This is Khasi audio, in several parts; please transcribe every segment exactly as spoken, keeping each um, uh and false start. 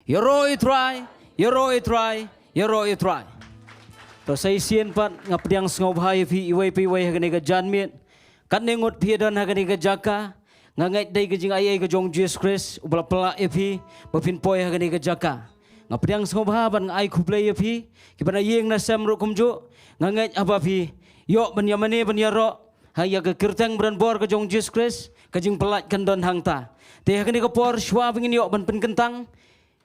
Ïaroh ïa u Trai, ïaroh ïa u Trai, ïaroh ïa u Trai. To sa shisien pat nga pdiang sngewbha ïa phi iwei pa iwei ha kane ka janmiet. Katne ngut phi ïa don ha kane ka jaka, nga ngeit dei ka jingaiei ka jong u Jisu Khrist uba la pynlah ïa phi ba phin poi ha kane ka jaka. Nga pdiang sngewbha bad nga ai khublei ïa phi kiba na ïing na sem ruh kumjuh. Nga ngeit haba phi ïoh ban ïamane ban ïaroh ha ïa ka kyrteng ba donbor ka jong u Jisu Khrist, ka jingpyllait kan don hangta. Te ha kane ka por shuwa ba ngin ïoh ban pynkyntang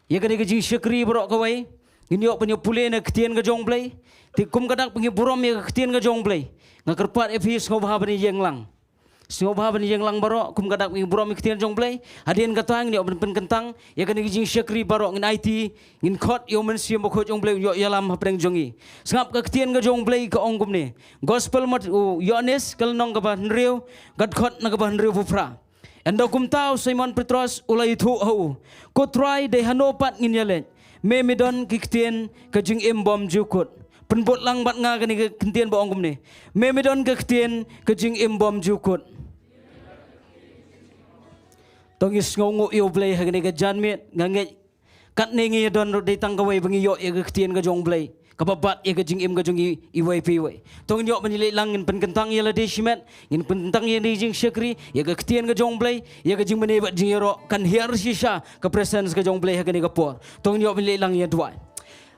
ïa kane ka jingshakri baroh kawei, ngin ïoh ban ïa pule na ka ktien ka jong u Blei. Te kum ka dak ba ngi burom ïa ka ktien ka jong u Blei, nga kyrpad ïa phi sngewbha ban ïeng lang. Sngewbha ban ïeng lang baroh kum ka dak ba ngi burom ïa ka ktien jong u Blei. Hadien kata ngin ïoh ban pynkyntang ïa kane ka jingshakri baroh, ngin aiti, ngin khot ïa u Mynsiem Bakhuid jong u Blei un ïoh ïalam hapdeng jong ngi. Sngap ka ktien ka jong u Blei ka ong kumne. Gospel Mat-, u Ïoannis ka lynnong kaba hynriew, ka dkhot na kaba hynriewphew phra. Ynda kumta u Simon Petros u la ïathuh ha u, Ko Trai, dei hano pat ngin ïaleit? Me me don ki ktien ka jingim bymjukut. Pynbud lang bad nga kane ka ktien ba ong kumne. Me me don ka ktien ka jingim bymjukut. To ngin sngewnguh ïa u Blei ha kane ka janmiet, nga ngeit katne ngi ïa don ruh dei tang kawei ba ngi ïoh ïa ka ktien ka jong u Blei kaba bat ïa ka jingim ka jong ngi iwei pa iwei. To ngin ïoh ban ïaleit lang, ngin pynkyntang ïa lade shimet, ngin pynkyntang ïa kane ka jingshakri, ïa ka ktien ka jong u Blei, ïa ka jingmane bad jingïaroh, kan hiar shisha ka presence ka jong u Blei ha kane ka por. To ngin ïoh ban ïaleit lang ïa duwai.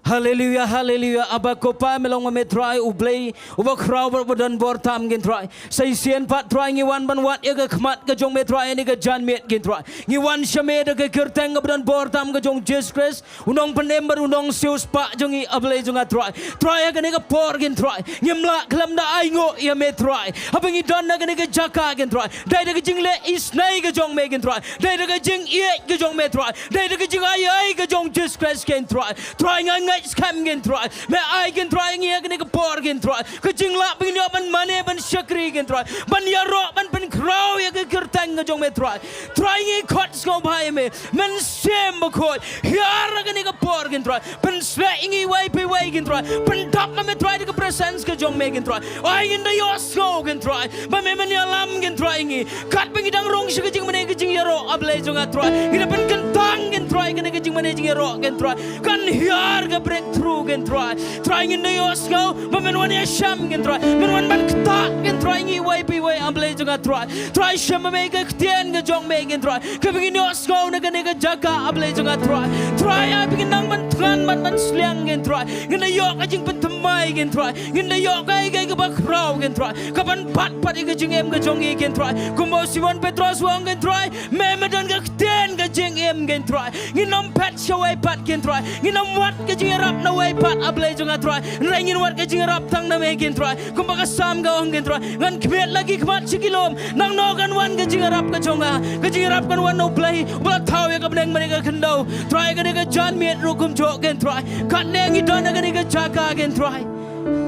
Haleluya, haleluya. Abba Ko Pa, me long ma me Trai, u Blei uba khraw bad uba donbor tam, ko Trai. Sa shisien pat Trai ngi wan ban wad ïa ka khmat ka jong me Trai ha kane ka janmiet, ko Trai. Ngi wan sha me da ka kyrteng kaba donbor tam ka jong u Jisu Khrist, u nongpynim bad u nongsiewspah jong ngi, A Blei jong nga Trai. Trai ha kane ka por, ko Trai, ngim lah khlem da ainguh ïa me Trai. Haba ngi don ha kane ka jaka, ko Trai, dei da ka jingleh isynei ka jong me, ko Trai, dei da ka jingïeit ka jong me Trai, dei da ka jingaiei ka jong u Jisu Khrist, ko Trai. Trai nga ngeit skhem, ko Trai, me ai, ko Trai, ïa ngi ha kane ka por, ko Trai, ka jinglah ba ngin ïoh ban mane ban shakri, ko Trai, ban ïaroh ban pynkhraw ïa ka kyrteng ka jong me Trai. Trai ngi khot sngewbha ïa me, Mynsiem Bakhuid, hiar ha kane ka por, ko Trai, pynsleh ïa ngi iwei pa iwei, ko Trai, pyndap ma me Trai da ka presence ka jong me, ko Trai. Ai ngin da ïohsngew, ko Trai, ba me men ïalam, ko Trai, ïa ngi. Katba ngi dang rung sha ka jingmane ka jingïaroh, A Blei jong nga Trai, ngi da pynkyntang, ko Trai, kane ka jingmane jingïaroh, ko Trai, kan hiar ka breakthrough, ko Trai. Trai ngin da ïohsngew ba men wan ïashem, ko Trai, men wan ban ktah, ko Trai, ïa ngi iwei pa iwei, A Blei jong nga Trai. Trai shim ma me ka ktien ka jong me, ko Trai, kaba ngin ïohsngew na kane ka jaka, A Blei jong nga Trai. Trai ai ba ngin nang ban thngan bad ban sliang, ko Trai, ngin da ïoh ka jingpynthymmai, ko Trai, ngin da ïoh kaei kaei kaba khraw, ko Trai, kaban bat pat ïa ka jingim ka jong ngi, ko Trai. Kumba u Simon Petros u ong, ko Trai, me me don ka ktien ka jingim, ko Trai. Ngin ym phet shawei pat, ko Trai, ngin ym wad ka jingïarap nawei pat, A Blei jong nga Trai, hynrei ngin wad ka jingïarap tang na me, ko Trai. Kumba ka Salm ka ong, ko Trai, ngan khmied la ki khmat sha ki lum, nangno kan wan ka jingïarap ka jong nga? Ka jingïarap kan wan na u Blei uba la thaw ïa ka bneng bad ïa ka khyndew. Trai kane ka janmiet ruh kumjuh, ko Trai, katne ngi don ha kane ka jaka, ko Trai,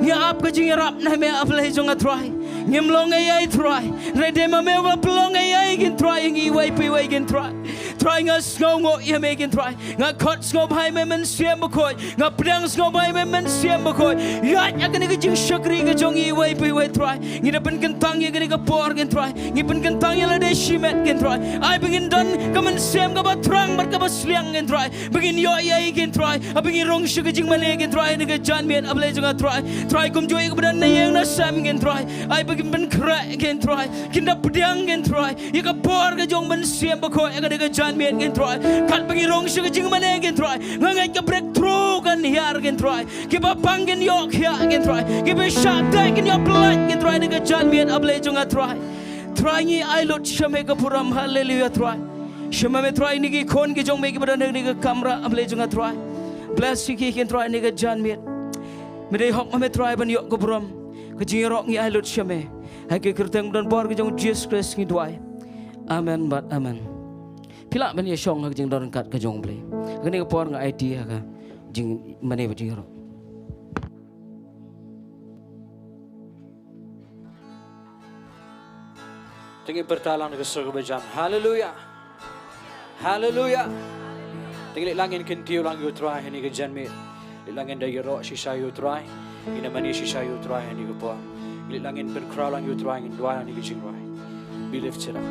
ngi ap ka jingïarap na me, A Blei jong nga Trai. Ngim long ei ei Trai, hynrei dei ma me uba pynlong ei ei, ko Trai, ïa ngi iwei pa iwei, ko Trai. Trai nga sngewnguh ïa me, ko Trai. Nga khot sngewbha ïa me Mynsiem Bakhuid, nga pdiang sngewbha ïa me Mynsiem Bakhuid. Ïaid ha kane ka jingshakri ka jong ngi iwei pa iwei Trai. Ngi da pynkyntang ïa kane ka por, ko Trai, ngi pynkyntang ïa lade shimet, ko Trai. Ai ba ngin don ka mynsiem kaba thrang bad kaba sliang, ko Trai, ba ngin ïoh ei ei, ko Trai, haba ngi rung sha ka jingmane, ko Trai, ha kane ka janmiet, A Blei jong nga Trai. Trai kumjuh ïa kiba don na ïing na sem, ko Trai, ai ba kin pynkhreh, ko Trai, kin da pdiang, ko Trai, ïa ka bor ka jong u Mynsiem Bakhuid ha kane ka janmiet, ko Trai. Katba ngi rung sha ka jingmane, ko Trai, nga ngeit ka breakthrough kan hiar, ko Trai. Kiba pang kin ïoh khiah, ko Trai, kiba shah teh kin ïoh pyllait, ko Trai, ha kane ka janmiet, A Blei jong nga Trai. Trai ngi ai lut sha me ka burom. Haleluya Trai. Shim ma me Trai ïa kine ki khun ki jong me kiba don ha kane ka kamra, A Blei jong nga Trai. Bless ïa ki, ko Trai, ha kane ka janmiet. Me dei hok ma me Trai ban ïoh ka burom. Ka jingïaroh ngi ai lut sha me. Ha ka kyrteng ba donbor ka jong u Jisu Khrist ngi duwai. Amen bad amen. Phi lah ban ïashong ha ka jingdon ryngkat ka jong u Blei. Kane ka por nga aiti ha ka jingmane bad jingïaroh. Te ngin pyrta lang da ka sur kaba jan. Haleluya. Haleluya. Te ngin leit lang ngin kyntiew lang ïa u Trai ha kane ka janmiet. Leit lang ngin da ïaroh shisha ïa u Trai. Ngin da mane shisha ïa u Trai ha kane ka por. Ngin leit lang ngin pynkhraw lang ïa u Trai, ngin duwai lang ha kane ka jingrwai. Be lifted up.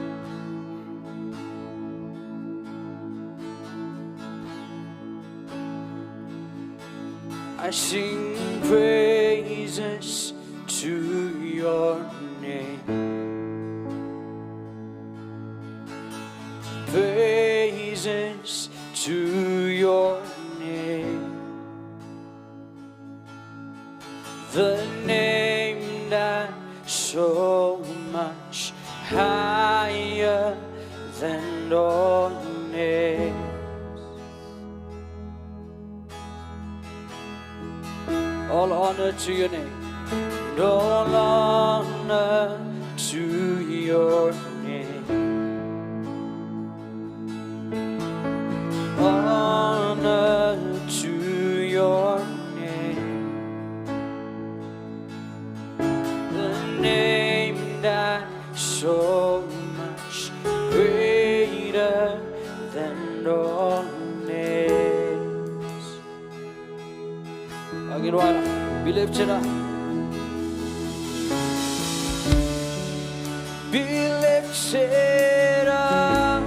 I sing praises to your name. Praises to your name. The name that's so much higher than all names. All honor to your name. And all honor to your name. Honor to your name. The name that's so much greater than all names. Again, why not? Be lifted up. Be lifted up.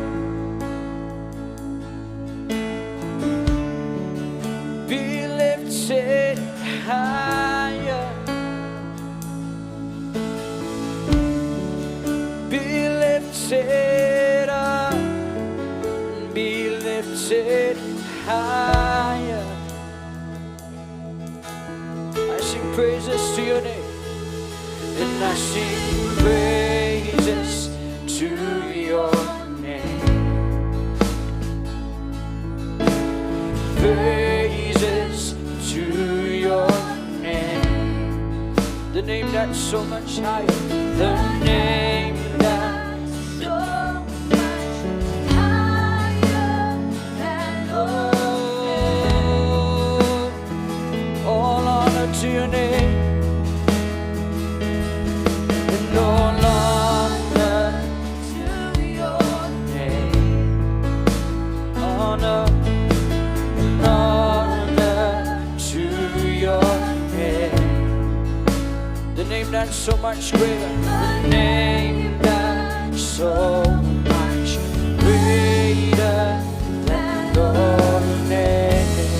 Be lifted higher. Be lifted up. Be lifted higher. I sing praises to your name. And I sing praises to your name. Praises to your name. The name that's so much higher. The name that's so much higher than all. All honor to your name. And all honor to your name. Honor, honor to your name. The name that's so much greater. The name that's so much greater than all names.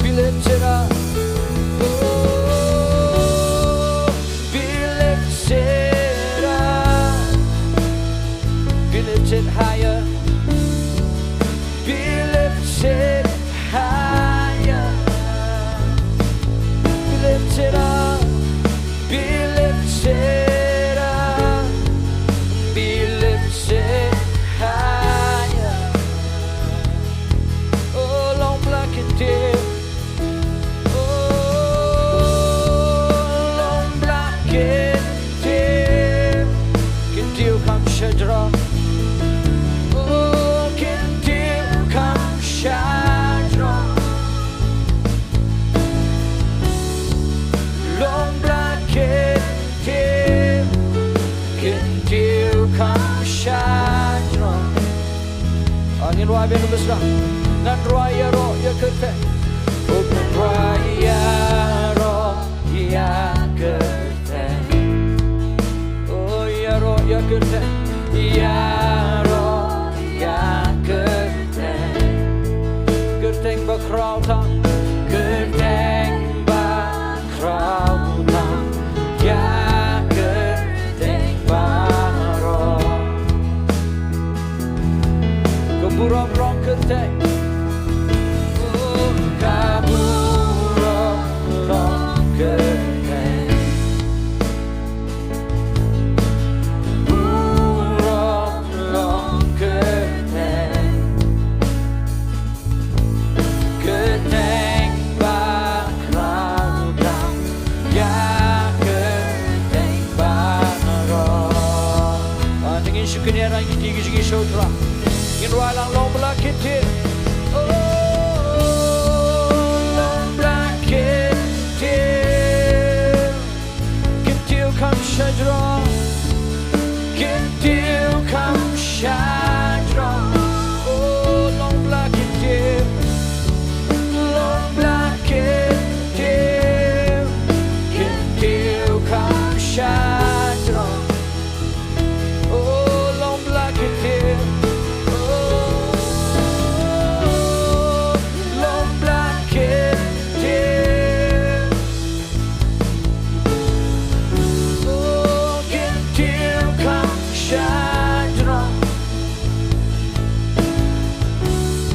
Be lifted up. Oh, be lifted up. Be lifted higher. Be lifted higher. Be lifted up. Be lifted up. Be lifted higher. Oh, long black and deep. Oh, long black and deep. Kyntiew kham shajrong. Oh, kyntiew kham shajrong. Long black kyntiew, kyntiew kham shajrong. Ah, ngin rwai biang bha sdang. Ngan rwai ïaroh ïa kyrteng. Oh, ngan rwai ïaroh ïa kyrteng. Oh, ïaroh ïa kyrteng. Ïaroh ïa kyrteng. Kyrteng ba khraw tam. Kyrteng ba khraw tam ïa kyrteng baroh. Ka burom long kyrteng. Oh, ka burom long kyrteng. Burom long kyrteng. Kyrteng ba khraw tam ïa kyrteng baroh. Ah, te ngin shu kynriah ïa ki kti ki jingïashoh Trai. Ngin rwai lang long bla kyntiew. Oh, long bla kyntiew. Kyntiew kham shajrong. Kyntiew kham shajrong. Oh, long bla kyntiew. Long bla kyntiew. Kyntiew kham shajrong. Oh, long bla kyntiew. Oh,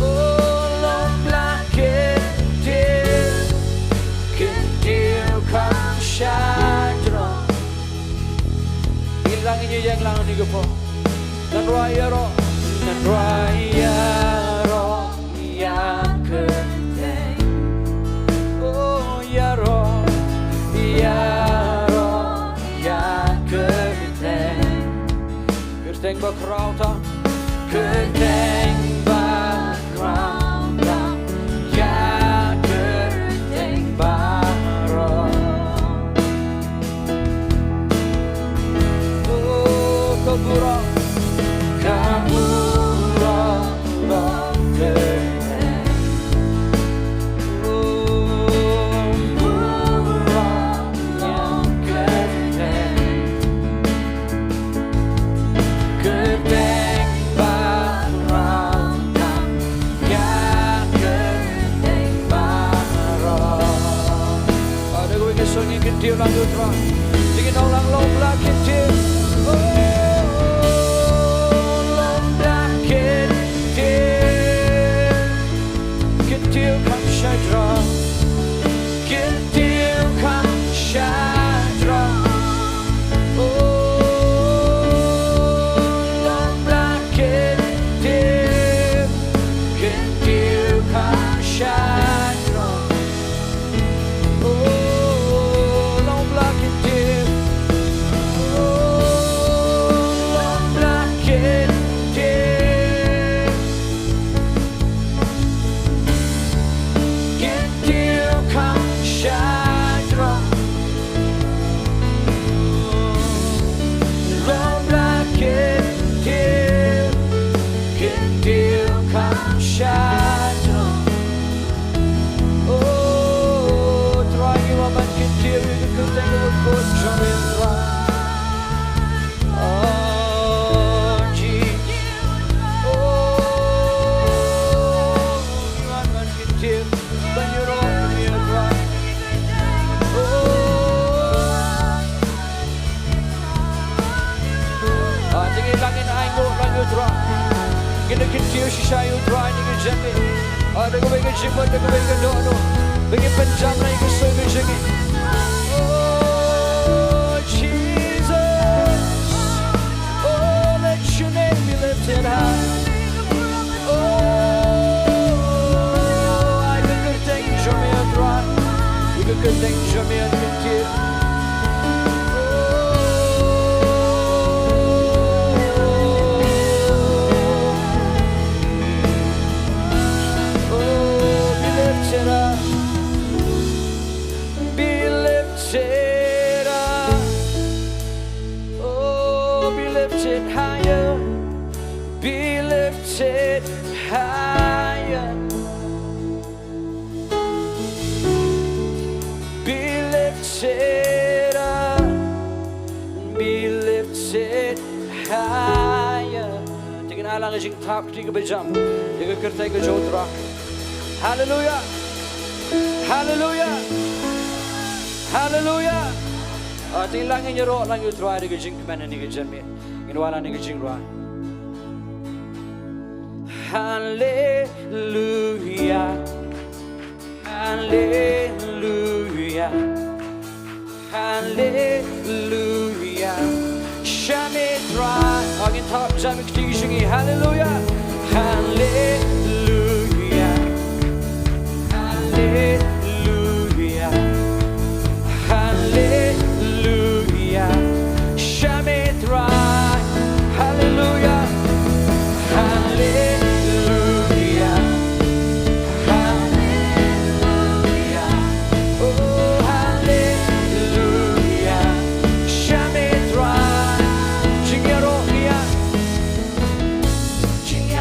Oh, long bla kyntiew, kyntiew kham shai drong. Ngi lang, ngi ïeng lang hangne ka por. Ngan rwai ïaroh, ngan rwai ïaroh ïa kyrteng. Oh, ïaroh, ïaroh ïa kyrteng. Kyrteng ba khraw tam, kyrteng ba khraw tam, ïa kyrteng baroh. Oh, ka burom, ka burom long kyrteng. Oh, burom long kyrteng. Kyrteng ba khraw tam ïa kyrteng baroh. Ah, da kawei ka sur ngin kyntiew lang ïa u Trai. Te ngin ong lang, long bla kyntiew. Oh, long bla kyntiew. Kyntiew kham shai drong. Kyntiew kham shai drong. Oh, long bla kyntiew. Kyntiew kham shai drong. Oh, long bla kyntiew. Oh, long bla kyntiew. Kyntiew kham shai drong. Long bla kyntiew, kyntiew kham shai drong. Oh, Trai, ngi wan ban kyntiew ïa ka kyrteng kaba khuid jong me, Trai. Oh, Jesus. Oh, ngi wan ban kyntiew, ban ïaroh ïa me, Trai. Oh. Ah, te ngin lang, ngin ainguh lang ïa u Trai. Ngin ïa kyntiew shisha ïa u Trai ha kine ki jingmut. Ah, da kawei ka jingmut, da kawei ka dohnud. Ba ngin pynjam lang ïa ka sur ka jingim. Oh, Jesus. Oh, let your name be lifted high. Oh, ïa ka kyrteng jong me, Trai. Ïa ka kyrteng jong me, kyntiew. Oh, be lifted up. Be lifted up. Oh, be lifted higher. Be lifted higher. Be lifted up, be lifted higher. Te ngin ai lang ka jingthap kti kaba jam ïa ka kyrteng ka jong u Trai. Hallelujah. Hallelujah. Hallelujah. Ah, te ngin lang, ngin ïaroh lang ïa u Trai da ka jingkmen ha kine ki jingmut. Ngin wan ha kine ki jingrwai. Hallelujah. Hallelujah. Hallelujah. Shah me Trai. Ah, ngin thap jam ïa ka kti jong ngi. Hallelujah. Hallelujah. Hallelujah. Hallelujah. Shah me Trai. Hallelujah. Hallelujah. Hallelujah. Oh, hallelujah. Shah me Trai. Jingïaroh ïa. Jingïaroh.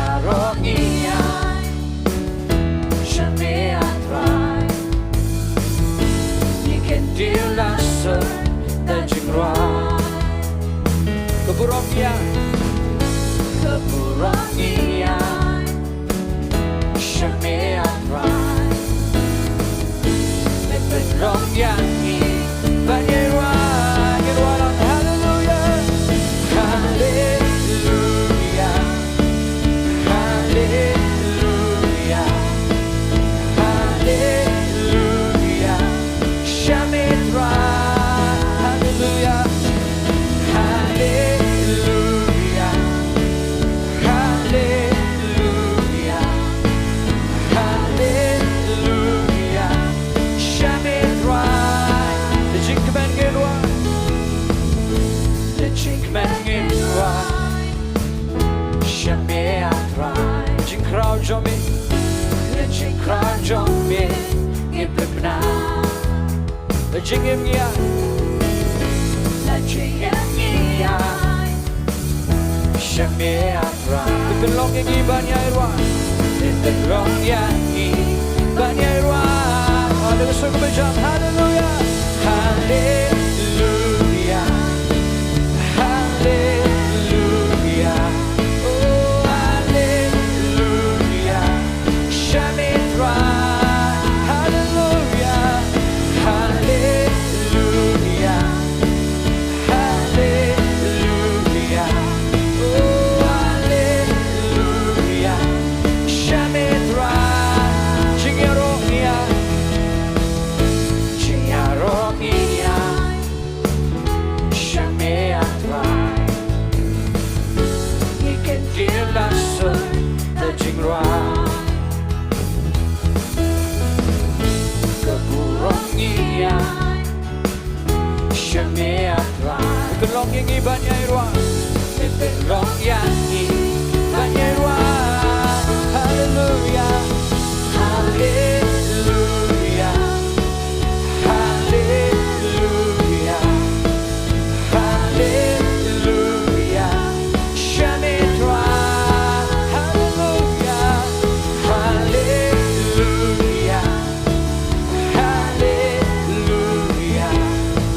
Jingim ngi ai. La jingim ngi ai. Sha me A Trai. Pynlong ïa ngi ban ïai rwai. Pynlong ïa ngi ban ïai rwai. Haleluya. Haleluya. Haleluya. Haleluya. Oh, haleluya. Sha me A Trai. Haleluya. Haleluya. Haleluya. Oh, haleluya. Sha me A Trai. Jingïaroh ngi ai. Jingïaroh ngi ai. Sha me A Trai. Ngi kyntiew la soi da jingrwai. Ka burom ngi ai. Sha me A Trai. Pynlong ïa ngi ban ïai rwai. Pynlong ïa ngi ban ïai rwai. Haleluya. Haleluya. Haleluya. Haleluya. Sha me A Trai. Haleluya. Haleluya. Haleluya.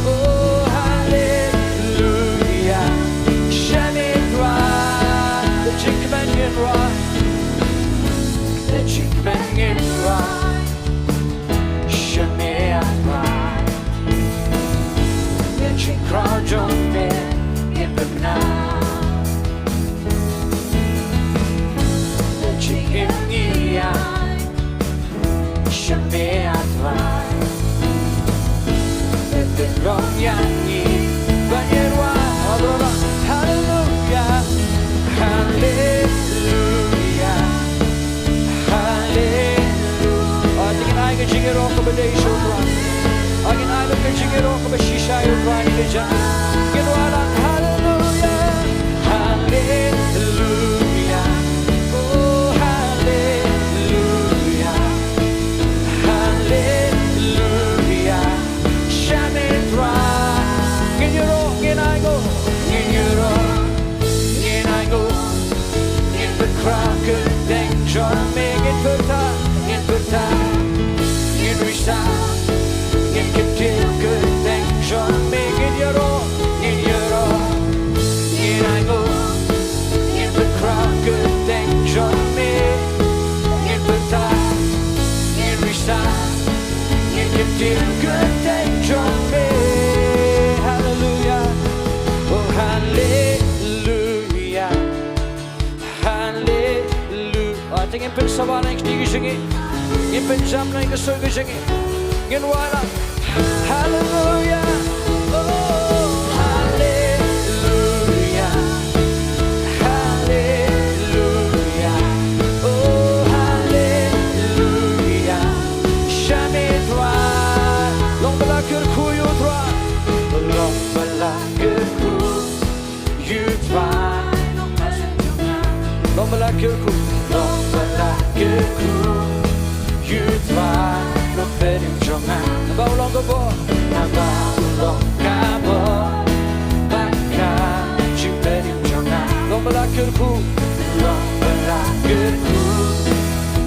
Oh, haleluya. Sha me A Trai. Da jingkmen ngin rwai. Da jingkmen ngin rwai. Sha me A Trai. Ïa jingkhraw jong me ngin pynbna. Da jingim ngi ai. Sha me A Trai. Pynlong ïa ngi ban ïai rwai. Haleluya. Haleluya. Haleluya. Te ngin ai ka jingïaroh kaba dei sha U Trai. Ngin ai ka jingïaroh kaba shisha ïa U Trai, ngin ïa jan. Ngin wallam. Haleluya. Haleluya. Oh, haleluya. Haleluya. Sha me A Trai. Ngin ïaroh, ngin ai nguh. Ngin ïaroh, ngin ai nguh. Ngin pynkhraw kyrteng jong me, ngin pyrta, ngin pyrta, ngin risa, ngin kyntiew kyrteng jong me, ngin ïaroh, ngin ïaroh, ngin ai nguh, ngin pynkhraw kyrteng jong me, ngin pyrta, ngin risa, ngin kyntiew kyrteng jong me. Haleluya. Oh, haleluya. Haleluya. Te ngin pynsawar na ki kti ki jong ngi. Ngin pynjam na ki sur ki jong ngi. Ngin wallam. Haleluya. Oh, haleluya. Haleluya. Oh, haleluya. Sha me A Trai. Long ba la kyrkhu ïa U Trai. Long ba la kyrkhu ïa U Trai. Long ba la kyrkhu. Long ba la kyrkhu ïa U Trai. Long ba la kyrkhu ïa U Trai. Naba u long ka bor. Naba u long ka bor. Bad ka jingpynim jong nga. Long ba la kyrkhu. Long ba la kyrkhu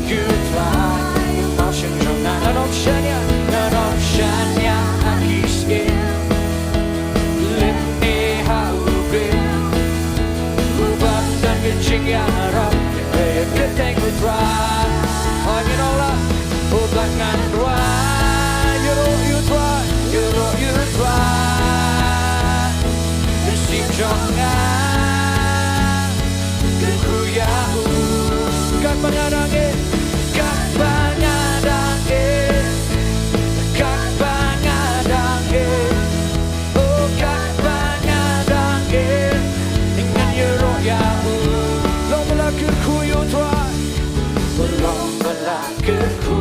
ïa U Trai. Ngan ym shaniah. Ngan ym shaniah. Ngan ym shaniah ha ki syiem. Lymne ha u briew uba don ka jingïarap, ïa ka kyrteng U Trai. Ngin ong la, oh, bad ngan rwai, ïaroh ïa U Trai, ïaroh ïa U Trai. Mynsiem jong nga kyrkhu ïa u. Katba nga dang ïeit, katba nga dang ïeit, katba nga dang ïeit. Oh, katba nga dang ïeit, ngan ïaroh ïa u. Long ba la kyrkhu ïa U Trai. Long ba la kyrkhu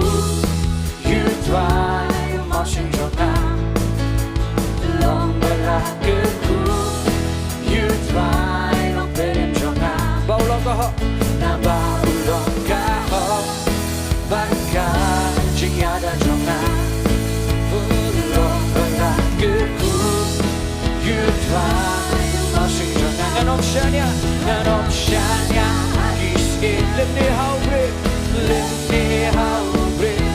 ïa U Trai, u mawshynrang jong nga. Long ba la kyrkhu ïa U Trai, long pynim jong nga. Ba u long ka hok. Naba u long ka hok bad ka jingïada jong nga. U long ba Shaniah, ngan ym shaniah ha ki syiem. Lymne ha u briew, lymne ha u briew.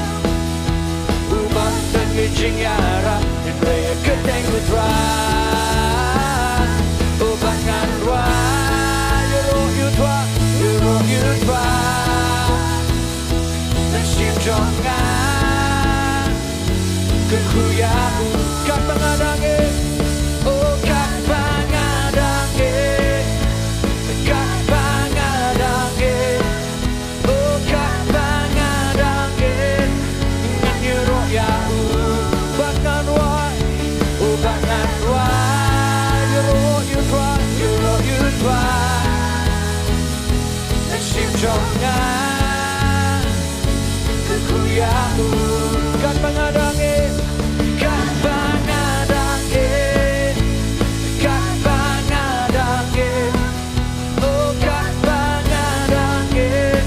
U bym don ka jingïarap, hynrei ïa ka kyrteng U Trai. U bym ngan rwai, ïaroh ïa U Trai, ïaroh ïa U Trai. Mynsiem jong nga, kyrkhu ïa u. Katba nga dang ïeit, oh katba nga dang ïeit, katba nga dang ïeit, oh katba nga dang ïeit, ngan ïaroh ïa u. Bad ngan rwai, oh bad ngan rwai, ïaroh ïa U Trai, ïaroh ïa U Trai. Mynsiem jong nga, kyrkhu ïa u. Katba nga dang ïeit, katba nga dang ïeit, katba nga dang ïeit, oh katba nga dang ïeit,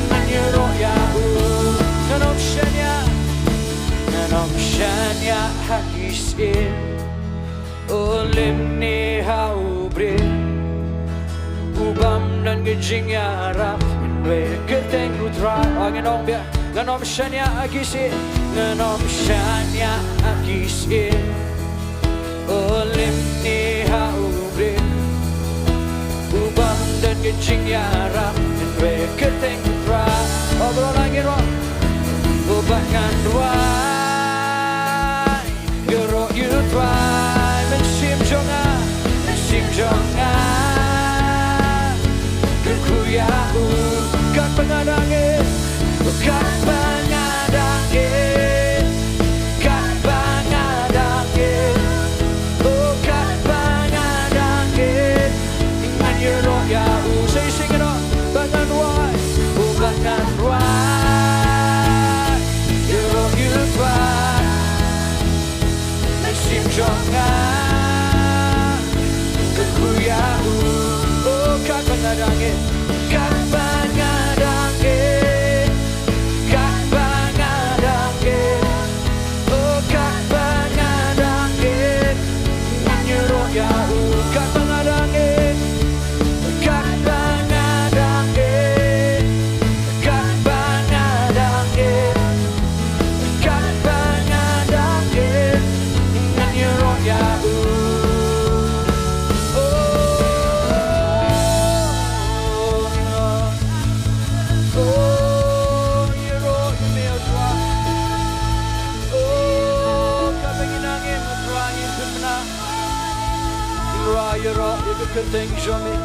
ngan ïaroh ïa u. Ngan ym shaniah, ngan ym shaniah ha ki syiem, oh lymne ha u briew. U bym don ka jingïarap, hynrei ïa ka kyrteng U Trai. Oh, ngan ong biang, ngan ym shaniah ha ki syiem, ngan ym shaniah ha ki syiem, oh lymne ha u briew. U bym don ka jingïarap, hynrei ïa ka kyrteng U Trai. Oh, baroh ngi ïaroh. Oh, bad ngan rwai, ïaroh ïa U Trai. Mynsiem jong nga, mynsiem jong nga, kyrkhu ïa u. Katba nga dang ïeit, katba nga dang ïeit, katba nga dang ïeit, oh katba nga dang ïeit, ngan ïaroh ïa u. Sa shisien, ïaroh, bad ngan rwai, oh bad ngan rwai, ïaroh ïa U Trai. Mynsiem jong nga, kyrkhu ïa u. Oh, katba nga dang ïeit, katba nga dang ïeit, katba nga dang ïeit, oh, katba nga dang ïeit, ngan ïaroh ïa u. Katba nga dang ïeit, katba nga dang ïeit, katba nga dang ïeit, katba nga dang ïeit, ngan ïaroh ïa u. Oh, oh, ïaroh ïa me, oh Trai. Oh, katba ngi nang ïeit, oh Trai, ngi pynbna. Trai, ïaroh ïa ka kyrteng jong me.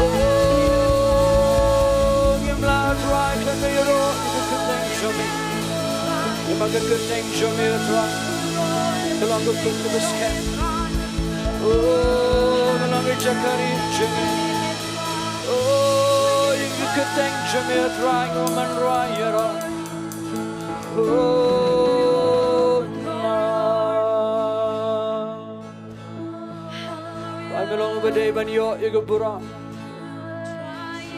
Oh, ngim lah, Trai, khlem da ïaroh ïa ka kyrteng jong me. Namar ka kyrteng jong me, Trai, ka long ka kut kaba skhem. Oh, ka long ka jaka ri jong me. Oh, ïa ka kyrteng jong me, Trai, ngam man rwai ïaroh. Oh, na. Trai, me long uba dei ban ïoh ïa ka burom.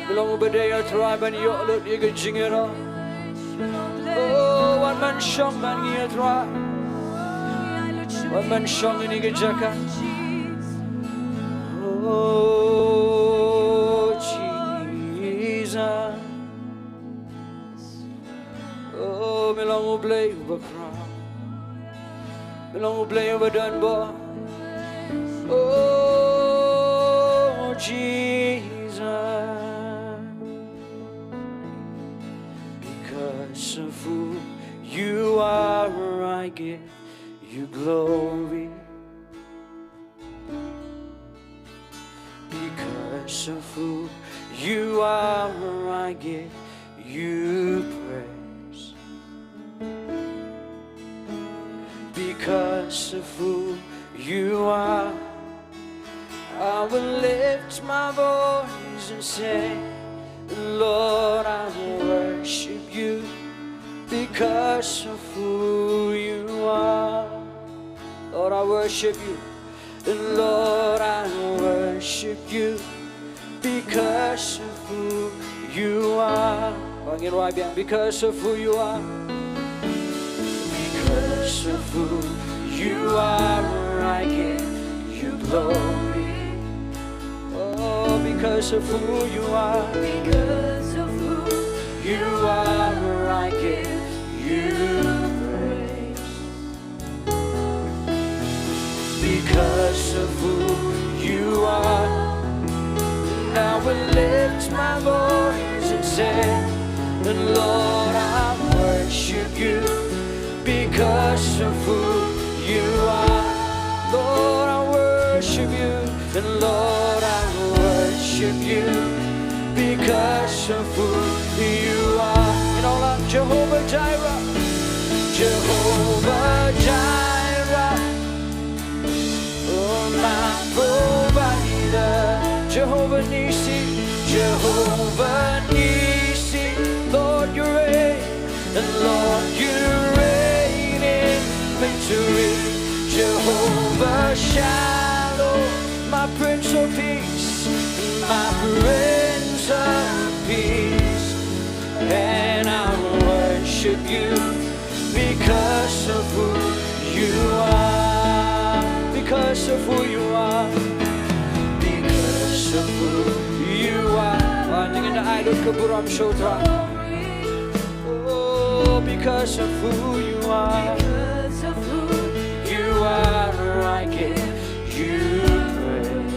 Me long uba dei, oh Trai, ban ïoh lut ïa ka jingïaroh. Oh, wan man shong bad ngi, oh Trai. Wan man shong ha kane ka jaka. Oh, Jesus. Oh, me long U Blei uba khraw. Me long U Blei uba don bor. Oh, Jesus. Because of who you are, I give you glory. Because of who you are, I give you praise. Because of who you are, I will lift my voice and say, Lord, I worship you because of who you are. Lord, I worship you. And Lord, I worship you because of who you are. Wan ngin rwai biang, because of who you are. Because of who you are, I give you glory. Because of who you are, because of who you are, I give you praise. Because of who you are, I will lift my voice and say, and Lord, I worship you because of who you are. Lord, I worship you, and Lord, I worship you because of who you are. You know, like Jehovah Jireh, Jehovah Jireh, oh, my provider. Jehovah Nissi, Jehovah Nissi, Lord, you reign, and Lord, you reign in victory. Jehovah Shalom, my Prince of Peace, my Prince of Peace, and I worship you because of who you are, because of who you are, because of who you are. Ah, dingin da ai lut ka burom sha U Trai. Oh, because of who you are, because of who you are, I give you praise.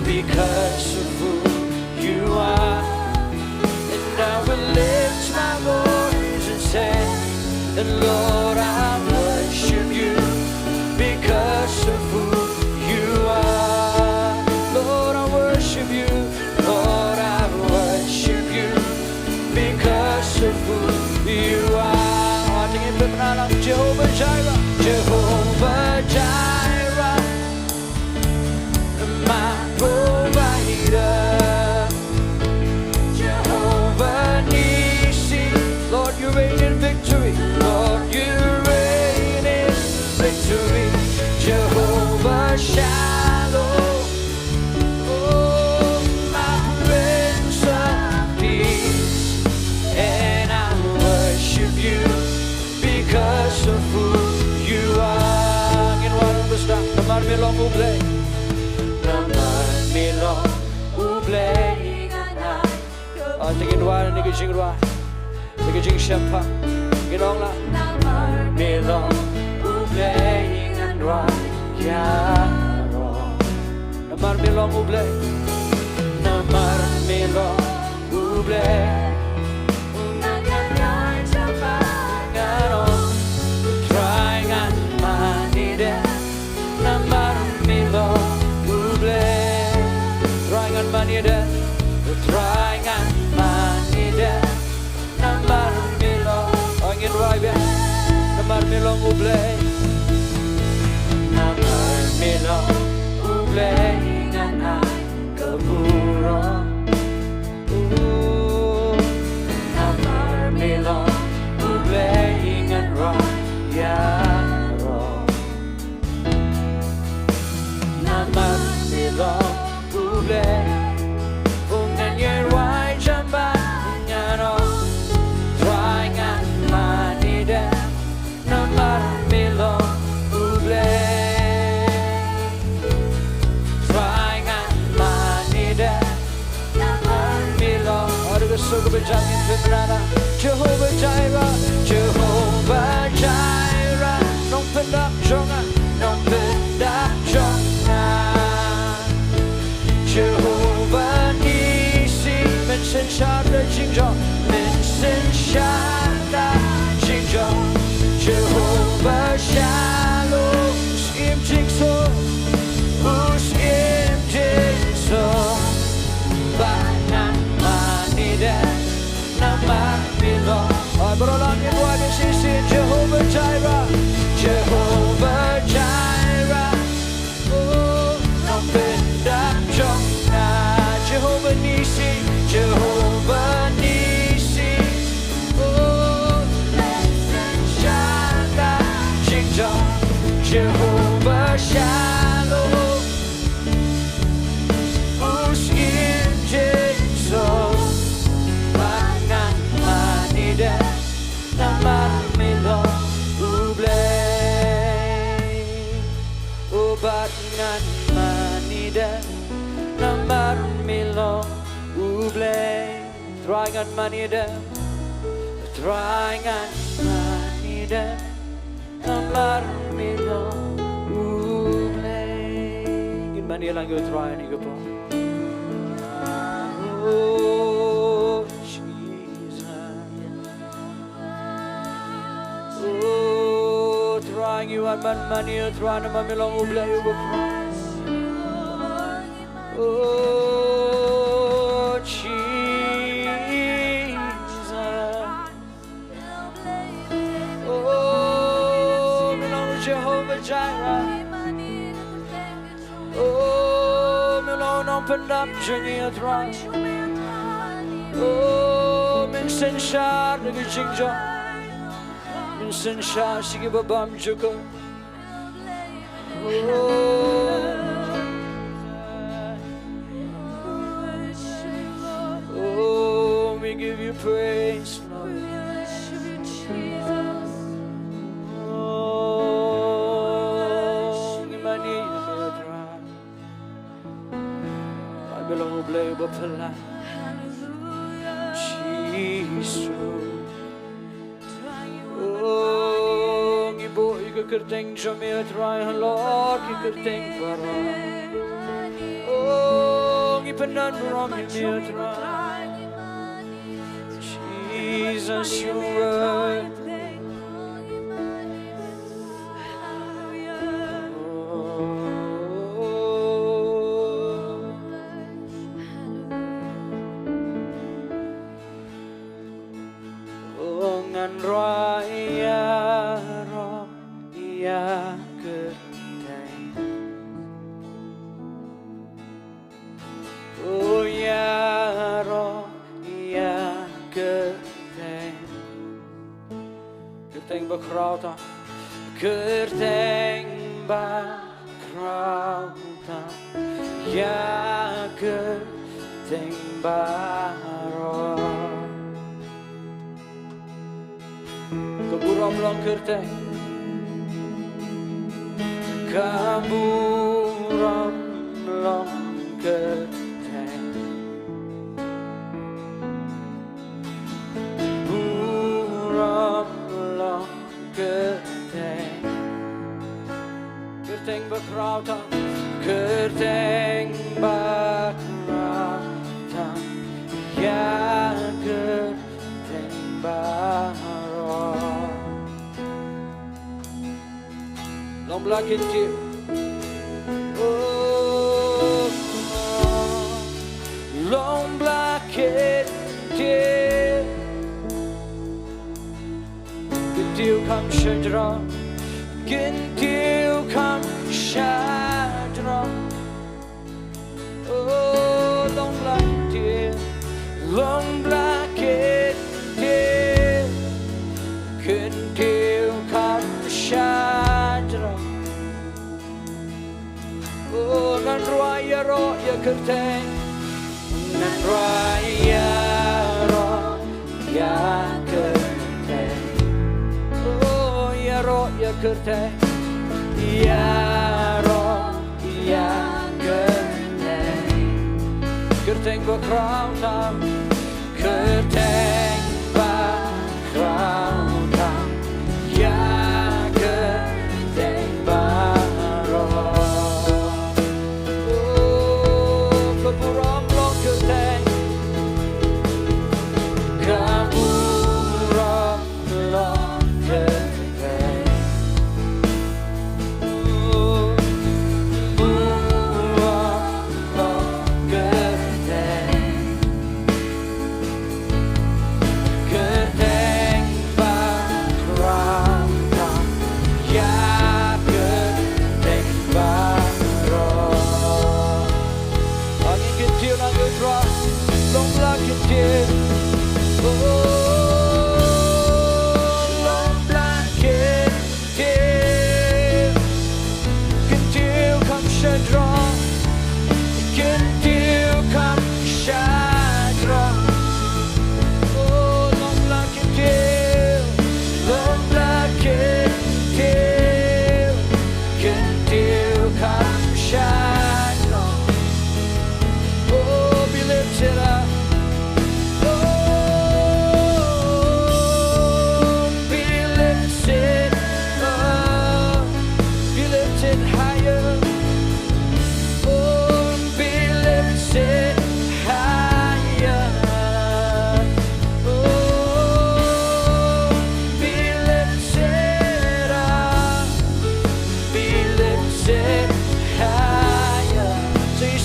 Because of who you are, and I will lift my voice and say, and Lord, I worship you because of who you are. Lord, I worship you. Lord, I worship you because of who you are. Ating ipin na lang Jehovah Jireh, Jehovah Jireh, my provider. Jehovah Nissi, Lord, you reign in victory. Lord, you reign in victory. Jehovah Shalom, oh, my Prince of Peace, and I worship you because of who you are. Ngin wan bad namar me long U Blei. Namar me long U Blei ngan ai. Ah, te ngin wan ïa ka jingrwai, ïa ka jingshemphang. Ngin ong lang. Namar me long U Blei ngan rwai ïaroh. Namar me long U Blei. Namar me long U Blei, ngan ïaroh, ngan ong, Trai ngan mane de. Namar me long U Blei, Trai ngan mane de. Trai ngan mane de. Namar me long, oh, ngin rwai biang. Namar me long U Blei. Namar me long U Blei ngan ai ka burom. Oh, namar me long U Blei ngan rwai ïaroh. Namar me long U Blei, u ngan ïa rwai jam bad ngan ong, Trai ngan mane de. Namar me long U Blei, Trai ngan mane de. Namar me long. Ïa ka sur kaba jam ngin pynbna na. Jehovah Jireh, Jehovah Jireh, nongpyndap jong nga, nongpyndap jong nga. Jehovah Nissi, mynsynshar da jingjop, mynsynshar da jingjop. Jehovah Shalom, u syiem jingsuk, u syiem jingsuk. Ba ngan mane de namar me long. Ai, baroh lang ngin rwai biang shisien. Jehovah Jireh, Jehovah Jireh, oh, nongpyndap jong nga. Jehovah Nissi, Jehovah Nissi, oh, Trai ngan mane dem. Trai ngan mane dem. Namar me long U Blei. Ngin mane lang ïa U Trai ha kane ka por. Oh, Jesus. Oh, Trai ngi wan ban mane ïa U Trai namar me long U Blei uba khraw. Oh, Jesus. Oh, me long Jehovah Jireh. Oh, me long u nongpyndap jong ngi, Trai. Oh, men synshar da ka jingjop. Men synshar sha kiba bymjukut. Oh, oh, we give you praise, Lord. Oh, ngi mane ïa me, Trai. Trai me long U Blei uba phylla. Jisu. Oh, ngi buh ïa ka kyrteng jong me, Trai, halor ki kyrteng baroh. Oh, ngi pyndonburom ïa me, Trai. Jesus, you are worthy. Oh, ngan rwai ïaroh ïa kyrteng. Oh, ïaroh ïa kyrteng. Kyrteng bakhraw tam. Kyrteng bakhraw tam. Ïa kyrteng baroh. Ka burom long kyrteng. Ka burom long kyrteng. Burom long kyrteng. Kyrteng bakhraw tam. Kyrteng bakhraw tam. Ïa kyrteng baroh. Long ba la kyntiew. Oh, long ba la kyntiew. Kyntiew kham shajrong. Kyntiew kham shajrong. Oh, long ba la kyntiew, long ba la kyntiew, kyntiew kham shajrong. Oh, ngan rwai ïaroh ïa kyrteng, ngan rwai ïaroh ïa kyrteng. Oh, ïaroh ïa kyrteng, ïaroh ïa kyrteng. Kyrteng bakhraw tam, kyrteng bakhraw tam, ïa kyrteng baroh. Oh, ka burom long kyrteng, ka burom long kyrteng.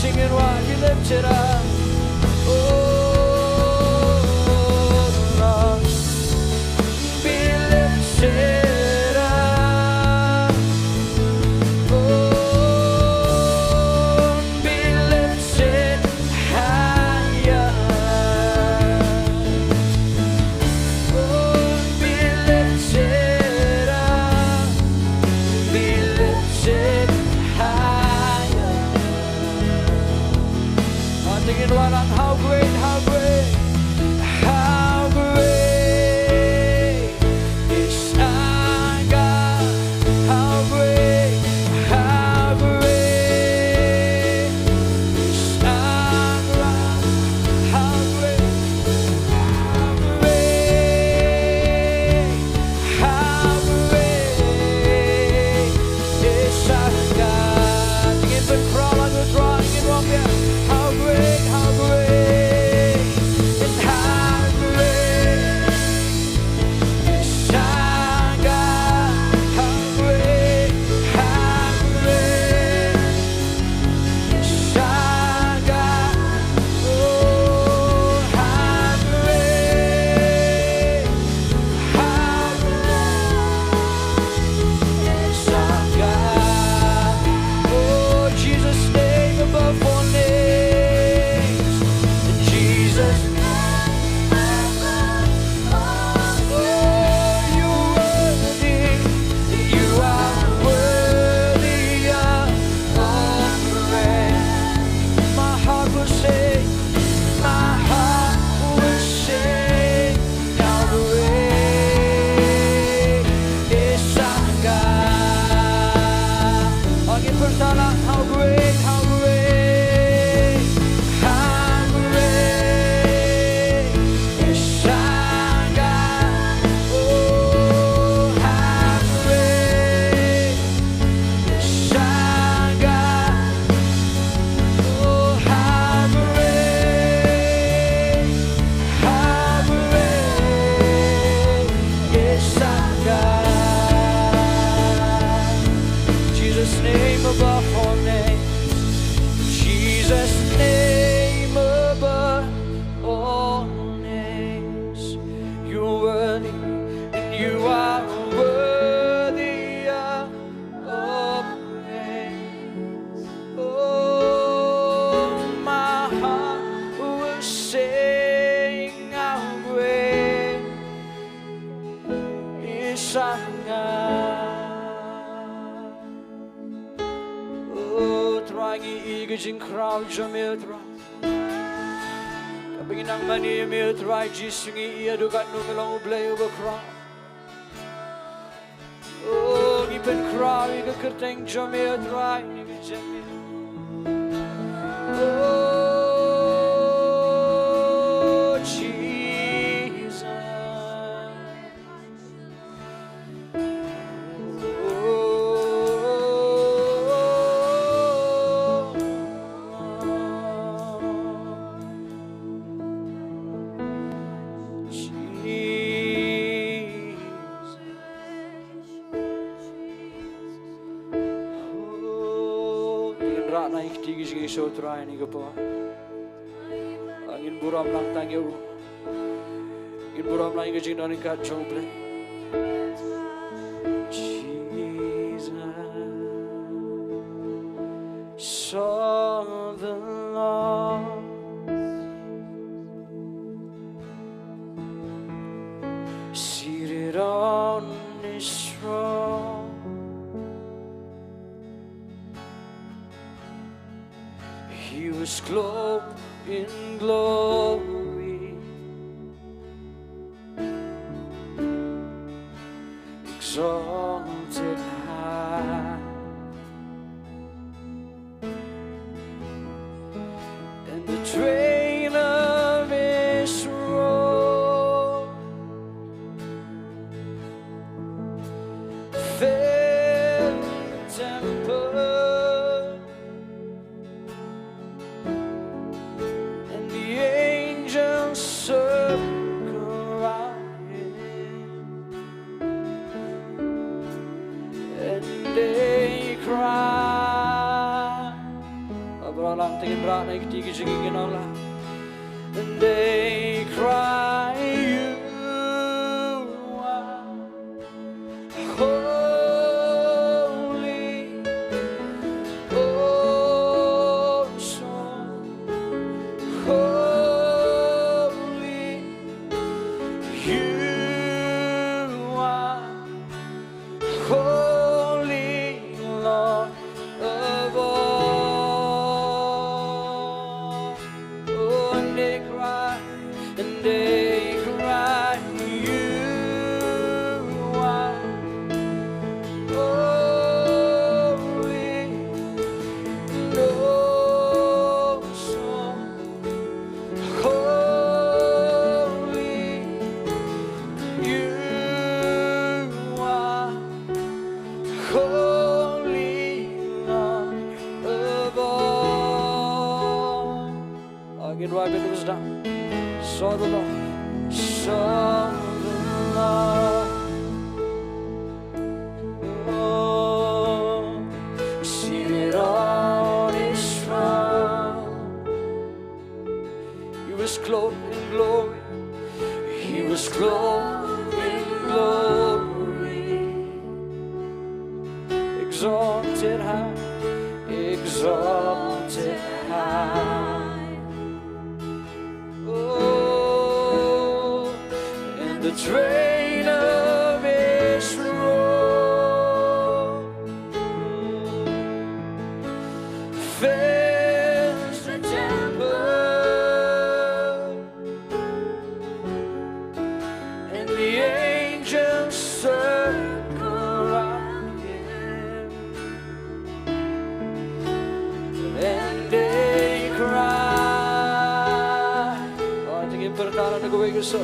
Sing it wide, be lifted up. Oh, Lord, be lifted up. Oh, be lifted higher. Oh, be lifted up, be lifted higher. Aw, sing it wide, how great, how great, how great is our God. How great, how great is our God. How great, how great, how great is our God. Ingen pynkhraw lang ïa U Trai, ingen ym ïa. How great, how great, and how great is our God. How great, how great is our God. Oh, how great, how great is our God. Oh, Jesus' name above all names. Jesus' name above all. Oh, you worthy, you are worthy of all praise. My heart will sing, my heart will sing, how great is our God. Ong ïa pyrta lang, how great, how great, how great is our God. Oh, how great is our God. Oh, how great, how great is our God. Jesus' name above all names. Jesus' name above all names. You're worthy, and you are worthy of all praise. Oh, my heart will sing, how great is our God. Oh, Trai, ngi ïohi ka jingkhraw jong me, Trai. Kaba ngi nang mane ïa me, Trai Jisu, ngi ïohi haduh katno me long U Blei uba khraw. Oh, ngi pynkhraw ïa ka kyrteng jong me, Trai, ngi ka jong me. Oh, Jesus. Ngin rah na ïa kti ki jingïasoh Trai ha kane ka por. Ngin burom lang tang ïa u. Ngin burom lang ïa ka jingdon ryngkat jong U Blei. Jesus saw the Lord seated on his throne. He was clothed in glory, exalted high. And the train of his robe filled the temple. And the angels Lam te ngin rah na ki kti ki jingim ki nonglah. And they cry, "You are holy, oh, so holy. You are holy, Lord of all." Oh, and they cry, and they cry, "You are holy, and oh, so holy. You are holy, Lord of all." Again, why be this down? Saw the Lord, saw the Lord. Oh, seated on his throne. He was clothed in glory. He was clothed in glory. Exalted high, exalted high. Oh, and the train of his robe fills the temple, and the angels circle round him, and they cry. Oh, I think in Pertala na gawai gusto.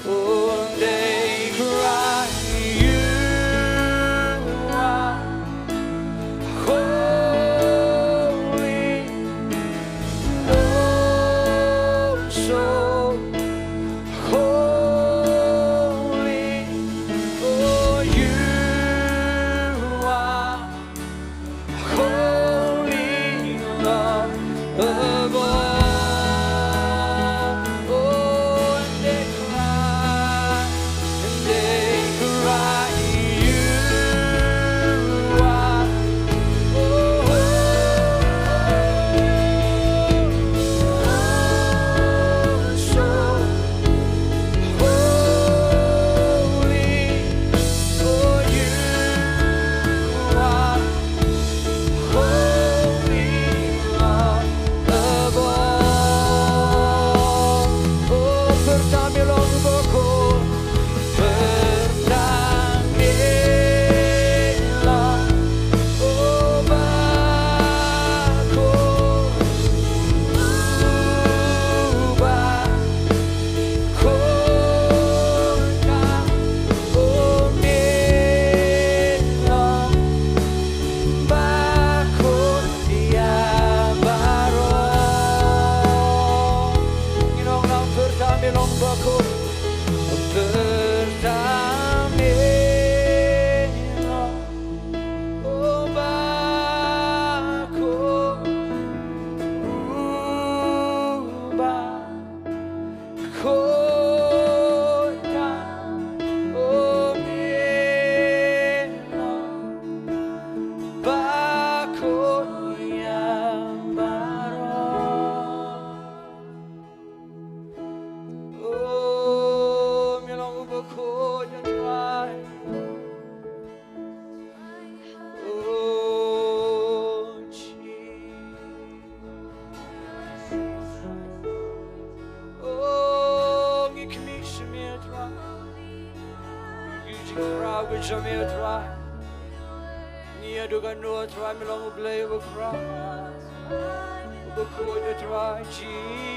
Oh, they cry, "You are holy, oh, so holy, oh, you are holy, Lord of all." Oh, and they cry, and they cry, "You are, oh, so holy, oh, you are holy, Lord of all." Oh, pyrta me long bakhuid, pyrta me long, oh, bakhuid, oh, ba khuid ka, oh, me long bakhuid ïa baroh. Ngi long long pyrta me long bakhuid, pyrta me long, oh, bakhuid, oh, ba khuid ka, oh, me long bakhuid ïa baroh. Oh, me long bakhuid ïa Trai. Oh, Jesus. Oh, ngi khmih sha me, Trai. Ngi jingkhraw ka jong me, Trai. Ngi ïa duh kano, Trai, me long U Blei uba khraw, uba khuid, Trai. Jesus.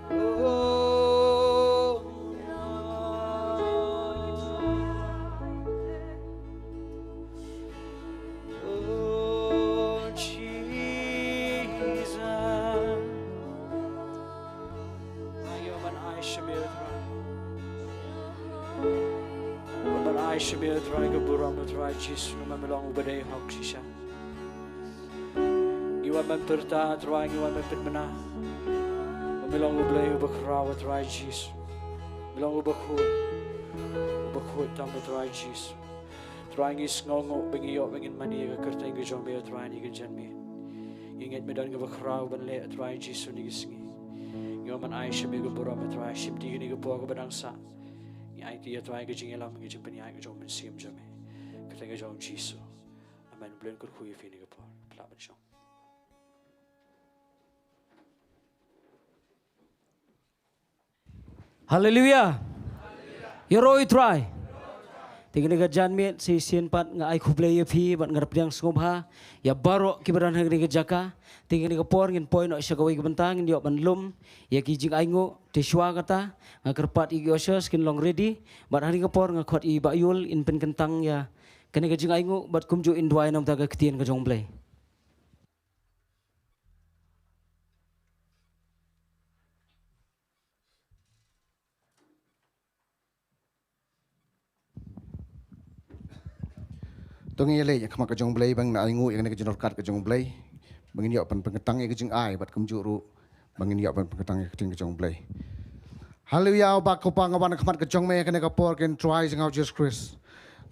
Oh, oh, Jesus. Ngi ïoh ban ai sha me, Trai. Ban ai sha me. Trai ka burom, Trai Jisu, me long uba dei hok shisha. Ngi wan ban pyrta, Trai, ngi wan ban pynbna ba me long U Blei uba khraw, Trai Jisu. Me long uba khuid, uba khuid tam, Trai Jisu. Trai, ngi sngewnguh ba ngi ïoh ba ngin mane ïa ka kyrteng ka jong me, Trai, ha kane ka janmiet. Ngi ngeit me don kaba khraw ban leh, Trai Jisu, ha kane ka sngi. Ngi wan ban ai sha me ka burom, Trai, shim te kane ka por kaba dang sah. Ngi aiti ïa, Trai, ka jingïalam, ka jingpynïaid ka jong u Mynsiem jong me. Kyrteng ka jong u Jisu. Amen. Blei un kyrkhu ïa phi ha kane ka por. Phi lah ban shong. Haleluia. Ïaroh ïa u Trai. Te ha kane ka janmiet shisien pat nga ai khublei ïa phi bad nga pdiang sngewbha ïa baroh kiba don ha kane ka jaka. Te ha kane ka por ngin poi noh sha kawei ka bynta, ngin ïoh ban lum ïa ki jingainguh. Te shuwa kata nga kyrpad ïa ki ushers kin long ready. Bad ha kane ka por nga khot ïa i Bah Yul in pynkyntang ïa kane ka jingainguh bad kumjuh in duwai na ka bynta ka ktien ka jong u Blei. To ngin ïaleit ha khmat ka jong u Blei, ba ngin ainguh ïa kane ka jingdonkam ka jong u Blei, ba ngin ïoh ban pynkyntang ïa ka jingai bad kumjuh ruh ba ngin ïoh ban pynkyntang ïa ka ktien ka jong u Blei. Haleluia, U Kpa, nga wan ha khmat ka jong me ha kane ka por, ko Trai jong nga, U Jisu Khrist.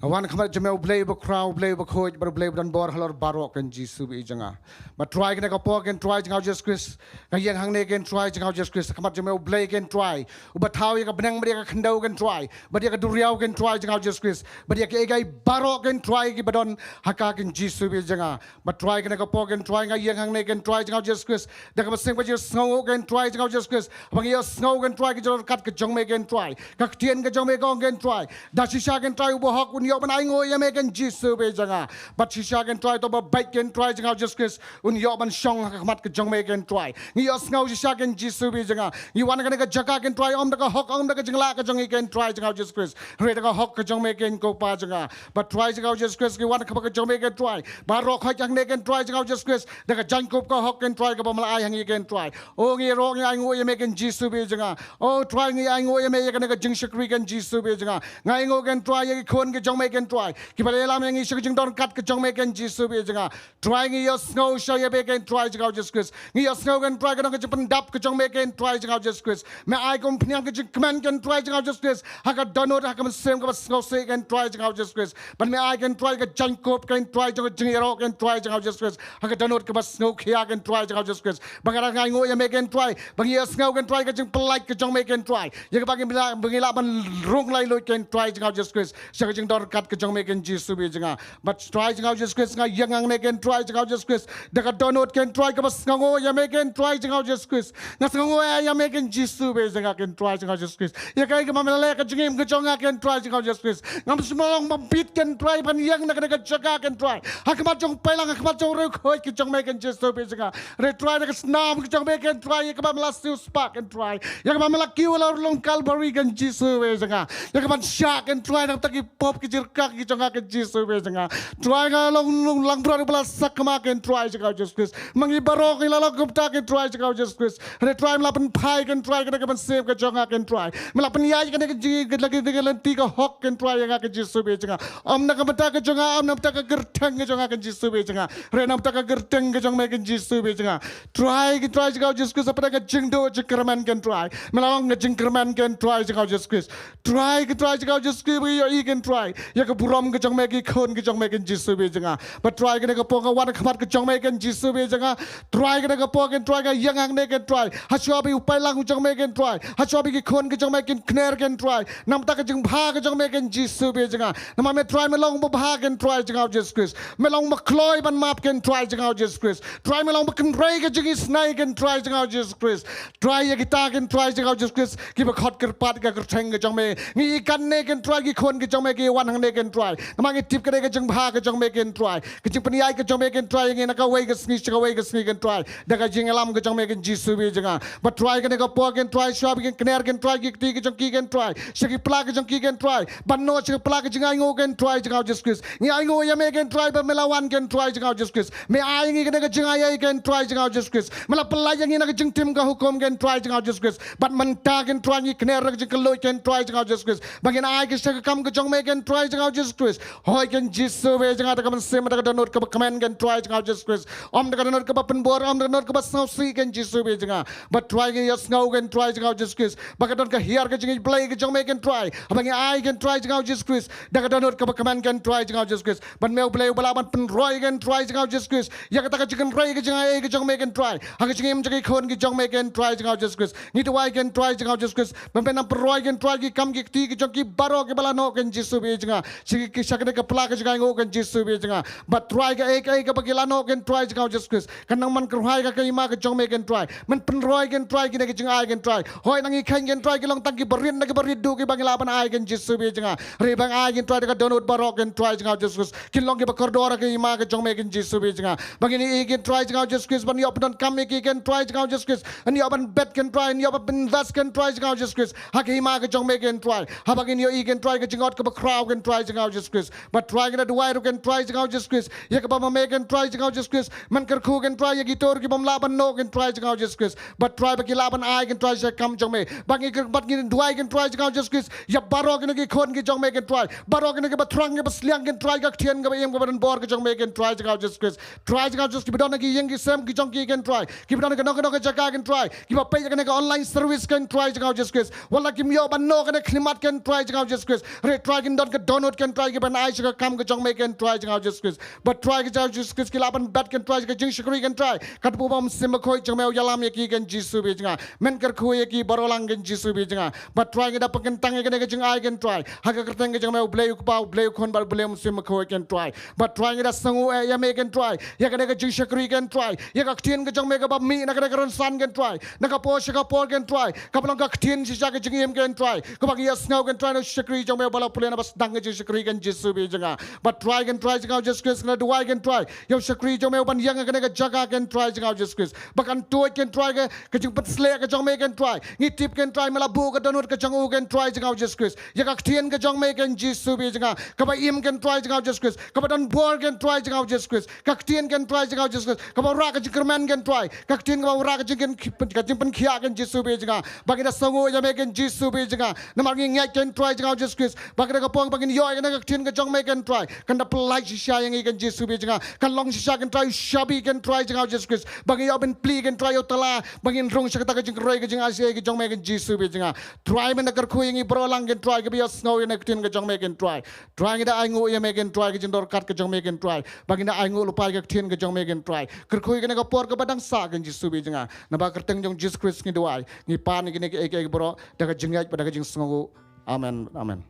Nga wan ha khmat jong me, U Blei uba khraw, U Blei uba khuid bad U Blei uba don bor halor baroh, ko Jisu Khrist jong nga. Bad Trai, ha kane ka por, ko Trai jong nga, U Jisu Khrist, nga ïeng hangne, ko Trai jong nga, U Jisu Khrist, ha khmat jong me, U Blei, ko Trai uba thaw ïa ka bneng bad ïa ka khyndew, ko Trai, bad ïa ka duriaw, ko Trai jong nga, U Jisu Khrist, bad ïa kiei kiei baroh, ko Trai, kiba don ha ka, ko Jisu Khrist jong nga. Bad Trai, ha kane ka por, ko Trai, nga ïeng hangne, ko Trai jong nga, U Jisu Khrist, da kaba seng ba jingïasngew, ko Trai jong nga, U Jisu Khrist, ba ngi ïohsngew, ko Trai, ka jingdonkam ka jong me, ko Trai, ka ktien ka jong me ka ong, ko Trai, da shisha, ko Trai uba hok un ïoh ban ainguh ïa me, ko Jisu Khrist jong nga. Bad shisha, ko Trai, uto uba beit, ko Trai jong nga, U Jisu Khrist, un ïoh ban shong ha khmat ka jong me, ko Trai. Ngi ïohsngew shisha, ko Jisu Khrist jong nga. Ngi wan ha kane ka jaka, ko Trai, ym da ka hok, ym da ka jinglah ka jong ngi, ko Trai jong nga, U Jisu Khrist, hynrei da ka hok ka jong me, ko Kpa jong nga. Bad Trai jong nga, U Jisu Khrist, ngi wan ha khmat ka jong me, ko Trai, baroh khoit hangne, ko Trai jong nga, U Jisu Khrist, da ka jaiñkup ka hok, ko Trai, kaba me la ai ha ngi, ko Trai. O, ngi ïaroh, ngi ainguh ïa me, ko Jisu Khrist jong nga. O Trai, ngi ainguh ïa me ïa kane ka jingshakri, ko Jisu Khrist jong nga. Nga ainguh, ko Trai, ïa ki khun ka jong me, ko Trai, kiba la ïalam ïa ngi sha ka jingdonkam ka jong me, ko Jisu Khrist jong nga. Trai, ngi ïohsngew shisha ïa me, ko Trai jong nga, U Jisu Khrist. Ngi ïohsngew, ko Trai, ka don ka jingpyndap ka jong me, ko Trai jong nga, U Jisu Khrist. Me ai kum pynïaid ka jingkmen, ko Trai jong nga, U Jisu Khrist, ha ka dohnud, ha ka mynsiem kaba sngewsih, ko Trai jong nga, U Jisu Khrist. Bad me ai, ko Trai, ka jaiñkup, ko Trai, jong ka jingïaroh, ko Trai jong nga, U Jisu Khrist, ha ka dohnud kaba sngewkhia, ko Trai jong nga, U Jisu Khrist. Ba nga dang ainguh ïa me, ko Trai, ba ngi ïohsngew, ko Trai, ka jingpyllait ka jong me, ko Trai, ïa kaba ngi lah, ba ngi lah ban rung lailuid, ko Trai jong nga, U Jisu Khrist, sha ka jingdonkam ka jong me, ko Jisu Khrist jong nga. Bad Trai jong nga, U Jisu Khrist, nga ïeng hangne, ko Trai jong nga, U Jisu Khrist, da ka dohnud, ko Trai, kaba sngewnguh ïa me, ko Trai jong nga, U Jisu Khrist. Nga sngewnguh ïa me, ko Jisu Khrist jong nga, ko Trai jong nga, U Jisu Khrist. Ïa kaei kaba me la leh ha ka jingim ka jong nga, ko Trai jong nga, U Jisu Khrist. Ngam shym la long bym bit, ko Trai, ban ïeng na kane ka jaka, ko Trai, ha khmat jong u paidlang, ha khmat jong u riewkhuid ka jong me, ko Jisu Khrist jong nga. Hynrei Trai, da ka snam ka jong me, ko Trai, ïa kaba me la siewspah, ko Trai, ïa kaba me la kiew halor lum Kalbari, ko Jisu Khrist jong nga, ïa kaban shah, ko Trai, na ka bynta ki pop, ki jyrkang ki jong nga, ko Jisu Khrist jong nga. Trai, nga long, long langbrot uba la sakma, ko Trai jong nga, U Jisu Khrist. Ma ngi baroh ngi la long kumta, ko Trai jong nga, U Jisu Khrist. Hynrei Trai, me la pynphai, ko Trai, kane ka mynsiem ka jong nga, ko Trai. Me la pynïaid kane ka jing, ka lynti ka hok, ko Trai, ïa nga, ko Jisu Khrist jong nga. Ym na ka bynta ka jong nga, ym na ka bynta ka kyrteng ka jong nga, ko Jisu Khrist jong nga, hynrei na ka bynta ka kyrteng ka jong me, ko Jisu Khrist jong nga. Trai, ko Trai jong nga, U Jisu Khrist, hapdeng ka jingduh jingkyrmen, ko Trai, me la long ka jingkyrmen, ko Trai jong nga, U Jisu Khrist. Trai, ko Trai jong nga, U Jisu Khrist, ba ngi ïohi, ko Trai, ïa ka burom ka jong me, ki khun ki jong me, ko Jisu Khrist jong nga. Bad Trai, kane ka por nga wan ha khmat ka jong me, ko Jisu Khrist jong nga. Trai, kane ka por, ko Trai, nga ïeng hangne, ko Trai, ha shuwa ba u paidlang u jong me, ko Trai, ha shuwa ba ki khun ki jong me kin kner, ko Trai, na ka bynta ka jingbha ka jong me, ko Jisu Khrist jong nga. Namar me Trai, me long uba bha, ko Trai jong nga, U Jisu Khrist. Me long uba kloi ban map, ko Trai jong nga, U Jisu Khrist. Trai, me long uba kynrei ka jingisynei, ko Trai jong nga, U Jisu Khrist. Trai, ïa kita, ko Trai jong nga, U Jisu Khrist, kiba khot kyrpad ïa ka kyrteng ka jong me, ngi ïa katne, ko Trai, ki khun ki jong me ki wan hangne, ko Trai, namar ngi tip kane ka jingbha ka jong me, ko Trai, ka jingpynïaid ka jong me, ko Trai, ïa ngi na kawei ka sngi sha kawei ka sngi, ko Trai, da ka jingïalam ka jong me, ko Jisu Khrist jong nga. Bad Trai, kane ka por, ko Trai, shuwa ba kin kner, ko Trai, ki kti ki jong ki, ko Trai, sha ki pla ki jong ki, ko Trai, ban noh sha ki pla ki jingainguh, ko Trai jong nga, U Jisu Khrist, ngi ainguh ïa me, ko Trai, ba me la wan, ko Trai jong nga, U Jisu Khrist. Me ai ngi kane ka jingai, ko Trai jong nga, U Jisu Khrist. Me la pyllait ïa ngi na ka jingtim ka hukum, ko Trai jong nga, U Jisu Khrist. Bad mynta, ko Trai, ngi kner da ka jingkylluid, ko Trai jong nga, U Jisu Khrist, ba ngin ai ki sha ka kam ka jong me, ko Trai. jong nga, Jisu Khrist. Hoi ken Jisu bad jong nga da ka mynsiem, da ka dohnud kaba kmen ken Trai jong nga, Jisu Khrist. Ym da ka dohnud kaba pynbor, ym da ka dohnud kaba sngewsih ken Jisu bad jong nga. Bad Trai ngi ïohsngew ken Trai jong nga, Jisu Khrist, ba ka don ka hiar ka jingïeit Blei ka jong me ken Trai. Haba ngi ai ken Trai jong nga, Jisu Khrist, da ka dohnud kaba kmen ken Trai jong nga, Jisu Khrist. Bad me U Blei uba lah ban pynroi ken Trai jong nga, Jisu Khrist, ïa kata ka jingkynrei ka jingaiei ka jong me ken Trai, ha ka jingim jong ki khun ki jong me ken Trai jong nga, Jisu Khrist. Ngi duwai ken Trai jong nga, Jisu Khrist, ba men nang pynroi ken Trai ki kam ki kti ki jong ki baroh kiba la noh ken Jisu bad jong nga. Sha ki, sha kane ka pla ka jingainguh ken Jisu bad jong nga. Bad Trai kaei kaei kaba ki la noh ken Trai jong nga, Jisu Khrist, kan nang man kyrhuai ha ka hima ka jong me ken Trai. Men pynroi ken Trai kine ki jingai ken Trai. Hoi nang ngi kheiñ ken Trai ki long tang kiba rit na kiba rit duh kiba ngi lah ban ai ken Jisu bad jong nga. Hynrei ba ngi ai ken Trai da ka dohnud baroh ken Trai jong nga, Jisu Khrist, kin long kiba kordor ha ka hima ka jong me ken Jisu bad jong nga. Ba ngin ïohi ken Trai jong nga, Jisu Khrist, ban ïoh pyndonkam ïa ki ken Trai jong nga, Jisu Khrist. Ban ïoh ban bet ken Trai, ban ïoh ban invest ken Trai jong nga, Jisu Khrist, ha ka hima ka jong me ken Trai. Haba ngin ïohi ken Trai ka jingot kaba khraw ken Trai jong nga, Jisu Khrist. Bad Trai ngi da duwai ruh ken Trai jong nga, Jisu Khrist, ïa kaba ma me ken Trai jong nga, Jisu Khrist, men kyrkhu ken Trai ïa ki tur kibym lah ban noh ken Trai jong nga, Jisu Khrist. Bad Trai ba ki lah ban ai ken Trai sha ka kam jong me. Ba ngi kyr-, bad ngi duwai ken Trai jong nga, Jisu Khrist, ïa baroh kine ki khun ki jong me ken Trai, baroh kine kiba thrang kiba sliang ken Trai, ka ktien kaba im kaba donbor ka jong me ken Trai jong nga, Jisu Khrist. Trai jong nga, Jisu, kiba don ha ki ïing ki sem ki jong ki ken Trai, kiba don ha kano kano ka jaka ken Trai, kiba peit ïa kane ka online service ken Trai jong nga, Jisu Khrist. Wat la kim ïoh ban noh kane ka khyllipmat ken Trai jong nga, Jisu Khrist, hynrei Trai kin don ka dohnud ken Trai kiban ai sha ka kam ka jong me ken Trai jong nga, Jisu Khrist. Bad Trai ka jong nga, Jisu Khrist, ki lah ban bet ken Trai sha ka jingshakri ken Trai. Katba U Mynsiem Bakhuid jong me u ïalam ïa ki ken Jisu bad jong nga. Men kyrkhu ïa ki baroh lang ken Jisu bad jong nga. Bad Trai ngi da pynkyntang ïa kane ka jingai ken Trai ha ka kyrteng ka jong me U Blei U Kpa, U Blei U Khun bad U Blei U Mynsiem Bakhuid ken Trai. Bad Trai ngi da sngewnguh ïa me ken Trai ïa kane ka jingshakri ken Trai, ïa ka ktien ka jong me kaba mih na kane ka rynsan ken Trai, na ka por sha ka por ken Trai, kaba long ka ktien shisha ka jingim ken Trai, kaba ngi ïohsngew ken Trai na u shakri jong me uba la pule na ba sdang ka jingshakri ken Jisu bad jong nga. Bad Trai ken Trai jong nga, Jisu Khrist, ngi da duwai ken Trai ïa u shakri jong me uban ïeng ha kane ka jaka ken Trai jong nga, Jisu Khrist, ba kan tuid ken Trai ka, ka jingpynsleh ka jong me ken Trai. Ngi tip ken Trai me la buh ka dohnud ka jong u ken Trai jong nga, Jisu Khrist, ïa ka ktien ka jong me ken Jisu bad jong nga, kaba im ken Trai jong nga, Jisu Khrist, kaba donbor ken Trai jong nga, Jisu Khrist, ka ktien ken Trai jong nga, Jisu Khrist, kaba wanrah ka jingkyrmen ken Trai, ka ktien kaba wanrah ka jingkyn-, ka jingpynkhiah ken Jisu bad jong nga. Ba ngi da sngewnguh ïa me ken Jisu bad jong nga, namar ngi ngeit ken Trai jong nga, Jisu Khrist, ba ka da ka por ba ngin ïoh ïa kane ka ktien ka jong me ken Trai, kan da pyllait shisha ïa ngi ken Jisu bad jong nga, kan long shisha ken Trai u shabi ken Trai jong nga, Jisu Khrist, ba ngi ïoh ban plie ken Trai ïa u tala, ba ngin rung sha kata ka jingroi ka jingai ka jong me ken Jisu bad jong nga. Trai men da kyrkhu ïa ngi baroh lang ken Trai kiba ïohsngew ïa kane ka ktien ka jong me ken Trai. Trai ngi da ainguh ïa me ken Trai ka jingdorkhat ka jong me ken Trai, ba ngin da ainguh lypa ïa ka ktien ka jong me ken Trai. Kyrkhu ïa kane ka por kaba dang sah ken Jisu bad jong nga. Naba kyrteng jong Jisu Khrist ngi duwai, ngi pan ïa kine kiei kiei baroh da ka jingngeit bad da ka jingsngewnguh. Amen. Amen.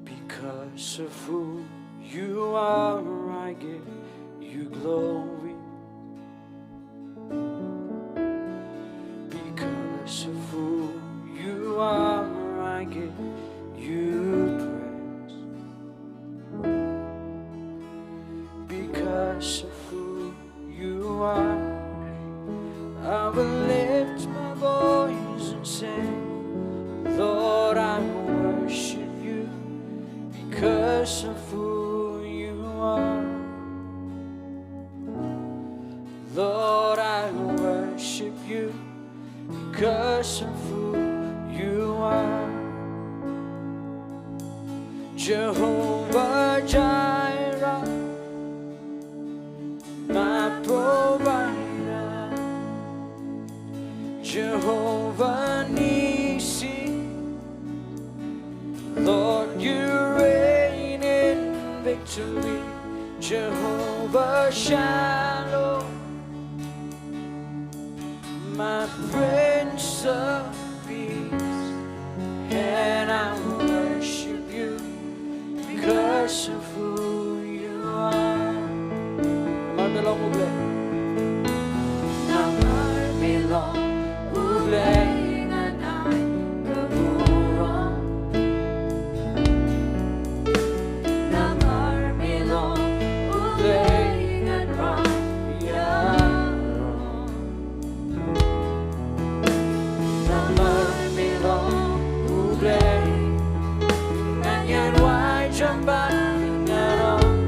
Because of who you are, I give you glory. Because of who you are, I give you praise. Because of who you are, I will lift my voice and say, Lord, I worship you because of who you are. Lord, I worship you because of who you are. Jehovah Jireh, my provider. Jehovah Nissi, Lord, you reign in victory. Jehovah Shalom, my Prince of Peace, and I worship you because of who you are. Namar me long U Blei. Namar me long U Blei ngan ai ka burom. Namar me long U Blei ngan rai ïarom. Namar me long U Blei ngan ïaid rangbah, ngan ong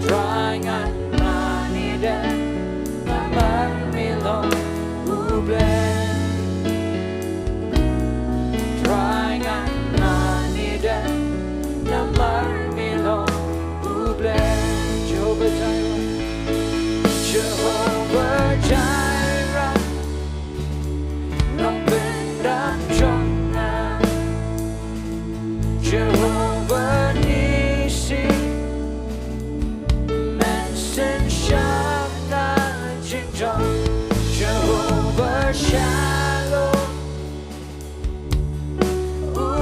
Trai ngan mane dei. Namar me long U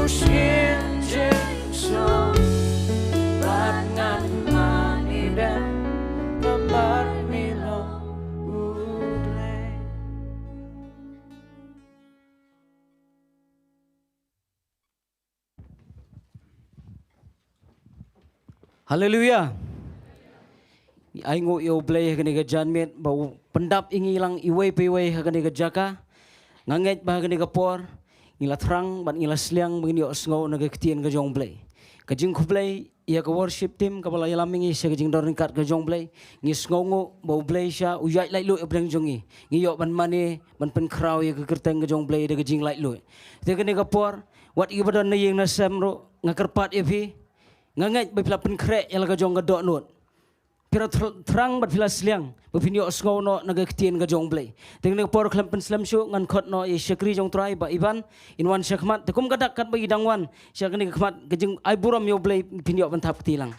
Sien jing song, bad ngan mane dem, namar me long U Blei. Haleluya. Ai nguh ïa U Blei ha kane ka janmiet ba u pyndap ïa ngi lang iwei pa iwei ha kane ka jaka. Nga ngeit ba ha kane ka por ngi la thrang bad ngi la sliang ba ngin ïohsngew na ka ktien ka jong U Blei. Ka jingkhublei ïa ka worship team kaba la ïalam ïa ngi sha ka jingdon ryngkat ka jong U Blei. Ngi sngewnguh ba U Blei shisha u ïaid laitluid hapdeng jong ngi. Ngi ïoh ban mane ban pynkhraw ïa ka kyrteng ka jong U Blei da ka jinglaitluid. Te kane ka por, wat ïa ba don na ïing na sem ruh, nga kyrpad ïa phi. Nga ngeit ba phi la pynkhreh ïa la ka jong ka dohnud. Phi la thr-, thrang bad phi la sliang ba phin ïohsngew noh na ka ktien ka jong U Blei. Te kane ka por khlem pynslem shuh ngan khot noh ïa i shakri jong U Trai Bah Ivan, in wan shakhmat. Te kum ka dak katba i dang wan sha kane ka khmat, ka jingai burom ïa U Blei, phin ïoh ban thap kti lang.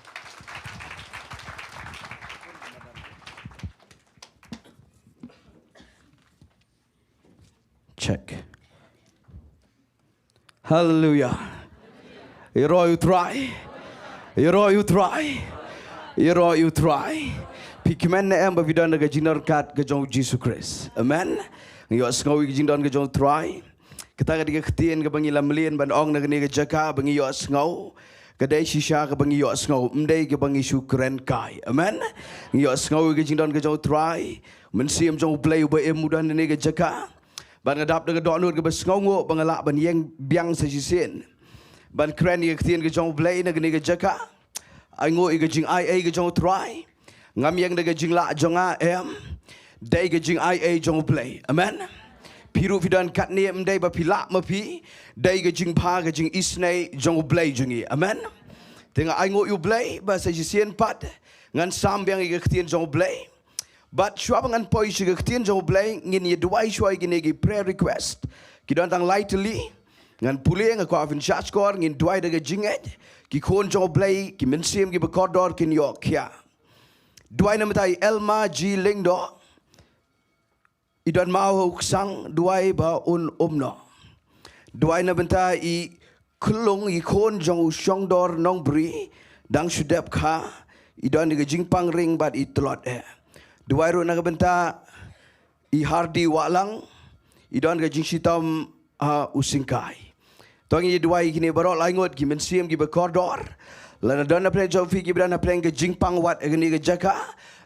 Check. Haleluya. Ïaroh ïa U Trai. Ïaroh ïa U Trai. Ïaroh ïa U Trai. Phi kmen ne em ba phi don ha ka jingdon ryngkat ka jong U Jisu Khrist? Amen. Ngi ïohsngew ïa ka jingdon ka jong U Trai. Kata ka dei ka ktien kaba ngi la mlien ban ong na kane ka jaka, ba ngi ïohsngew. Ka dei shisha kaba ngi ïohsngew, ym dei kaba ngi shu kren kai. Amen. Ngi ïohsngew ïa ka jingdon ka jong U Trai. Mynsiem jong U Blei uba im u don ha kane ka jaka. Bad nga dap da ka dohnud kaba sngewnguh ba nga lah ban ïeng biang sa shisien ban kren ïa ka ktien ka jong U Blei na kane ka jaka. Ai nguh ïa ka jingaiei ka jong U Trai. Ngam ïeng da ka jinglah jong nga, em. Dei ka jingaiei jong U Blei. Amen. Phi ruh phi don katne, ym dei ba phi lah ma phi. Dei ka jingbha, ka jingisynei jong U Blei jong ngi. Amen. Te nga ai nguh ïa U Blei ba sa shisien pat ngan sam biang ïa ka ktien jong U Blei. Bad shuwa ba ngan poi sha ka ktien jong U Blei, ngin ïa duwai shuwa ïa kine ki prayer request. Ki don tang lai tylli. Ngan pule, nga kwah phin shahshkor, ngin duwai da ka jingngeit. Ki khun jong U Blei, ki mynsiem kiba kordor kin ïoh khiah. Duwai na bynta i Elma G Lyngdoh. I don maw ha u ksang, duwai ba un um noh. Duwai na bynta i Khlung, i khun jong u Shongdor Nongbri, dang shu dep kha, i don ïa ka jingpang ring bad i tlot eh. Duwai ruh na ka bynta i Hardi Wahlang, i don ka jingshitom ha u Syngkai. To ngin ïa duwai ïa kine baroh laingut ki mynsiem kiba kordor. Lada don na pdeng jong phi kiba don na pdeng ka jingpang wat ha kane ka jaka,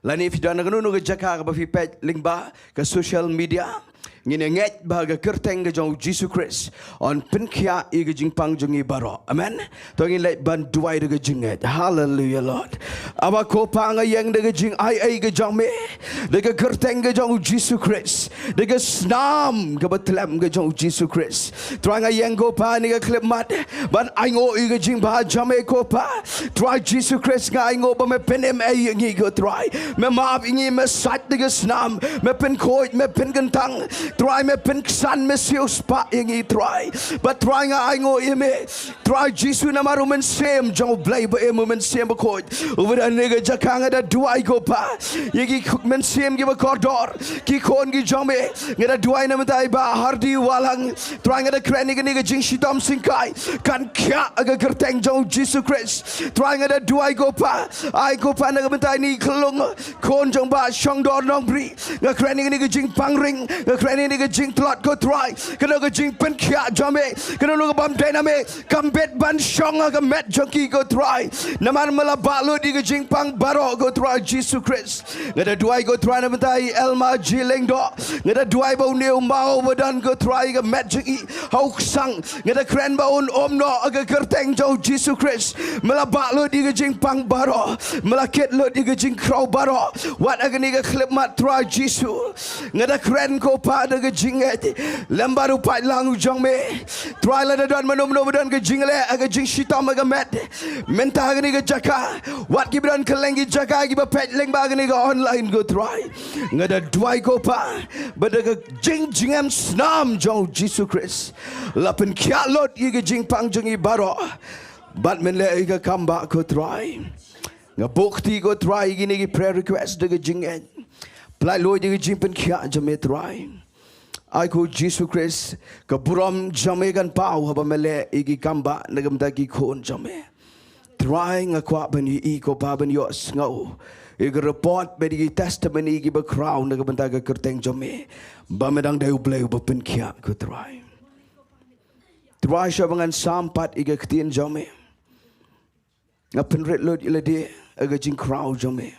lane phi don na kano kano ka jaka kaba phi peit lyngba ka social media, ngin ïa ngeit ba ka kyrteng ka jong u Jisu Khrist un pynkhiah ïa ka jingpang jong ngi baroh. Amen. To ngin leit ban duwai da ka jingngeit. Hallelujah, Lord. Aba ko Pa, nga ïeng da ka jingaiei ka jong me, da ka kyrteng ka jong u Jisu Khrist, da ka snam kaba tlem ka jong u Jisu Khrist. Trai, nga ïeng ko Pa ha kane ka khyllipmat ban ainguh ïa ka jingbha jong me ko Pa. Trai Jisu Khrist, nga ainguh ba me pynim ei ïa ngi ko Trai. Me map ïa ngi, me sait da ka snam, me pynkhuid, me pynkyntang. Trai, me pynksan, me siewspah ïa ngi Trai. Bad Trai, nga ainguh ïa me Trai Jisu, namar u Mynsiem jong U Blei ba im, u Mynsiem Bakhuid uba don ha kane ka jaka. Nga da duwai ko Pa ïa ki khun mynsiem kiba kordor, ki khun ki jong me. Nga da duwai na bynta i Bah Hardi Wahlang. Trai, nga da kren ïa kane ka jingshitom Syngkai kan khiah ha ka kyrteng jong u Jisu Khrist. Trai, nga da duwai ko Pa, ai ko Pa na ka bynta ine i Khlung, khun jong Bah Shongdor Nongbri. Nga kren ïa kane ka jingpang ring, nga kren ïa kane ka jingtlot ko Trai. Kano ka jingpynkhiah jong me, kano kano ka bym dei na me, kam bit ban shong ha ka met jong ki ko Trai. Namar me la bah lut ïa ka jingpang baroh ko Trai Jisu Khrist. Nga da duwai ko Trai na bynta i Elma G Lyngdoh. Nga da duwai ba une u maw uba don ko Trai ha ka met jong i ha u ksang, nga da kren ba un um noh ha ka kyrteng jong u Jisu Khrist. Me la bah lut ïa ka jingpang baroh, me la kit lut ïa ka jingkhraw baroh wat ha kane ka khyllipmat Trai Jisu. Nga da kren ko Pa da ka jingngeit lem bad u paidlang u jong me. Trai, lada don mano mano ba don ka jingleh ha ka jingshitom ha ka met mynta ha kane ka jaka, wat kiba don kylleng ki jaka kiba peit lyngba kane ka online ko Trai, nga da duwai ko Pa ba da ka jingjngem snam jong u Jisu Khrist la pynkhiah lut ïa ka jingpang jong ngi baroh. Bad men leh ïa ka kam bah ko Trai. Nga buh kti ko Trai ïa kine ki prayer request da ka jingngeit. Pynlait lut ïa ka jingpynkhiah jong me Trai. Ai ko Jisu Khrist, ka burom jong me kan paw haba me leh ïa ki kam ba na ka bynta ki khun jong me. Trai, nga kwah ban ïohi ko Pa, ban ïohsngew ïa ka report bad ïa ki testimony kiba khraw na ka bynta ka kyrteng jong me, ba me dang dei U Blei uba pynkhiah ko Trai. Trai, shuwa ba ngan sam pat ïa ka ktien jong me, nga pynrit lut ïa lade ha ka jingkhraw jong me.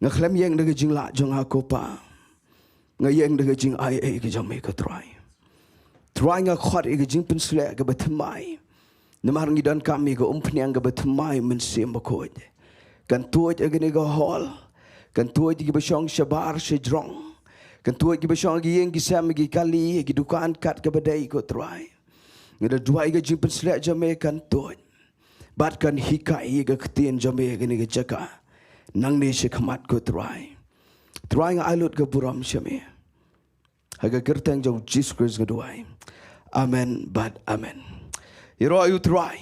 Nga khlem ïeng da ka jinglah jong nga ko Pa, nga ïeng da ka jingaiei ka jong me ko Trai. Trai, nga khot ïa ka jingpynsleh kaba thymmai, namar ngi donkam ïa ka umphniang kaba thymmai Mynsiem Bakhuid. Kan tuid ha kane ka hall, kan tuid ha kiba shong shabar shajrong, kan tuid ha kiba shong ha ki ïing ki sem, ha ki kali, ha ki dukan, kat kaba dei ko Trai. Nga da duwai ka jingpynsleh jong me kan tuid bad kan hikai ïa ka ktien jong me ha kane ka jaka nangne shakhmat ko Trai. Trai, nga ai lut ka burom sha me. Ha ka kyrteng jong Jisu Khrist nga duwai. Amen bad amen. Ïaroh ïa U Trai.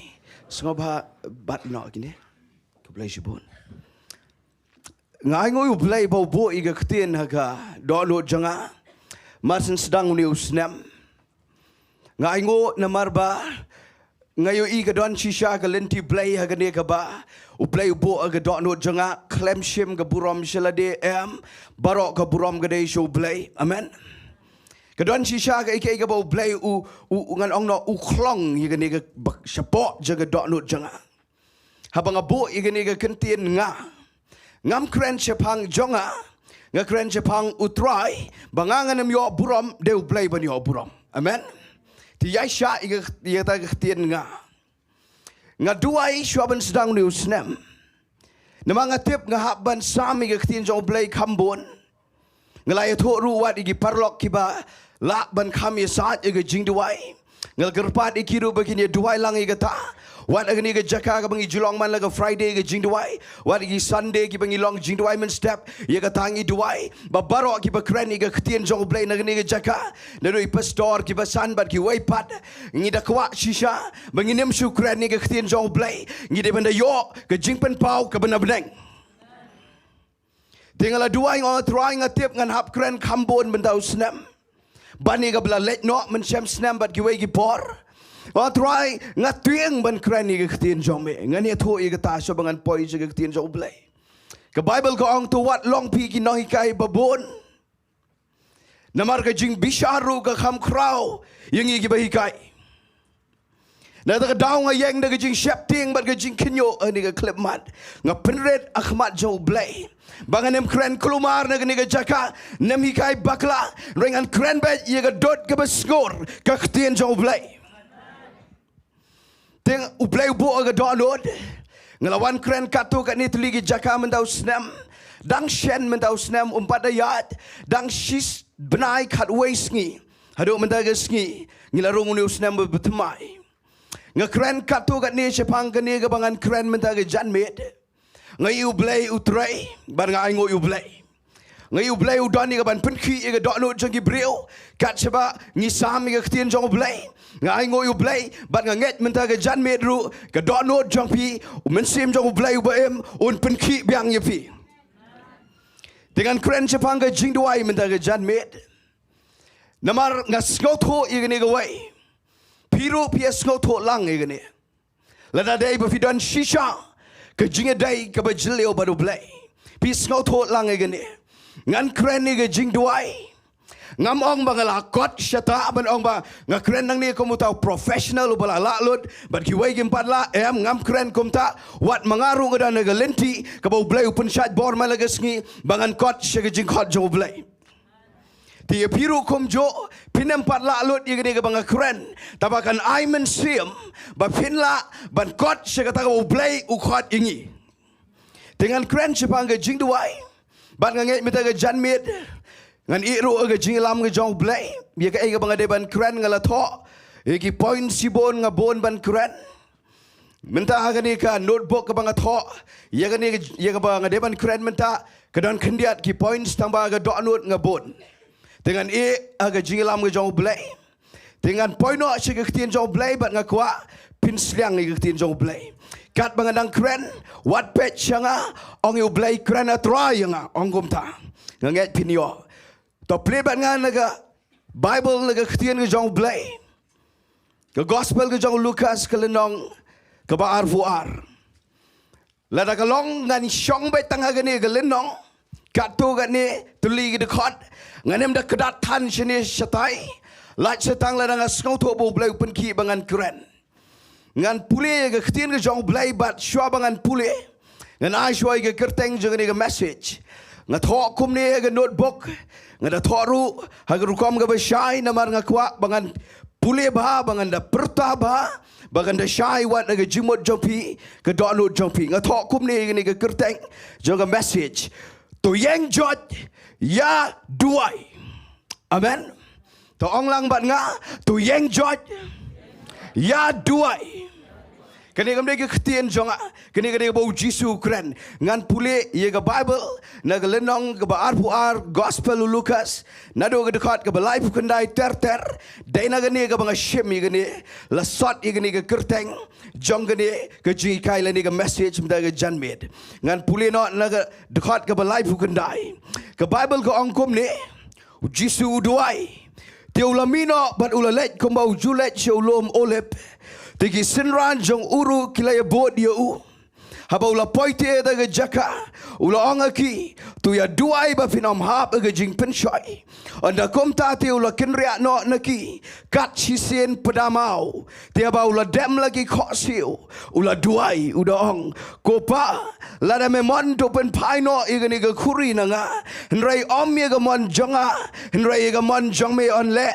Sngewbha bat noh kine. Khublei shibun. Nga ainguh ïa U Blei ba u buh ïa ka ktien ha ka dohnud jong nga mar shen sdang une u snem. Nga ainguh namar ba nga ïohi ka don shisha ka lynti Blei ha kane kaba U Blei u buh ha ka dohnud jong nga. Khlem shim ka burom sha lade, em, baroh ka burom ka dei sha U Blei. Amen. Ka don shisha kaei kaei kaba U Blei u, u, u ngan ong noh, u khlong ïa kane ka bak shapoh jong ka dohnud jong nga. Haba nga buh ïa kane ka kyntien nga, ngam kren shaphang jong nga, nga kren shaphang U Trai, ba nga ngan ym ïoh burom, dei U Blei ban ïoh burom. Amen. Te ïaishah ïa ka, ïa kata ka ktien nga. Nga duwai shuwa ban sdang une u snem, namar nga tip nga hap ban sam ïa ka ktien jong U Blei kham bun. Nga la ïathuh ruh wat ïa ki paralok kiba lah ban kham ïasaid ïa ka jingduwai. Nga la kyrpad ïa ki ruh ba kin ïa duwai lang ïa kata. Wat ha kane ka jaka kaba ngi ju long man la ka Friday ka jingduwai, wat ïa ki Sunday kiba ngi long jingduwai mynstep, ïa kata ngi duwai ba baroh kiba kren ïa ka ktien jong U Blei na kane ka jaka, naduh i pastor, ki basan bad kiwei pat, ngi da kwah shisha ba ngin ym shu kren ïa ka ktien jong U Blei, ngi dei ban da ïoh ka jingpynpaw kaba na bneng. Te nga la duwai, nga ong, Trai, nga tip ngan hap kren kham bun mynta u snem. Ban ïa kaba la leit noh mynshem snem bad kiwei ki por, nga ong, Trai, nga tieng ban kren ïa ka ktien jong me. Ngan ïathuh ïa kata shuwa ba ngan poi sha ka ktien jong U Blei. Ka Baibl ka ong, to wat long phi ki nonghikai babun, namar ka jingbishar ruh ka kham khraw ïa ngi kiba hikai. Na kata ka daw nga ïeng da ka jingsheptieng bad ka jingkhynñiuh ha kane ka khyllipmat. Nga pynrit ha khmat jong U Blei ba ngan ym kren kulmar na kane ka jaka, ym hikai bakla, hynrei ngan kren beit ïa ka dud kaba sngur, ka ktien jong U Blei. Te U Blei u buh ha ka dohnud. Nga la wan kren katto katne tylli ki jaka mynta u snem. Dang shen mynta u snem, ym pat da ïaid, dang shi bnai khatwei sngi. Haduh mynta ka sngi ngi la rung une u snem ba thymmai. Nga kren katto katne shaphang kane kaba ngan kren mynta ka janmiet. Nga ïohi U Blei u trei bad nga ainguh ïa U Blei. Nga ïohi U Blei u don ïa kaban pynkhih ïa ka dohnud jong ki briew kat shaba ngi sam ïa ka ktien jong U Blei. Nga ainguh ïa U Blei bad nga ngeit mynta ka janmiet ruh ka dohnud jong phi, u Mynsiem jong U Blei uba im un pynkhih biang ïa phi. Te ngan kren shaphang ka jingduwai mynta ka janmiet. Namar nga sngewthuh ïa kane kawei, phi ruh phi ïa sngewthuh lang ïa kane. Lada dei ba phi don shisha ka jingïadei kaba jylliew bad U Blei, phi sngewthuh lang ïa kane. Ngan kren ïa ka jingduwai. Ngam ong ba nga la kot shata ban ong ba nga kren nangne kum uta u professional uba la lah lut bad kiwei kim pat lah, em, ngam kren kumta. Wat ma nga ruh nga don ha ka lynti kaba U Blei u pynshait bor man la ka sngi ba ngan kot sha ka jingkhot jong U Blei. Te ïa phi ruh kumjuh, phin ym pat lah lut ïa kane kaba nga kren, tangba kan ai mynsiem ba phin lah ban kot sha kata kaba U Blei u khot ïa ngi. Te ngan kren shaphang ka jingduwai bad nga ngeit mynta ka janmiet ngan ïeh ruh ha ka jingïalam ka jong U Blei. Ïa kaei kaba nga dei ban kren nga la thoh, ïa ki point shibun nga bun ban kren. Mynta ha kane ka notebook kaba nga thoh ïa kane, ïa kaba nga dei ban kren mynta, ka don khyndiat ki points, tangba ha ka dohnud nga bun. Te ngan ïeh ha ka jingïalam ka jong U Blei. Te ngan poi noh sha ka ktien jong U Blei bad nga kwah phin sliang ïa ka ktien jong U Blei. Katba nga dang kren, wat peit sha nga, ong ïa U Blei, kren, A Trai, ïa nga, ong kumta. Nga ngeit phin ïoh. To plie bad nga na ka Bible na ka ktien ka jong Blei, ka Gospel ka jong Lukas ka lynnong kaba arphew ar. Lada ka long ngan shong beit tang ha kane ka lynnong, katto katne tylli ki dkhot, ngan ym da kdat than shane shatai. Lait shatang lada nga sngewthuh ba U Blei u pynkhih ba ngan kren. Ngan pule ïa ka ktien ka jong U Blei bad shuwa ba ngan pule, ngan ai shuwa ïa ka kyrteng jong kane ka message. Nga thoh kumne ha ka notebook, nga da thoh ruh ha ka rukom kaba shai namar nga kwah ba ngan pule bha, ba ngan da pyrta bha, ba ngan da shai wat na ka jingmut jong phi, ka dohnud jong phi. Nga thoh kumne ïa kane ka kyrteng jong ka message. To ïeng joit ïa duwai. Amen. To ong lang bad nga, to ïeng joit ïa duwai. Kane kam dei ka ktien jong nga, kane ka dei kaba U Jisu u kren. Ngan pule ïa ka Bible na ka lynnong kaba arphew ar, Gospel u Lukas, naduh ka dkhot kaba laiphew khyndai ter ter. Dei na kane kaba nga shim ïa kane, la sot ïa kane ka kyrteng jong kane ka jinghikai lane ka message mynta ka janmiet. Ngan pule noh na ka dkhot kaba laiphew khyndai. Ka Bible ka ong kumne, U Jisu u duwai. Te u la mih noh bad u la leit kumba u ju leit sha u lum Olib. Te ki synran jong u ruh ki la ïabud ïa u. Haba u la poi te da ka jaka, u la ong ha ki, to ïa duwai ba phin ym hap ha ka jingpynshoi. Ynda kumta te u la kynriah noh na ki kat shisien pdamaw. Te haba u la dem la ki khohsiew, u la duwai, u da ong, Ko Pa, lada me mon to pynphai noh ïa kane ka khuri na nga, hynrei ym ïa ka mon jong nga, hynrei ïa ka mon jong me yn leh.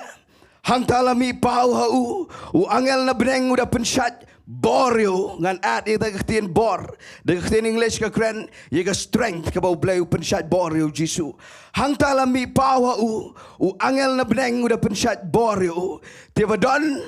Hangta la mih paw ha u, u angel na bneng u da pynshait bor ïa u. Ngan add ïa ka ktien bor, da ka ktien English ka kren ïa ka strength kaba U Blei u pynshait bor ïa U Jisu. Hangta la mih paw ha u, u angel na bneng u da pynshait bor ïa u. Te ba don,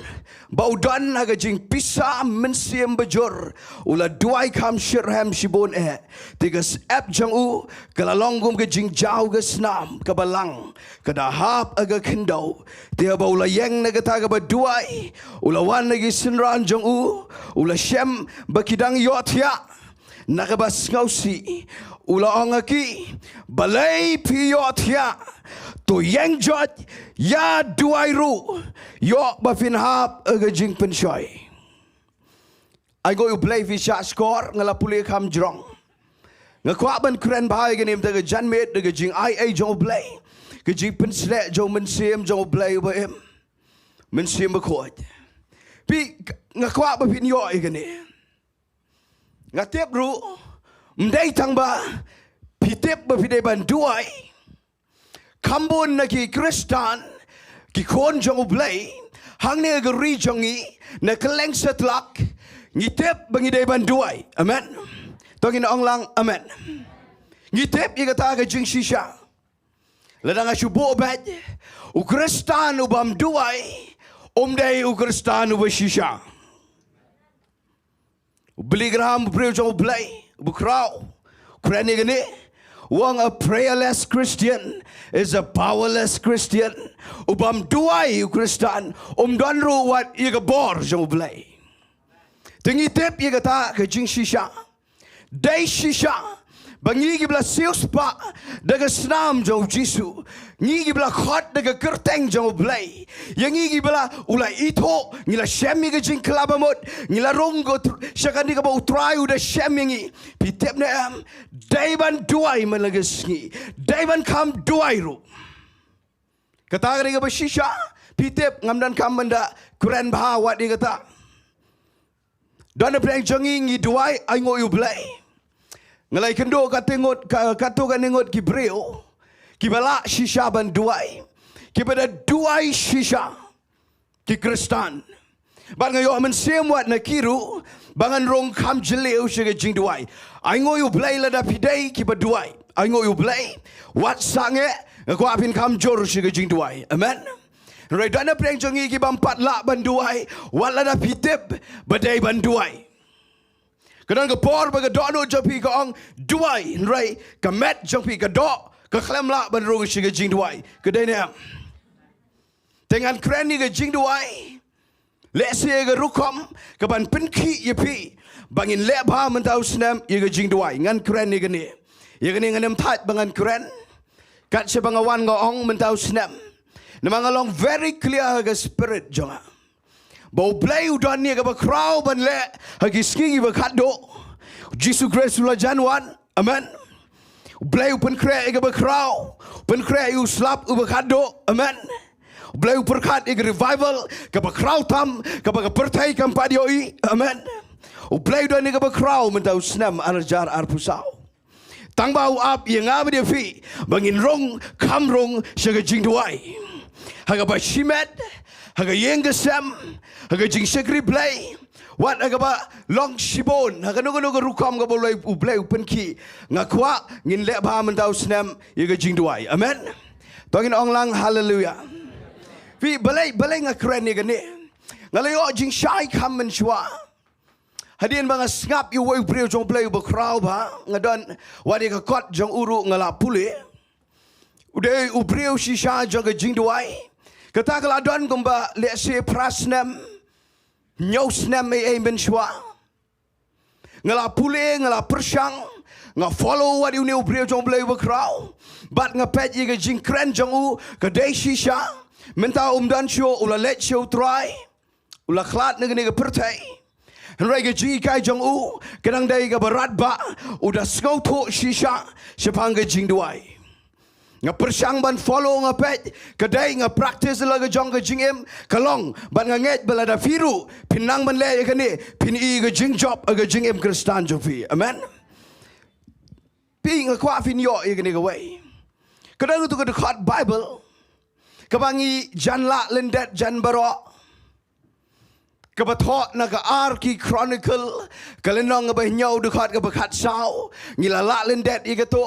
ba u don ha ka jingpisa mynsiem bajur, u la duwai kham shitrhem shibun eh. Te ka syep jong u ka la long kum ka jingjaw ka snam kaba lang, ka da hap ha ka khyndew. Te haba u la ïeng na kata kaba duwai, u la wan na ki synran jong u, u la shem ba ki dang ïohthiah. Na kaba sngewsih, u la ong ha ki, balei phi ïohthiah? To ïeng joit ïa duwai ruh, ïoh ba phin hap ha ka jingpynshoi. Ai nguh ïa U Blei phi shah shkor, nga la pule kham jrong. Nga kwah ban kren bha ïa kane mynta ka janmiet da ka jingai ei jong U Blei, ka jingpynshlur jong u Mynsiem jong U Blei uba im, Mynsiem Bakhuid. Phi, nga kwah ba phin ïoh ïa kane. Nga tip ruh, ym dei tang ba phi tip ba phi dei ban duwai. Kham bun na ki Khristan, ki khun jong U Blei, hangne ha ka ri jong ngi, na kylleng satlak, ngi tip ba ngi dei ban duwai. Amen. To ngin ong lang, amen. Ngi tip ïa kata ka jingshisha. Lada nga shu buh beit, u Khristan u bym duwai, um dei u Khristan uba shisha. U Billy Graham, u briew jong U Blei, u ba khraw, kren ïa kane, u ong, a prayerless Christian is a powerless Christian. U bym duwai u Khristan, um don ruh wat ïa ka bor jong U Blei. Te ngi tip ïa kata ka jingshisha. Dei shisha ba ngi kiba la siewspah da ka snam jong U Jisu, ngi kiba la khot da ka kyrteng jong U Blei, ïa ngi kiba la, u la ithuh, ngi la shem ïa ka jingkylla bamut, ngi la rung ko tr-, sha kane kaba U Trai u da shem ïa ngi. Phi tip ne em, dei ban duwai man la ka sngi, dei ban kham duwai ruh. Kata ka dei kaba shisha. Phi tip, ngam donkam ban da kren bha wat ïa kata. Don na pdeng jong ngi ngi duwai, ai nguh ïa U Blei. Nga la ïakynduh katto ngut, ka-, katto katne ngut ki briew kiba lah shisha ban duwai, kiba da duwai shisha, ki Khristan. Bad nga ïoh mynsiem wat na ki ruh ba ngan rung kham jylliew sha ka jingduwai. Ai nguh ïa U Blei lada phi dei kiba duwai. Ai nguh ïa U Blei, wat sangeh, nga kwah phin kham jur sha ka jingduwai. Amen. Hynrei don na pdeng jong ngi ki bym pat lah ban duwai, wat lada phi tip ba dei ban duwai. Ka don ka por ba ka dohnud jong phi ka ong duwai, hynrei ka met jong phi ka doh, ka khlem lah ban rung sha ka jingduwai. Ka dei ne em? Te ngan kren ïa ka jingduwai, lehse ka rukom kaban pynkhih ïa phi ba ngin leh bha mynta u snem ïa ka jingduwai. Ngan kren ïa kane. Ïa kane ngan ym thait ba ngan kren. Kat shaba nga wan nga ong mynta u snem, Namar nga long very clear ha ka spirit jong nga ba U Blei u don ïa kaba khraw ban leh ha ki sngi kiba khatduh. Jisu Khrist u la jan wan. Amen. U Blei u pynkhreh ïa kaba khraw, pynkhreh ïa u slap uba khatduh. Amen. U Blei u pyrkhat ïa ka revival kaba khraw tam kaba ka pyrthei kam pat ïohi. Amen. U Blei u don ïa kaba khraw mynta u snem ar hajar arphew saw. Tang ba u ap ïa nga bad ïa phi ba ngin rung kham rung sha ka jingduwai, ha kaba shimet, ha ka ïing ka sem, ha ka jingshakri Blei, wat ha kaba long shibun, ha kano kano ka rukom kaba U Blei, U Blei u pynkhih. Nga kwah ngin leh bha mynta u snem ïa ka jingduwai. Amen. To ngin ong lang haleluya. Phi, balei, balei nga kren ïa kane? Nga la ïoh jingshai kham mynshuwa. Hadien ba nga sngap ïa uwei u briew jong U Blei uba khraw bha, nga don wat ïa ka kot jong u ruh nga la pule. U dei u briew shisha jong ka jingduwai. Kata ka la don kumba lehse phra snem, hynñiew snem ei ei mynshuwa. Nga la pule, nga la pyrshang, nga follow wat ïa une u briew jong U Blei uba khraw. Bad nga peit ïa ka jingkren jong u ka dei shisha. Mynta um don shuh, u la leit sha U Trai. U la khlad na kane ka pyrthei. Hynrei ka jinghikai jong u ka dang dei kaba radbah, u da sngewthuh shisha shaphang ka jingduwai. Nga pyrshang ban follow, nga peit, ka dei, nga practice la ka jong ka jingim, ka long, bad nga ngeit ba lada phi ruh phin nang ban leh ïa kane, phin i ka jingjop ha ka jingim Khristan jong phi. Amen. Phi, nga kwah phin ïoh ïa kane kawei. Ka don katu ka dkhot Bible kaba ngi jan lah lyndet jan baroh, kaba thoh na ka Ar Ki Chronicle, ka lynnong kaba hynñiew, dkhot kaba khatsaw. Ngi la lah lyndet ïa katu.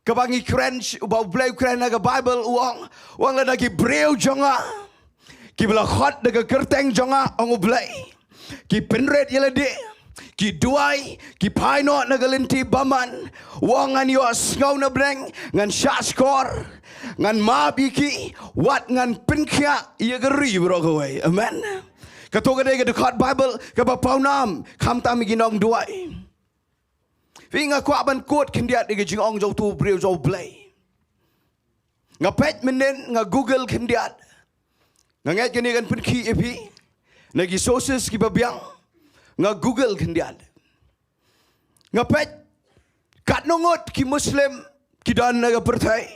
Kaba ngi kren sh-, uba U Blei u kren ha ka Bible, u ong, u ong, lada ki briew jong nga kiba la khot da ka kyrteng jong nga, ong U Blei, ki pynrit ïa lade, ki duwai, ki phai noh na ka lynti bymman, u ong, ngan ïohsngew na bneng, ngan shahshkor, ngan map ïa ki, wat ngan pynkhiah ïa ka ri baroh kawei. Amen. Katu ka dei ka dkhot Bible kaba pawnam khamtam ïa ki nongduwai. Phi, nga kwah ban quote khyndiat ïa ka jingong jong utu u briew jong U Blei. Nga peit mynnin, nga Google khyndiat. Nga ngeit kane kan pynkhih ïa phi na ki sources kiba biang. Nga Google khyndiat. Nga peit katno ngut ki Muslim ki don ha ka pyrthei.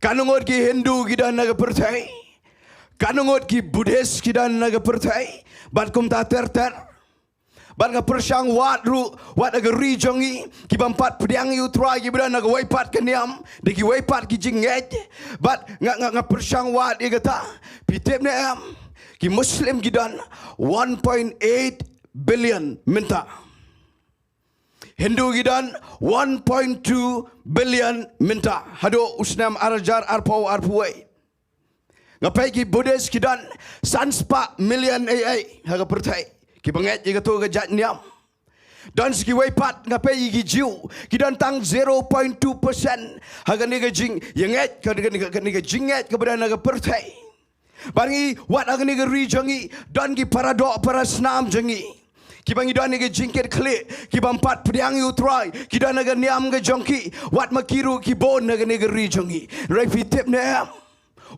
Katno ngut ki Hindu ki don ha ka pyrthei. Katno ngut ki Buddhist ki don ha ka pyrthei. Bad kumta ter ter. Bad nga pyrshang wad ruh, wat ha ka ri jong ngi, ki bym pat pdiang ïa U Trai kiba don ha kawei pat ka niam, da kiwei pat ki jingngeit. Bad nga, nga, nga pyrshang wad ïa kata. Phi tip ne em, ki Muslim ki don one point eight billion mynta. Hindu ki don one point two billion mynta haduh u snem ar hajar arphew arphew wei. Nga peit ki Buddhist ki don san spah million ei ei ha ka pyrthei kiba ngeit ïa katu ka jait niam. Don sa kiwei pat, nga peit ïa ki Jiw, ki don tang zero point two percent ha kane ka jingïangeit, kane, kane, kane ka jingngeit kaba don ha ka pyrthei. Bad ngi, wat ha kane ka ri jong ngi, don ki paradoh parasnam jong ngi kiba ngi don ïa ka jingkitkhlieh, ki bym pat pdiang ïa U Trai, ki don ha ka niam ka jong ki, wat ma ki ruh ki bun ha kane ka ri jong ngi. Hynrei phi tip ne em,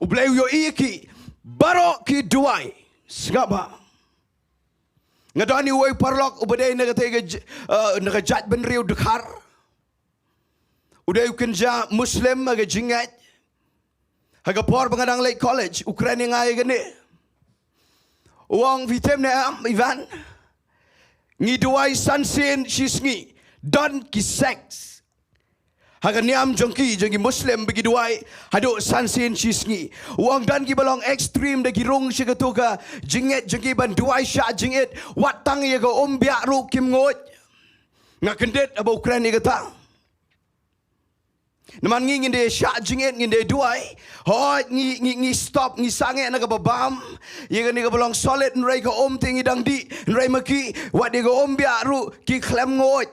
U Blei u ïohi ïa ki, baroh ki duwai. Sngap bha. Nga don ïa uwei u paralok uba dei na kata ka j-, eh, na ka jaitbynriew Dkhar. U dei u kynja Muslim ha ka jingngeit. Ha ka por ba nga dang leit college, u kren ïa nga ïa kane. U ong, phi tip ne em, Ivan, ngi duwai san sien shi sngi, don ki sects ha ka niam jong ki, jong ki Muslim ba ki duwai haduh san sien shi sngi. U ong don kiba long extreme, da ki rung sha katu ka jingngeit jong ki ban duwai shah jingit, wat tang ïa ka umbiah ruh kim nguid. Nga kyndit haba u kren ïa kata. Namar ngi ngin dei shah jingit, ngin dei duwai. Hooid, ngi, ngi, ngi stop, ngi sangeh na kaba bam. Ïa kane kaba long solid, hynrei ka um te ngi dang dih, hynrei ma ki, wat ïa ka umbiah ruh ki khlem nguid.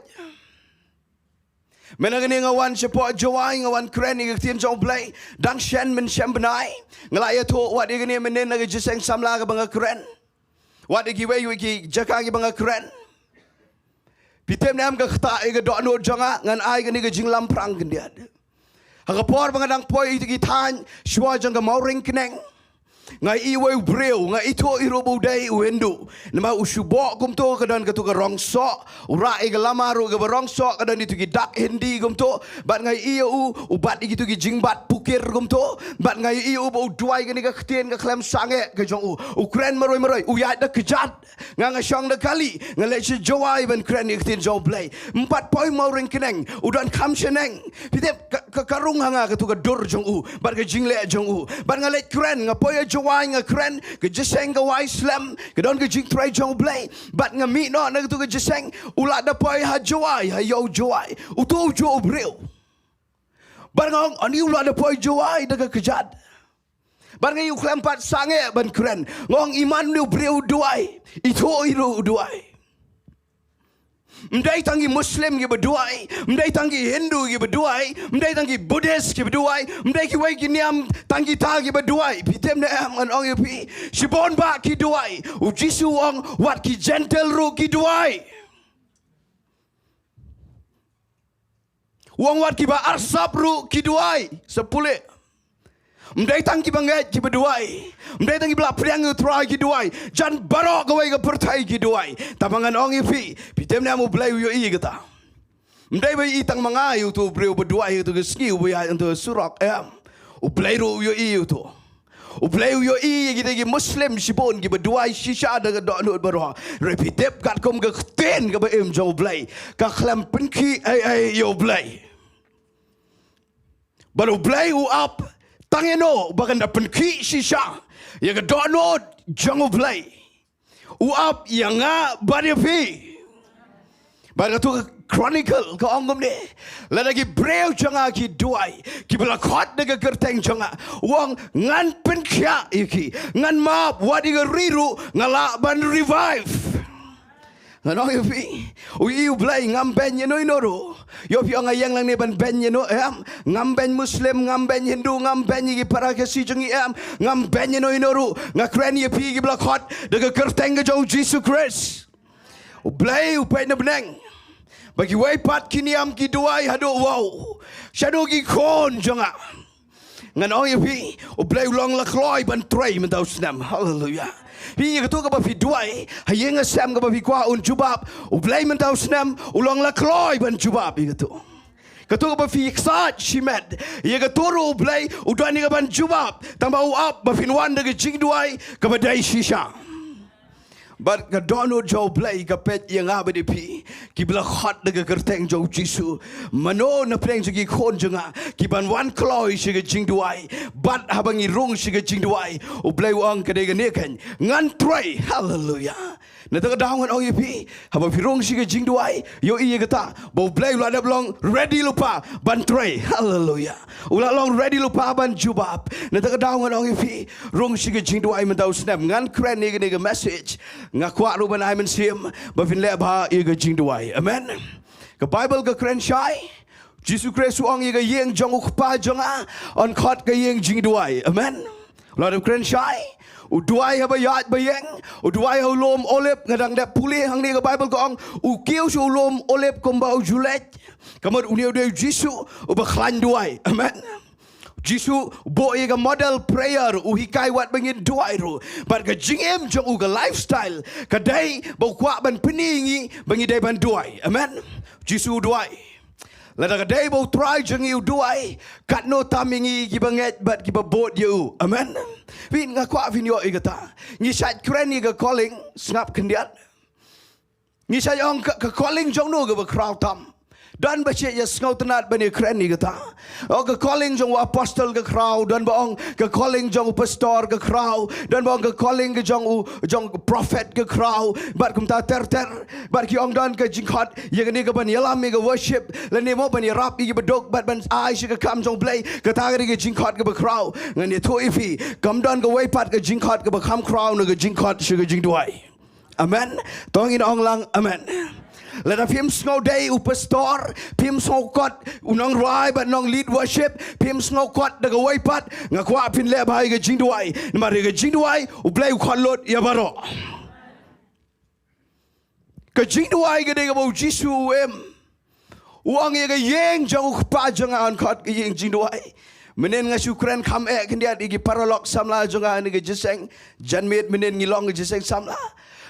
Mynta kane nga wan shapoh Jowai, nga wan kren ïa ka ktien jong U Blei. Dang shen mynshem bnai, nga la ïathuh wat ïa kane mynnin na ka jingïaseng samla kaba nga kren. Wat ïa kiwei kiwei ki jaka kiba nga kren. Phi tip ne em, ka ktah ïa ka dohnud jong nga, ngan ai kane ka jinglamphrang khyndiat. Ha ka por ba nga dang poi ïa ki thaiñ shuwa jong ka Mawryngkneng, nga ïohi uwei u briew, nga ithuh ïa u ruh ba u dei u Hindu. Namar u shu bok kumto, ka don katu ka rongsoh, u rah ïa ka lama ruh kaba rongsoh, ka don ïa tu ki dak Hindi kumto. Bad nga ïohi ïa u, u bat ïa kitu ki jingbat pukir kumto. Bad nga ïohi ïa u ba u duwai kane ka ktien ka khlem sangeh ka jong u. U kren marwei marwei, u ïaid da kjat. Nga, nga shong da kali, nga leit sha Jowai ban kren ïa ka ktien jong U Blei. Ym pat poi Mawryngkneng, u don kham shaneng. Phi tip ka, ka, ka rung ha nga katu ka dur jong u bad ka jingleh jong u. Bad nga leit kren, nga poi ha Jowai, nga kren, ka jingïaseng ka wai slem, ka don ka jingtrei jong U Blei. Bad nga mih noh na katu ka jingïaseng, u la da poi ha Jowai, ha ïew Jowai. Utu u juh u briew. Bad nga ong, ani u la da poi Jowai da ka kjat. Bad nga ïohi u khlem pat sangeh ban kren. Nga ong, iman une u briew u duwai, ithuh ïa u ruh u duwai. Ym dei tang ki Muslim kiba duwai, ym dei tang ki Hindu kiba duwai, ym dei tang ki Buddhist kiba duwai, ym dei kiwei ki niam tang kita kiba duwai. Phi tip ne em, ngan ong ïa phi, shibun bah ki duwai. U Jisu u ong, wat ki Jentil ruh ki duwai. U ong, wat kiba arsap ruh ki duwai. Sa pule. Ym dei tang kiba ngeit kiba duwai. Ym dei tang kiba la pdiang ïa U Trai ki duwai. Jan baroh kawei ka pyrthei ki duwai. Tangba ngan ong ïa phi, phi tip ne em, U Blei u ïohi ïa kata. Ym dei ba ïohi tang ma nga ïa utu u briew ba duwai ïa katu ka sngi, uba ïaid hangtu ha surok, em. U Blei ruh u ïohi ïa utu. U Blei u ïohi ïa kita ki Muslim shibun kiba duwai shisha da ka dohnud baroh. Hynrei phi tip, katkum ka ktien kaba im jong U Blei, ka khlem pynkhih ei ei ïa U Blei. Bad U Blei u ap tang ïano ba kan da pynkhih shisha ïa ka dohnud jong U Blei. U ap ïa nga bad ïa phi. Bad katu ka Chronicle ka ong kumne, lada ki briew jong nga ki duwai, kiba la khot da ka kyrteng jong nga, u ong, ngan pynkhiah ïa ki, ngan map, wat ïa ka ri ruh nga lah ban revive. Ngan ong ïa phi, u ïohi U Blei, ngam beiñ ïano ïano ruh. Ïoh phi ong, nga ïeng lang ne ban beiñ ïano, em. Ngam beiñ Muslim, ngam beiñ Hindu, ngam beiñ ïa ki para Khasi jong ngi, em. Ngam beiñ ïano ïano ruh. Nga kren ïa phi kiba la khot da ka kyrteng ka jong U Jisu Khrist. U Blei u peit na bneng ba kiwei pat ki niam ki duwai haduh wow, shaduh ki khun jong nga. Ngan ong ïa phi, U Blei u long la kloi ban trei mynta u snem. Haleluia. Phi, ïa katu kaba phi duwai ha ïing ha sem, kaba phi kwah un jubab, U Blei mynta u snem u long la kloi ban jubab ïa katu. Katu kaba phi ksaid shimet, ïa katu ruh U Blei u don ïa ka ban jubab. Tangba u ap ba phin wan da ka jingduwai kaba dei shisha. Bad ka dohnud jong U Blei ka peit ïa nga bad ïa phi, kiba la khot da ka kyrteng jong U Jisu. Mano na pdeng jong ki khun jong nga ki ban wan kloi sha ka jingduwai? Bad haba ngi rung sha ka jingduwai, U Blei u ong, ka dei kane kan ngan trei. Haleluia. Na kata ka daw ngan ong ïa phi, haba phi rung sha ka jingduwai, ïohi ïa kata ba U Blei u la dep long ready lypa ban trei. Haleluia. U la long ready lypa ban jubab. Na kata ka daw ngan ong ïa phi, rung sha ka jingduwai mynta u snem. Ngan kren ïa kane ka message, nga kwah ruh ban ai mynsiem ba phin leh bha ïa ka jingduwai. Amen. Ka Baibl ka kren shai, Jisu Khrist u ong, ïa ka ïing jong U Kpa jong nga yn khot ka ïing jingduwai. Amen. U la dep kren shai, u duwai ha ba ïaid ba ïeng, u duwai ha u lum Olib. Nga dang dep pule hangne, ka Baibl ka ong, u kiew sha u lum Olib kumba u ju leit. Ka mut une u dei U Jisu uba khlaiñ duwai. Amen. Jisu u buh ïa ka model prayer, u hikai wat ba ngin duwai ruh. Bad ka jingim jong u, ka lifestyle, ka dei ba u kwah ban pyni ïa ngi ba ngi dei ban duwai. Amen. Jisu u duwai. Lada ka dei ba U Trai jong ngi u duwai, katno tam ïa ngi kiba ngeit bad kiba bud ïa u. Amen. Phi, nga kwah phin ïoh ïa kata. Ngi shait kren ïa ka calling, sngap khyndiat. Ngi shait ong ka, ka calling jong no kaba khraw tam. Don ba shait ïa sngewtynnat ban ïa kren ïa kata. O, ka calling jong u apostle ka khraw, don ba ong ka calling jong u pastor ka khraw, don ba ong ka calling ka jong u, jong u prophet ka khraw, bad kumta ter ter. Bad ki ong don ka jingkhot ïa kane ka ban ïalam ïa ka worship, lane mo ban ïarap ïa ki baduk, bad ban ai sha ka kam jong U Blei, kata ka dei ka jingkhot kaba khraw. Ngan ïathuh ïa phi, kam don kawei pat ka jingkhot kaba kham khraw na ka jingkhot sha ka jingduwai. Amen. To ngin ong lang amen. Lada phim sngew dei u pastor, phim sngew kot u nongrwai bad nong lead worship, phim sngew kot da kawei pat, nga kwah phin leh bha ïa ka jingduwai. Namar ïa ka jingduwai U Blei u khot lut ïa baroh. Ka jingduwai ka dei kaba U Jisu u im. U ong ïa ka ïing jong u kpa jong nga yn khot ka ïing jingduwai. Mynnin nga shu kren kham eh khyndiat ïa ki paralok samla jong nga ha kane ka jingïaseng. Janmiet mynnin ngi long ka jingïaseng samla.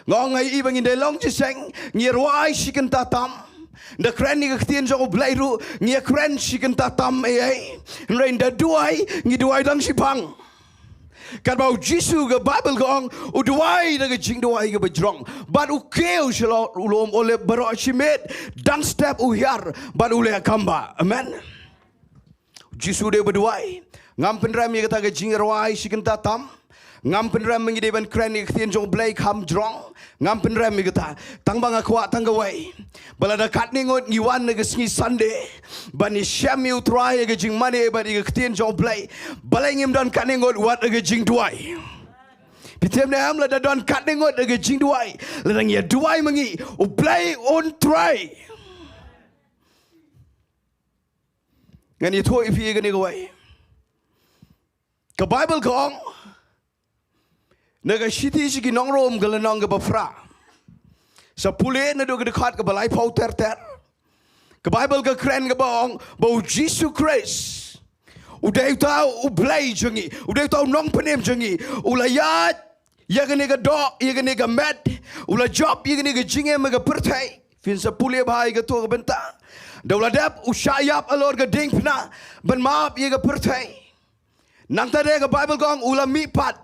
Nga ong nga ïohi ba ngin dei long jingïaseng, ngi rwai shi kynta tam. Nda kren ïa ka ktien jong u Blei ruh, ngi kren shi kynta tam ei ei. Hynrei nda duwai, ngi duwai dang shiphang. Katba u Jisu, ka Baibl ka ong, u duwai da ka jingduwai kaba jrong. Bad u kiew sha u lum Olib baroh shi miet, dang step u hiar, bad u leh kam bah. Amen. U Jisu u dei uba duwai. Ngam pynrem ïa kata ka jingrwai shi kynta tam. Ngam pynrem ba ngi dei ban kren ïa ka ktien jong u Blei kham jrong. Ngam pynrem ïa kata. Tang ba nga kwah tang kawei. Ba lada katne ngut ngi wan ha ka sngi Sunday ban ïashem ïa u Trai ha ka jingmane bad ïa ka ktien jong u Blei, balei ngim don katne ngut wat ha ka jingduwai? Phi tip ne em, lada don katne ngut ha ka jingduwai, lada ngi ïa duwai ma ngi, u Blei un trai. Ngan ïathuh ïa phi ïa kane kawei. Ka Baibl ka ong, na ka shithi sha ki nong Rom, ka lynnong kaba phra, sa pule naduh ka dkhot kaba laiphew ter ter. Ka Baibl ka kren kaba ong ba u Jisu Khrist u dei uta u Blei jong ngi, u dei uta u nongpynim jong ngi, u la ïaid ïa kane ka doh, ïa kane ka met, u la jop ïa kane ka jingim ha ka pyrthei. Phin sa pule bha ïa kato ka bynta. Da u la dep, u shah ïap halor ka diengphna ban map ïa ka pyrthei. Nangta de ka Baibl ka ong u la mihpat.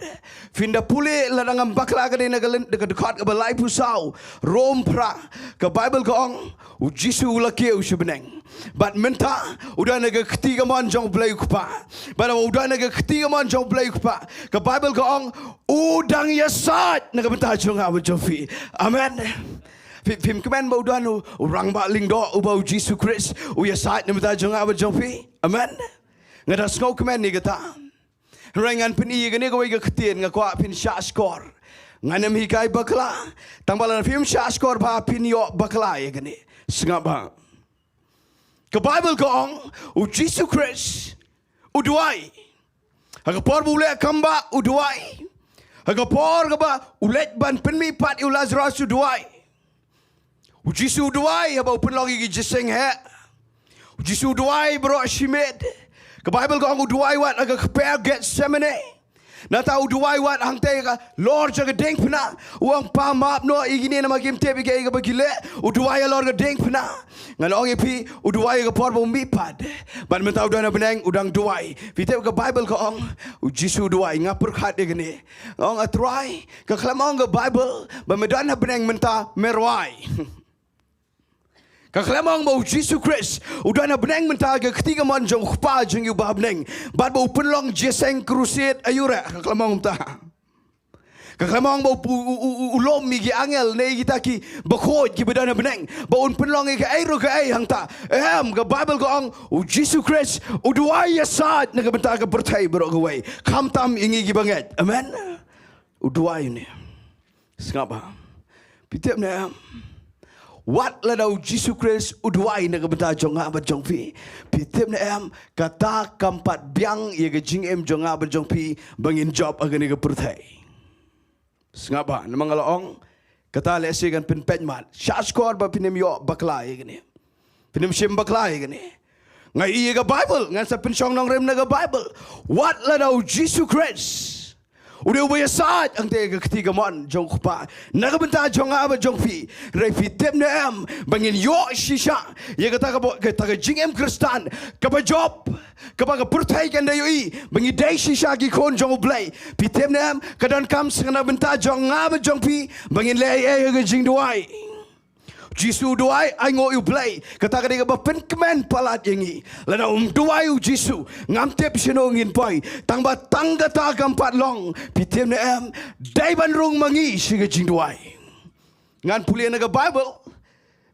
Phin da pule, lada ngam bakla ka dei na ka lyn-, ka dkhot kaba laiphew saw, Rom phra. Ka Baibl ka ong u Jisu u la kiew sha bneng. Bad mynta u don ha ka kti kamon jong u Blei u Kpa. Bad u don ha ka kti kamon jong u Blei u Kpa. Ka Baibl ka ong u dang ïasaid na ka bynta jong nga bad jong phi. Amen. Phi, phim kmen ba u don u, u rangbah lyngdoh uba u Jisu Khrist u ïasaid na ka bynta jong nga bad jong phi? Amen. Nga da sngewkmen ïa kata. Hynrei ngan pyni ïa kane kawei ka ktien, nga kwah phin shah shkor. Ngan ym hikai bakla. Tang ba lada phim shah shkor bha phin ïoh bakla ïa kane. Sngap bha. Ka Baibl ka ong u Jisu Khrist u duwai. Ha ka por ba u leh kam bah u duwai. Ha ka por kaba u leit ban pynmihpat ïa u Lazarus u duwai. U Jisu u duwai haba u pynlong ïa ki jingïaseng heh. U Jisu u duwai baroh shi miet. Ka Baibl ka ong u duwai wat ha ka kper Gethsemane. Nangta u duwai wat hangta ha ka lor jong ka diengphna. U ong, Pa, map noh ïa kine namar kim tip ïa kaei kaba ki leh. U duwai halor ka diengphna. Ngan ong ïa phi, u duwai ha ka por ba u mihpat. Bad mynta u don ha bneng u dang duwai. Phi tip ka Baibl ka ong u Jisu u duwai, nga pyrkhat ïa kane. Nga ong, A Trai, ka khlem ong ka Baibl ba me don ha bneng mynta me rwai. Ka khlem ong ba u Jisu Khrist u don ha bneng mynta ha ka kti kamon jong u Kpa jong ngi uba ha bneng, bad ba u pynlong jingïaseng crusade aiu re, ka khlem ong mynta. Ka khlem ong ba u, u, u, u, u lum ïa ki angel ne ïa kita ki bakhuid kiba don ha bneng ba un pynlong ïa kaei ruh kaei hangta. Em, ka Baibl ka ong u Jisu Khrist u duwai ïasaid na ka bynta ka pyrthei baroh kawei, khamtam ïa ngi kiba ngeit. Amen. U duwai une. Sngap bha. Phi tip ne em? Wat lada u Jisu Khrist u duwai na ka bynta jong nga bad jong phi, phi tip ne em, kata kam pat biang ïa ka jingim jong nga bad jong phi ba ngin jop ha kane ka pyrthei. Sngap bha, namar nga la ong, kata lehse kan pynpeit mat. Shah shkor ba phin ym ïoh bakla ïa kane. Phin ym shim bakla ïa kane. Nga ïohi ïa ka Baibl, ngan sa pynshong nongrim na ka Baibl. Wat lada u Jisu Khrist u dei uba ïasaid hangta ha ka kti kamon jong u Kpa na ka bynta jong nga bad jong phi, hynrei phi tip ne em ba ngin ïoh shisha ïa kata ka bo-, kata ka jingim Khristan kaba jop, kaba ka pyrthei kan da ïohi ba ngi dei shisha ki khun jong u Blei? Phi tip ne em, ka donkam sa na ka bynta jong nga bad jong phi ba ngin leh ei ei ha ka jingduwai. Jisu u duwai, ainguh ïa u Blei. Kata ka dei kaba pynkmen palat ïa ngi. Lada um duwai u Jisu, ngam tip shano ngin poi. Tang ba tang kata kam pat long. Phi tip ne em, dei ban rung ma ngi sha ka jingduwai. Ngan pule na ka Baibl,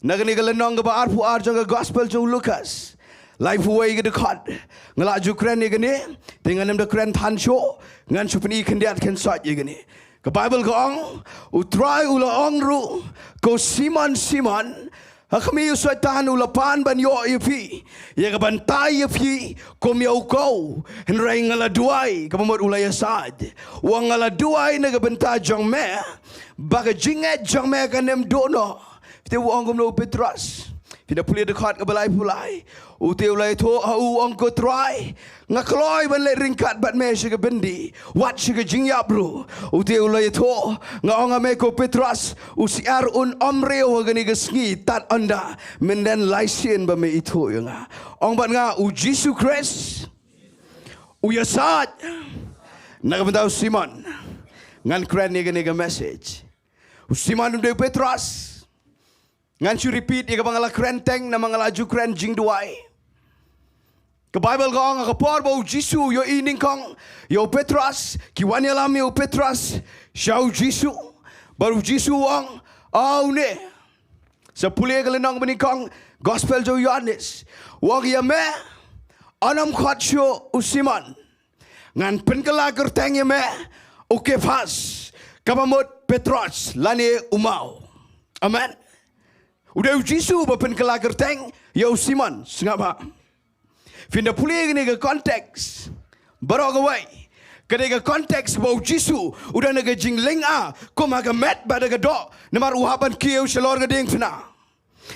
na kane ka lynnong kaba arphew ar jong ka Gospel jong u Lukas. Laiphew wei ka dkhot. Nga la ju kren ïa kane, te ngan ym da kren than shuh, ngan shu pyni khyndiat khynsoit ïa kane. Ka Baibl ka ong, U Trai u la ong ruh, ko Simon, Simon, ha khmih, u Soitan u la pan ban ïoh ïa phi, ïa ka ban tai ïa phi kum ïa u kaw. Hynrei nga la duwai, kaba mut u la ïasaid. U ong, nga la duwai na ka bynta jong me, ba ka jingngeit jong me kan ym duh noh. Phi tip u ong kumno u Petros? Phi Phi da pule dkhot kaba laiphew lai. Ute u la ïathuh ha u, u ong, ko Trai, nga kloi ban leit ryngkat bad me sha ka byndi, wat sha ka jingïap ruh. Ute u la ïathuh, nga ong ha me ko Petros, u syiar un ym riew ha kane ka sngi tad ynda mynder lai sien ba me ithuh ïa nga. Ong bad nga, u Jisu Khrist u ïasaid na ka bynta u Simon. Ngan kren ïa kane ka message. U Simon u dei u Petros. Ngan shu repeat ïa kaba nga la kren teng namar nga la ju kren jingduwai. Ka Baibl ka ong ha ka por ba u Jisu u ïohi nyngkong ïa u Petros, ki wan ïalam ïa u Petros sha u Jisu. Bad u Jisu u ong, a une. Sa pule ka lynnong ba nyngkong, Gospel jong u Ïoannis. U ong ïa me, yn ym khot shuh u Simon. Ngan pynkylla kyrteng ïa me u Kephas, kaba mut Petros lane u maw. Amen. U dei u Jisu ba pynkylla kyrteng ïa u Simon, sngap bha. Phin da pule kane ka context baroh kawei. Kane ka context ba u Jisu u don ha ka jinglynga kum ha ka met bad ha ka doh, namar u hap ban kiew shalor ka diengphna.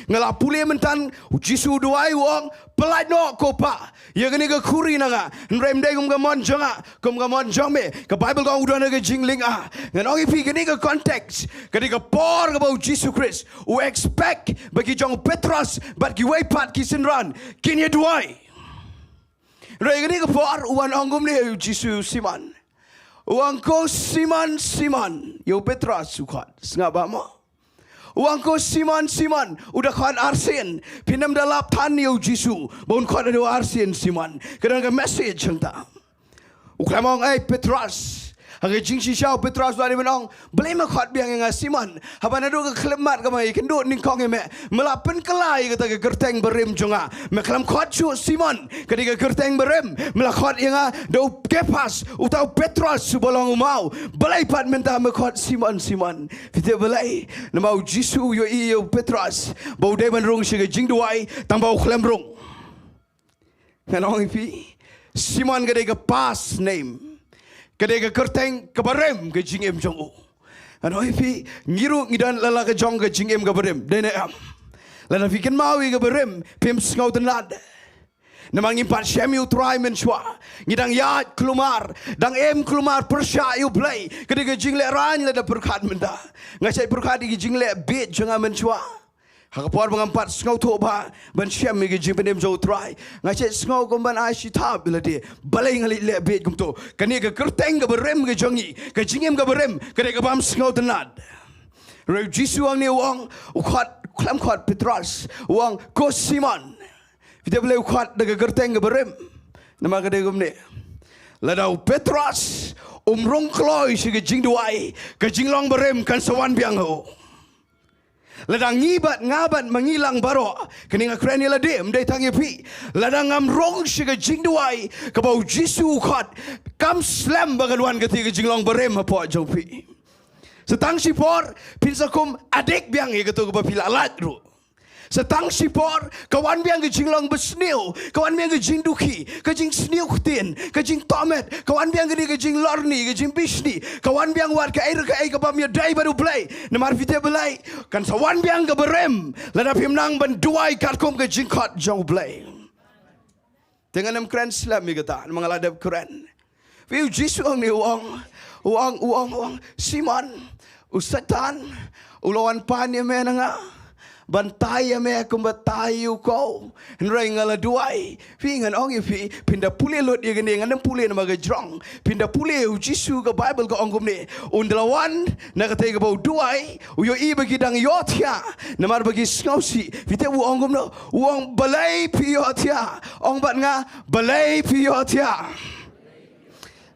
Nga la pule mynta, u Jisu u duwai u ong, pyllait noh ko Pa ïa kane ka khuri na nga. Hynrei ym dei kum ka mon jong nga, kum ka mon jong me. Ka Baibl ka ong u don ha ka jinglynga. Ngan ong ïa phi, kane ka context, kane ka por kaba u Jisu Khrist u expect ba ki jong u Petros bad kiwei pat ki synran kin ïa duwai. Hynrei kane ka por u wan ong kumne ïa u Jisu, Simon. U ong, ko Simon, Simon, ïa u Petros u khot. Sngap bha mo. U ong, ko Simon, Simon, u da khot arsien. Phin ym da lap than ïa u Jisu ba un khot haduh arsien Simon. Ka don ka message hangta. U khlem ong, ei Petros. Ha ka jingshisha u Petros u la dei ban ong, balei me khot biang ïa nga Simon? Haba naduh ka khyllipmat kaba ïakynduh nyngkong ïa me, me la pynkylla ïa kata ka kyrteng barim jong nga. Me khlem khot shuh Simon, ka dei ka kyrteng barim. Me la khot ïa nga da u Kephas, uta u Petros uba long u maw. Balei pat mynta me khot Simon, Simon? Phi tip balei? Namar u Jisu u ïohi ïa u Petros ba u dei ban rung sha ka jingduwai, tangba u khlem rung. Ngan ong ïa phi, Simon ka dei ka past name. Ka dei ka kyrteng kaba rim ka jingim jong u. Ngan ong ïa phi, ngi ruh ngi don la la ka jong ka jingim kaba rim. Dei ne em? Lada phi kynmaw ïa kaba rim, phim sngewtynnad. Namar ngim pat shem ïa u Trai mynshuwa. Ngi dang ïaid kulmar, dang im kulmar pyrshah ïa u Blei. Ka dei ka jinglehrain lada pyrkhat mynta. Nga shait pyrkhat ïa ka jingleh bieit jong nga mynshuwa. Ha ka por ba ngam pat sngewthuh bha ban shem ïa ka jingpynim jong u Trai, nga shait sngew kum ban ai shi thap ïa lade. Balei nga leh leh bieit kumto? Kane ka kyrteng kaba rim ka jong ngi, ka jingim kaba rim, ka dei ka bym sngewtynnad. Hynrei u Jisu hangne u ong, u khot, khlem khot Petros, u ong, ko Simon. Phi tip balei u khot da ka kyrteng kaba rim? Namar ka dei kumne. Lada u Petros um rung kloi sha ka jingduwai, ka jinglong barim kan sa wan biang ha u. Lada ngi bad nga bad ma ngi lang baroh, kane nga kren ïa lade, ym dei tang ïa phi. Lada ngam rung sha ka jingduwai kaba u Jisu u khot, kam slem ba kan wan kata ka jinglong barim hapoh jong phi. Sa tang shipor phin sa kum addict biang ïa kato kaba phi la lait ruh. Sa tang shipor ka wan biang ka jinglong basniew, ka wan biang ka jingdukhi, ka jingsniew ktien, ka jingtohmet, ka wan biang ka dei ka jinglorni, ka jingbishni, ka wan biang wat kaei re kaei kaba ym ïadei bad u Blei. Namar phi tip balei? Kan sa wan biang kaba rim lada phim nang ban duwai katkum ka jingkhot jong u Blei. Te ngan ym kren slem ïa kata namar nga la dep kren. Phi, u Jisu hangne u ong, u ong, u ong, u ong, Simon, u Satan u la wan pan ïa me na nga ban tai ïa me kumba tai ïa u khaw. Hynrei nga la duwai. Phi, ngan ong ïa phi, phin da pule lut ïa kane, ngan ym pule namar ka jrong. Phin da pule, u Jisu, ka Baibl ka ong kumne, un da la wan na katei kaba u duwai, u ïohi ba ki dang ïohthiah namar ba ki sngewsih. Phi tip u ong kumno? U ong, balei phi ïohthiah? Ong bad nga, balei phi ïohthiah?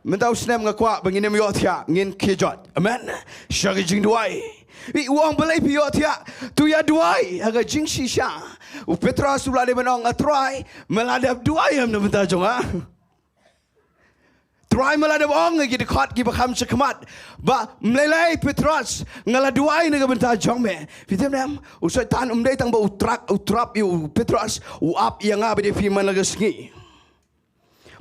Mynta u snem nga kwah ba ngin ym ïohthiah, ngin khie jot. Amen. Sha ka jingduwai. Phi, u ong, balei phi ïohthiah? To ïa duwai. Ha ka jingshisha u Petros u la dep ban ong, a Trai, me la dep duwai em na bynta jong nga? Trai, me la dep ong ïa ki dkhot kiba kham shakhmat ba ym lei lei, Petros, nga la duwai na ka bynta jong me. Phi tip ne em, u Soitan um dei tang ba u trap, u trap ïa u Petros, u ap ïa nga bad ïa phi man la ka sngi.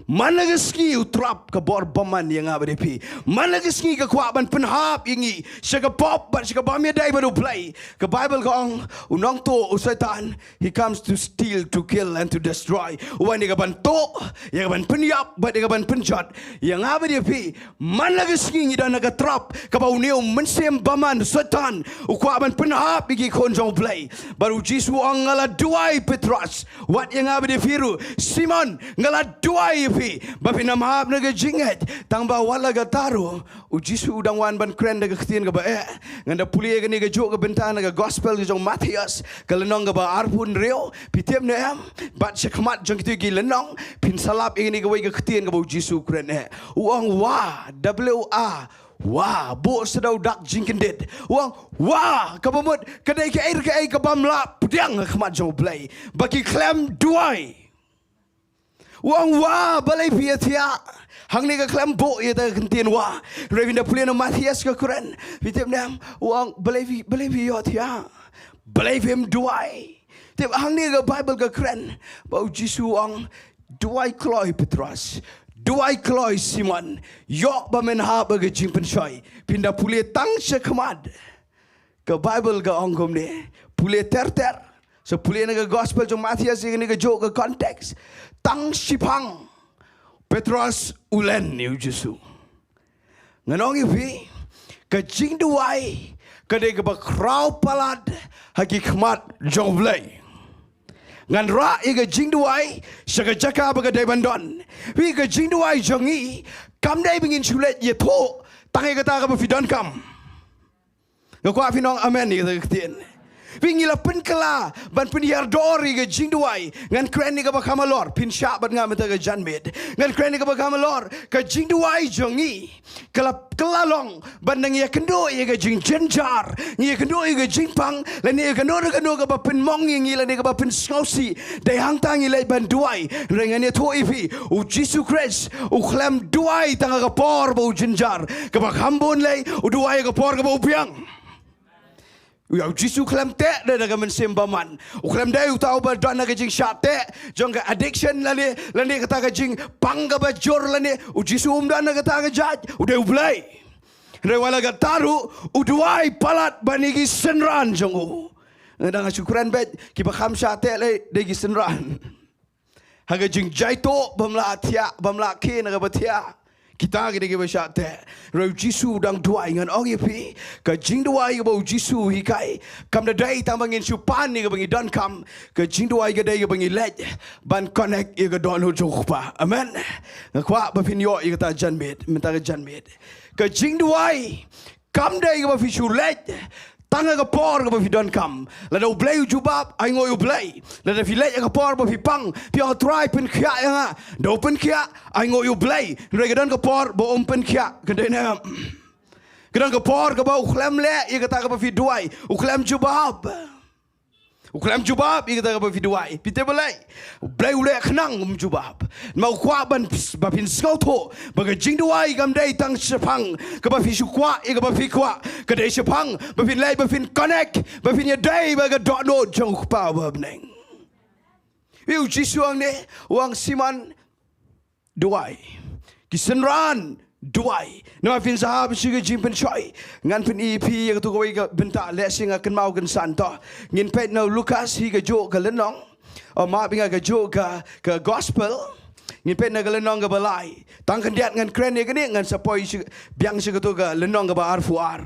Man la ka sngi u trap ka bor bymman ïa nga bad ïa phi. Man la ka sngi ka kwah ban pynhap ïa ngi sha ka pop bad sha ka bym ïadei bad U Blei. Ka Baibl ka ong, u nongtuh, u Soitan, he comes to steal, to kill and to destroy. U wan ïa ka ban tuh, ïa ka ban pynïap bad ïa ka ban pynjot ïa nga bad ïa phi. Man la ka sngi ngi don ha ka trap kaba une u mynsiem bymman, Soitan, u kwah ban pynhap ïa ki khun jong U Blei. Bad U Jisu u ong, nga la duwai, Petros, wat ïa nga bad ïa phi ruh, Simon, nga la duwai ïa phi ba phin ym hap na ka jingngeit. Tang ba wat la katta ruh, U Jisu u dang wan ban kren da ka ktien kaba eh. Ngan da pule ïa kane kajuh ka bynta na ka Gospel ka jong u Mathaios, ka lynnong kaba arphew hynriew. Phi tip ne em? Bad sha khmat jong kito ki lynnong phin sa lap ïa kane kawei ka ktien kaba U Jisu u kren eh. U ong, wa, W A, wa, buh sha da u dak jingkyndit. U ong, wa, kaba mut ka dei kaei re kaei ka bym lah pdiang ha khmat jong U Blei, ba ki khlem duwai. U ong, wa, balei phi ïathiah? Hangne ka khlem buh ïa kata ka kyntien wa. Hynrei phin da pule na u Mathaios ka kren, phi tip ne em? U ong, balei phi, balei phi ïathiah? Balei phim duwai? Tip, hangne ka Baibl ka kren ba U Jisu u ong, duwai kloi, Petros, duwai kloi, Simon, ïoh ba men hap ha ka jingpynshoi. Phin da pule tang sha khmat, ka Baibl ka ong kumne, pule ter ter. Sa pule na ka Gospel jong u Mathaios ïa kane kajuh ka context. Tang shiphang, Petros u len ïa U Jisu. Ngan ong ïa phi, ka jingduwai ka dei kaba khraw palat ha ki khmat jong U Blei. Ngan rah ïa ka jingduwai sha ka jaka ba ka dei ban don. Phi, ka jingduwai jong ngi kam dei ba ngin shu leit ïathuh tang ïa kata kaba phi donkam. Nga kwah phin ong amen ïa kata ka ktien. Phi, ngi la pynkylla ban pynhiar dor ïa ka jingduwai. Ngan kren ïa kaba kham halor, phin shah bad nga mynta ka janmiet. Ngan kren ïa kaba kham halor, ka jingduwai jong ngi ka la, ka la long ban nang ïakynduh ïa ka jingjynjar, ngi ïakynduh ïa ka jingpang, lane ïa kano kano kaba pynmong ïa ngi lane kaba pynsngewsih. Dei hangta ngi leit ban duwai. Hynrei ngan ïathuh ïa phi, U Jisu Khrist u khlem duwai tang ha ka por ba u jynjar. Kaba kham bun lei, u duwai ha ka por kaba u biang. Ïa, U Jisu u khlem teh da, da ka mynsiem bymman. U khlem dei uta uba don ha ka jingshah teh jong ka addiction lane, lane kata ka jingpang kaba jur lane. U Jisu um don ha kata ka jait, u dei U Blei. Hynrei wat la katta ruh, u duwai palat ban ïa ki synran jong u. Nga dang shu kren beit, kiba kham shah teh lei dei ki synran. Ha ka jingjaituh, bym lah thiah, bym lah khie na kaba thiah. Kita ki dei kiba shah teh. Hynrei U Jisu u dang duwai. Ngan ong ïa phi, ka jingduwai kaba U Jisu u hikai kam da dei tang ba ngin shu pan ïa kaba ngi donkam. Ka jingduwai ka dei kaba ngi leit ban connect ïa ka dohnud jong U Kpa. Amen. Nga kwah ba phin ïoh ïa kata janmiet, mynta ka janmiet. Ka jingduwai kam dei kaba phi shu leit tang ha ka por kaba phi donkam. Lada U Blei u jubab, ainguh ïa U Blei. Lada phi leit ha ka por ba phi pang, phi ong, Trai, pynkhiah ïa nga. Da u pynkhiah, ainguh ïa U Blei. Hynrei ka don ka por ba um pynkhiah, ka dei ne em? Ka don ka por kaba u khlem leh ïa kata kaba phi duwai, u khlem jubab. U khlem jubab ïa kata kaba phi duwai. Phi tip balei? U Blei u leh khnang um jubab. Namar u kwah ban, ba phin sngewthuh ba ka jingduwai kam dei tang shaphang kaba phi shu kwah ïa kaba phi kwah. Ka dei shaphang ba phin leit, ba phin connect, ba phin ïadei bad ka dohnud jong U Kpa uba ha bneng. Ïa, U Jisu hangne u ong, Simon, duwai. Ki synran, duwai. Namar phin sa hap sha ka jingpynshoi. Ngan pyni ïa phi ïa kato kawei ka bynta, lehse nga kynmaw kynsan to. Ngin peit na u Lukas hi kajuh ka lynnong. Oh, map ïa nga, kajuh ka, ka Gospel. Ngin peit na ka lynnong kaba lai. Tang khyndiat ngan kren ïa kane, ngan sa poi sha, biang sha kato ka lynnong kaba arphew ar.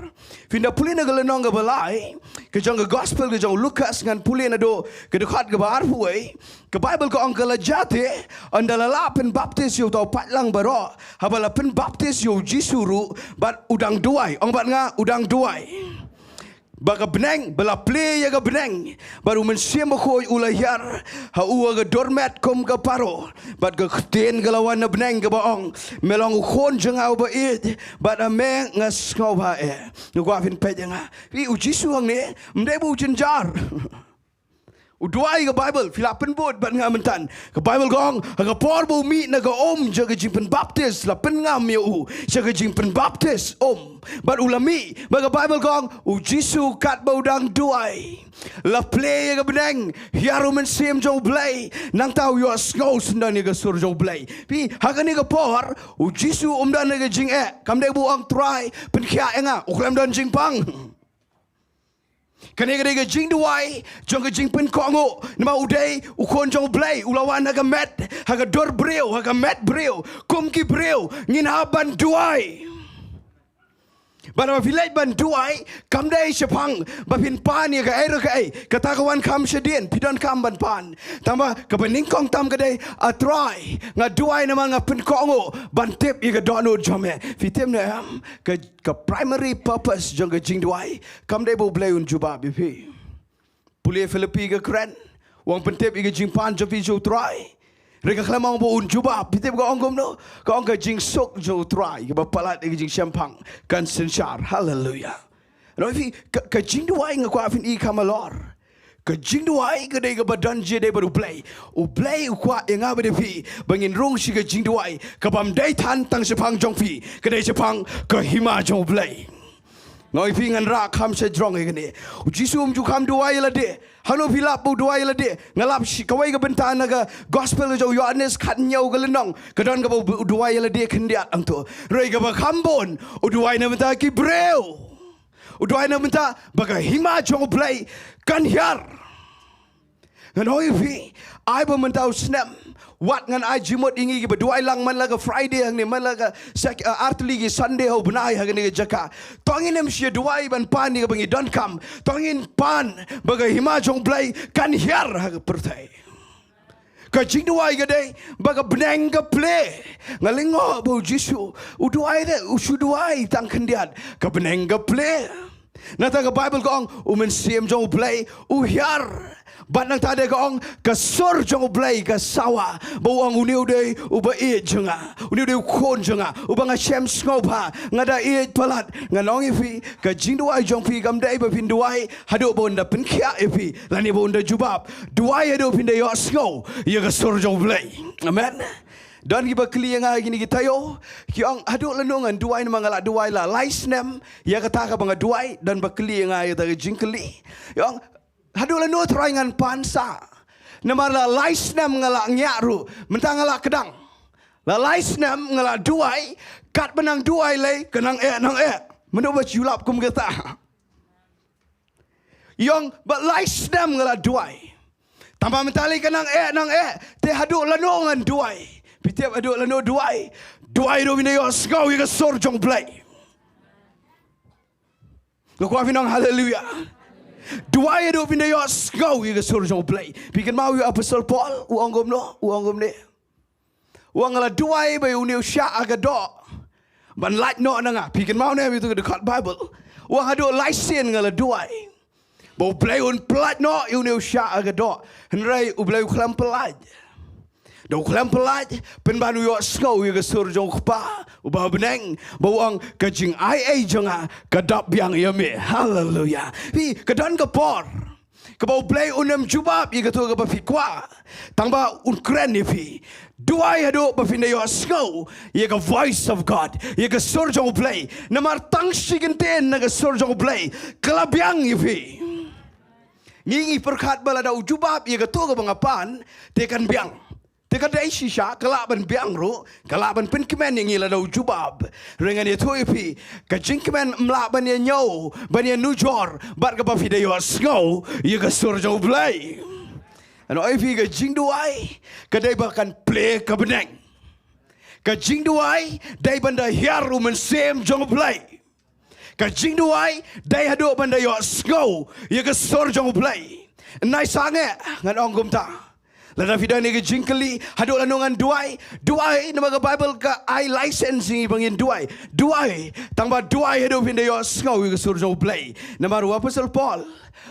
Phin da pule na ka lynnong kaba lai ka jong ka Gospel ka jong u Lukas, ngan pule naduh ka dkhot kaba arphew wei. Ka Baibl ka ong, ka la jia te, ynda la lah pynbaptis ïa uta u paidlang baroh, haba la pynbaptis ïa U Jisu ruh, bad u dang duwai. Ong bad nga, u dang duwai. Ba ka bneng, ba la plie ïa ka bneng, bad U Mynsiem Bakhuid u la hiar ha u ha ka dur met kum ka paro, bad ka ktien ka la wan na bneng kaba ong, Me long u Khun jong nga uba ïeit, bad ha me nga sngewbha eh. Nga kwah phin peit ïa nga. Phi, U Jisu hangne, ym dei ba u jynjar. U duwai ka Baibl, phi lah pynbud bad nga mynta. Ka Baibl ka ong, ha ka por ba u mih na ka um jong ka jingpynbaptis, la pynngam ïa u sha ka jingpynbaptis um. Bad u la mih, bad ka Baibl ka ong, u Jisu katba u dang duwai, la plie ïa ka bneng, hiar u Mynsiem jong U Blei, nangta u ïohsngew syndon ïa ka sur jong U Blei. Phi, ha kane ka por, u Jisu um don ha ka jingeh, kam dei ba u ong Trai, pynkhiah ïa nga, u khlem don jingpang. Kane ka dei ka jingduwai jong ka jingpynkohnguh, namar u dei u khun jong U Blei, u la wan ha ka met, ha ka dur briew, ha ka met briew, kum ki briew, ngin hap ban duwai. Bad haba phi leit ban duwai, kam dei shaphang ba phin pan ïa kaei re kaei, kata ka wan kham shadien, phi donkam ban pan. Tangba kaba nyngkong tam ka dei, A Trai, nga duwai namar nga pynkohnguh ban tip ïa ka dohnud jong me. Phi tip ne em, ka, ka primary purpose jong ka jingduwai kam dei ba U Blei un jubab ïa phi. Pule Philippi ka kren, u ong pyntip ïa ka jingpan jong phi sha U Trai. Hynrei ka khlem ong ba un jubab, phi tip ka ong kumno? Ka ong ka jingsuk jong U Trai kaba palat ïa ka jingshemphang kan synshar. Haleluya. Nangta phi, ka, ka jingduwai nga kwah phin i kham halor. Ka jingduwai ka dei kaba don jingïadei bad U Blei. U Blei u kwah ïa nga bad ïa phi ba ngin rung sha ka jingduwai kabym dei than tang shaphang jong phi, ka dei shaphang ka hima jong U Blei. Nga ong ïa phi, ngan rah kham shajrong ïa kane. U Jisu um ju kham duwai ïa lade. Hangno phi lap ba u duwai ïa lade? Nga lap shi kawei ka bynta na ka gospel ka jong u Ïoannis khathynñiew ka lynnong, ka don kaba u duwai ïa lade khyndiat hangto. Hynrei kaba kham bun, u duwai na ka bynta ki briew. U duwai na ka bynta ba ka hima jong U Blei kan hiar. Ngan ong ïa phi, ai ba mynta u snem, wat ngan ai jingmut ïa ngi kiba duwai lang man la ka Friday hangne, man la ka sek-, uh, artylli ki Sunday ha u bnai ha kane ka jaka. To ngin ym shym duwai ban pan ïa kaba ngi donkam. To ngin pan ba ka hima jong U Blei kan hiar ha ka pyrthei. Ka jingduwai ka dei ba ka bneng ka plie. Nga lyngngoh ba u Jisu u duwai de, u shu duwai tang khyndiat, ka bneng ka plie. Nangta ka Baibl ka ong, u Mynsiem jong U Blei u hiar. Bad nangta de ka ong, ka sur jong U Blei ka sawa. Ba u ong, une u dei uba ïeit jong nga, une u dei u khun jong nga, uba nga shem sngewbha, nga da ïeit palat. Ngan ong ïa phi, ka jingduwai jong phi kam dei ba phin duwai haduh ba un da pynkhiah ïa phi lane ba un da jubab. Duwai haduh phin da ïohsngew ïa ka sur jong U Blei. Amen. Don kiba kylli ïa nga kine ki taïew, ki ong, haduh lano ngan duwai, namar nga la duwai la lai snem ïa kata kaba nga duwai. Don ba kylli ïa nga ïa kata ka jingkylli, ki ong, haduh lano Trai ngan pan sah, namar la lai snem nga la ngiah ruh, mynta nga la kdang. La lai snem nga la duwai, katba nang duwai lei ka nang eh nang eh. Mano ba ju lap kum kata? Ki ong, ba lai snem nga la duwai, tangba mynta lei ka nang eh nang eh. Te haduh lano ngan duwai? Phi tip haduh lano duwai? Duwai haduh phin da ïohsngew ïa ka sur jong U Blei. Nga kwah phin ong haleluya. Duwai haduh phin da ïohsngew ïa ka sur jong U Blei. Phi kynmaw ïa u Apostol Paul, u ong kumno? U ong kumne. U ong, nga la duwai ba ïa une u shah ha ka doh ban lait noh na nga. Phi kynmaw ne em ïa kata ka dkhot Baibl? U ong, haduh lai sien nga la duwai ba U Blei un pyllait noh ïa une u shah ha ka doh. Hynrei U Blei u khlem pyllait. Da u khlem pyllait, pynban u ïohsngew ïa ka sur jong U Kpa uba ha bneng, ba u ong, ka jingai ei jong nga ka dap biang ïa me. Haleluya. Phi, ka don ka por kaba U Blei un ym jubab ïa kato kaba phi kwah, tangba un kren ïa phi. Duwai haduh ba phin da ïohsngew ïa ka voice of God, ïa ka sur jong U Blei. Namar tang shi kyntien na ka sur jong U Blei ka la biang ïa phi. Ngi ngi pyrkhat ba lada u jubab ïa kato kaba nga pan, te kan biang. Te ka dei shisha, ka lah ban biang ruh, ka lah ban pynkmen ïa ngi lada u jubab. Hynrei ngan ïathuh ïa phi, ka jingkmen ym lah ban ïa ñiew, ban ïa nujor bad kaba phi da ïohsngew ïa ka sur jong U Blei. Ngan ong ïa phi, ka jingduwai ka dei ba kan plie ka bneng. Ka jingduwai dei ban da hiar u Mynsiem jong U Blei. Ka jingduwai dei haduh ban da ïohsngew ïa ka sur jong U Blei. Nai sangeh ngan ong kumta. Lada phi don ïa ka jingkylli, haduh lano ngan duwai? Duwai, namar ka Baibl ka ai license ïa ngi ba ngin duwai. Duwai, tangba duwai haduh phin da ïohsngew ïa ka sur jong U Blei. Namar u Apostol Paul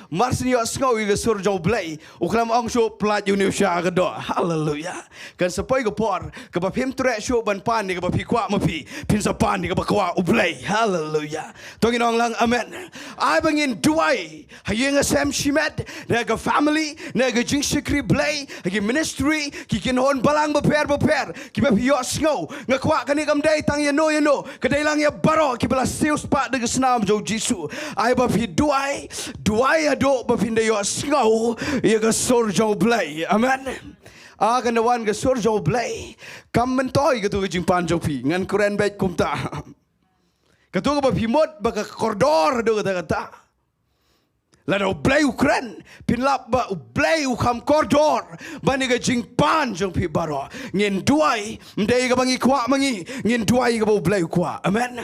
Mar shu ïohsngew ïa ka sur jong U Blei, u khlem ong shuh pynlait ïa une u sha ka doh. Haleluya. Kan sa poi ka por kaba phim treh shuh ban pan ïa kaba phi kwah ma phi, phin sa pan ïa kaba kwah U Blei. Haleluya. To ngin ong lang amen. Ai ba ngin duwai ha ïing ha sem shimet, na ka family, na ka jingshakri Blei, ha ki ministry, ki kynhun balang bapher bapher, kiba phi ïohsngew. Nga kwah kane kam dei tang ïa no ïa no, ka dei lang ïa baroh kiba la siewspah da ka snam jong U Jisu. Ai ba phi duwai, duwai haduh ba phin da ïohsngew ïa ka sur jong U Blei. Amen. Ah, kan da wan ka sur jong U Blei, kam myntoi katu ka jingpan jong phi. Ngan kren beit kumta. Katu kaba phi mut ba ka kordor haduh katta katta. Lada U Blei u kren, pynlap ba U Blei u kham kordor ban ïa ka jingpan jong phi baroh. Ngin duwai, ym dei kaba ngi kwah ma ngi, ngin duwai kaba U Blei u kwah. Amen.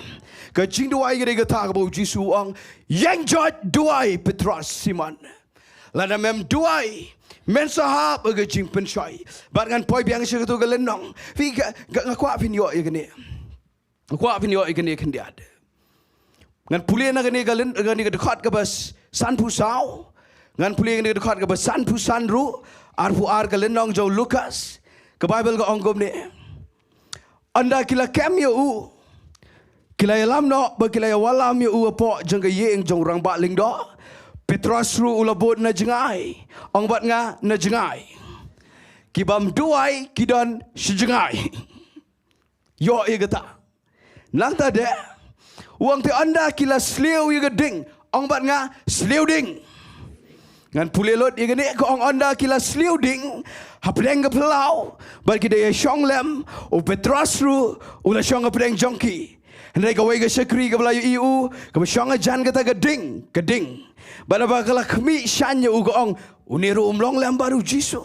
Ka jingduwai ka dei kata kaba U Jisu u ong, ïeng joit duwai Petros Simon. Lada mem duwai, men sa hap ha ka jingpynshoi. Bad ngan poi biang sha katu ka lynnong. Phi ka, ka, nga kwah phin ïoh ïa kane. Kwah phin ïoh ïa kane khyndiat. Ngan pule na kane ka lyn, kane ka dkhot kaba s-, sanphew saw. Ngan pule kane ka dkhot kaba sanphew san ruh, arphew ar ka lynnong jong u Lukas. Ka Baibl ka ong kumne. Ynda ki la kem ïa u, ki la ïalam noh, bad ki la ïawallam ïa u hapoh jong ka ïing jong u rangbah lyngdoh. Petros ruh u la bud na jngai. Ong bad nga na jngai. Ki bym duwai, ki don shi jngai. Ïoh ïa kata. Nangta de, u ong te ynda ki la sliew ïa ka ding, ong bad nga sliew ding. Ngan pule lut ïa kane, ka ong ynda ki la sliew ding hapdeng ka phyllaw, bad ki da ïashong lem, u Petros ruh u la shong hapdeng jong ki. Hynrei kawei ka shakri kaba la ïohi ïa u, kaba shong hajan kata ka ding, ka ding. Bad haba ka la khmih shaiñ ïa u ka ong, une ruh um long lem bad u Jisu.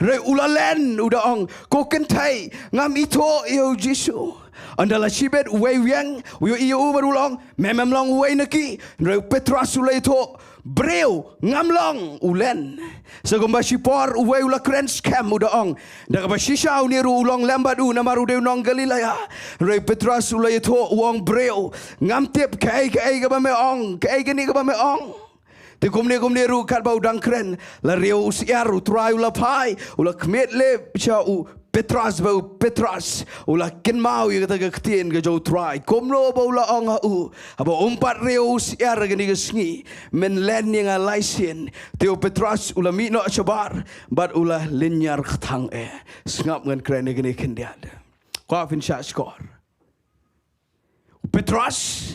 Hynrei u la len, u da ong, ko kynthei, ngam ithuh ïa u Jisu. Ynda la shibit uwei u ïeng, u ïohi ïa u bad u la ong, me mem long uwei na ki. Hynrei u Petros u la ithuh, briew, ngam long, u len. Sa kumba shipor uwei u la kren skhem, u da ong, da kaba shisha une ruh u long lem bad u, namar u dei u nong Galilea. Hynrei u Petros u la ithuh, u ong, briew, ngam tip kaei kaei kaba me ong, kaei kane kaba me ong. Te kumne kumne ruh katba u dang kren, la riew u syiar, u Trai u la phai, u la khmih lip sha u Petros, bad u Petros u la kynmaw ïa kata ka ktien ka jong u Trai, kumno ba u la ong ha u, haba um pat riew u syiar kane ka sngi, men len ïa nga lai sien. Te u Petros u la mih noh shabar bad u la lynñiar kthang eh. Sngap, ngan kren ïa kane khyndiat. Kwah phin shah shkor. U Petros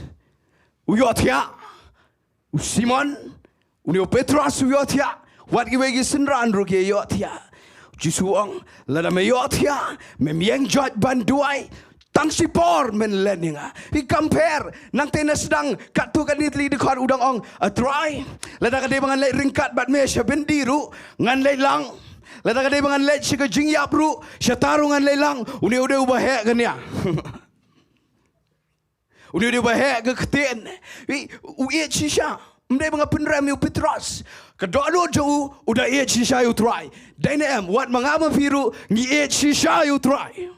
u ïohthiah. U Simon, une u Petros u ïohthiah. Wat kiwei ki synran ruh ki ïohthiah. U Jisu u ong, lada me ïohthiah, mem ïeng joit ban duwai, tang shipor men len ïa nga. Phi compare, nangta na sdang, katto katne tylli ki dkhot u dang ong, a Trai, lada ka dei ba ngan leit ryngkat bad me sha byndi ruh, ngan leit lang. Lada ka dei ba ngan leit sha ka jingïap ruh, shata ruh ngan leit lang. Une u dei uba heh kane. Une u dei uba heh ka ktien. Phi, u ïeit shisha. Ym dei ba nga pynrem ïa u Petros. Ka dohnud jong u, u da ïeit shisha ïa u Trai. Dei ne em, wat ma nga ma phi ruh, ngi ïeit shisha ïa u Trai.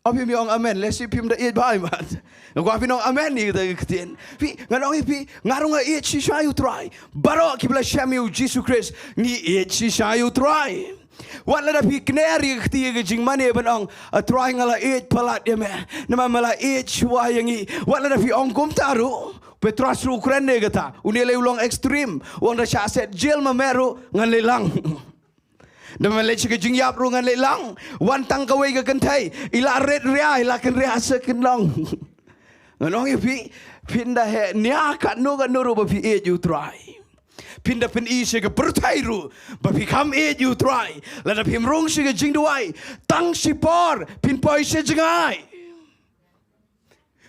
Ap phim ïa ong amen, lehse phim da ïeit bha mat. Nga kwah phin ong amen ïa kata ka ktien. Phi, ngan ong ïa phi, nga ruh nga ïeit shisha ïa u Trai. Baroh kiba la shem ïa u Jisu Khrist, ngi ïeit shisha ïa u Trai. Wat lada phi kner ïa ka kti ïa ka jingmane ban ong, a Trai nga la ïeit palat ïa me, namar me la ïeit shuwa ïa ngi. Wat lada phi ong kumta ruh, Petros ruh u kren ïa kata. Une lei u long extreme. U ong da shah set jel ma me ruh ngan leit lang. Da me leit sha ka jingïap ruh ngan leit lang. Wan tang kawei ka kynthei, i la rit ria, i la kynriah sa kynlong. Ngan ong ïa phi, phin da heh nia katno katno ruh ba phi ïeit ïa u Trai. Phin da pyni sha ka pyrthei ruh ba phi kham ïeit ïa u Trai. Lada phim rung sha ka jingduwai, tang shipor phin poi sha jngai.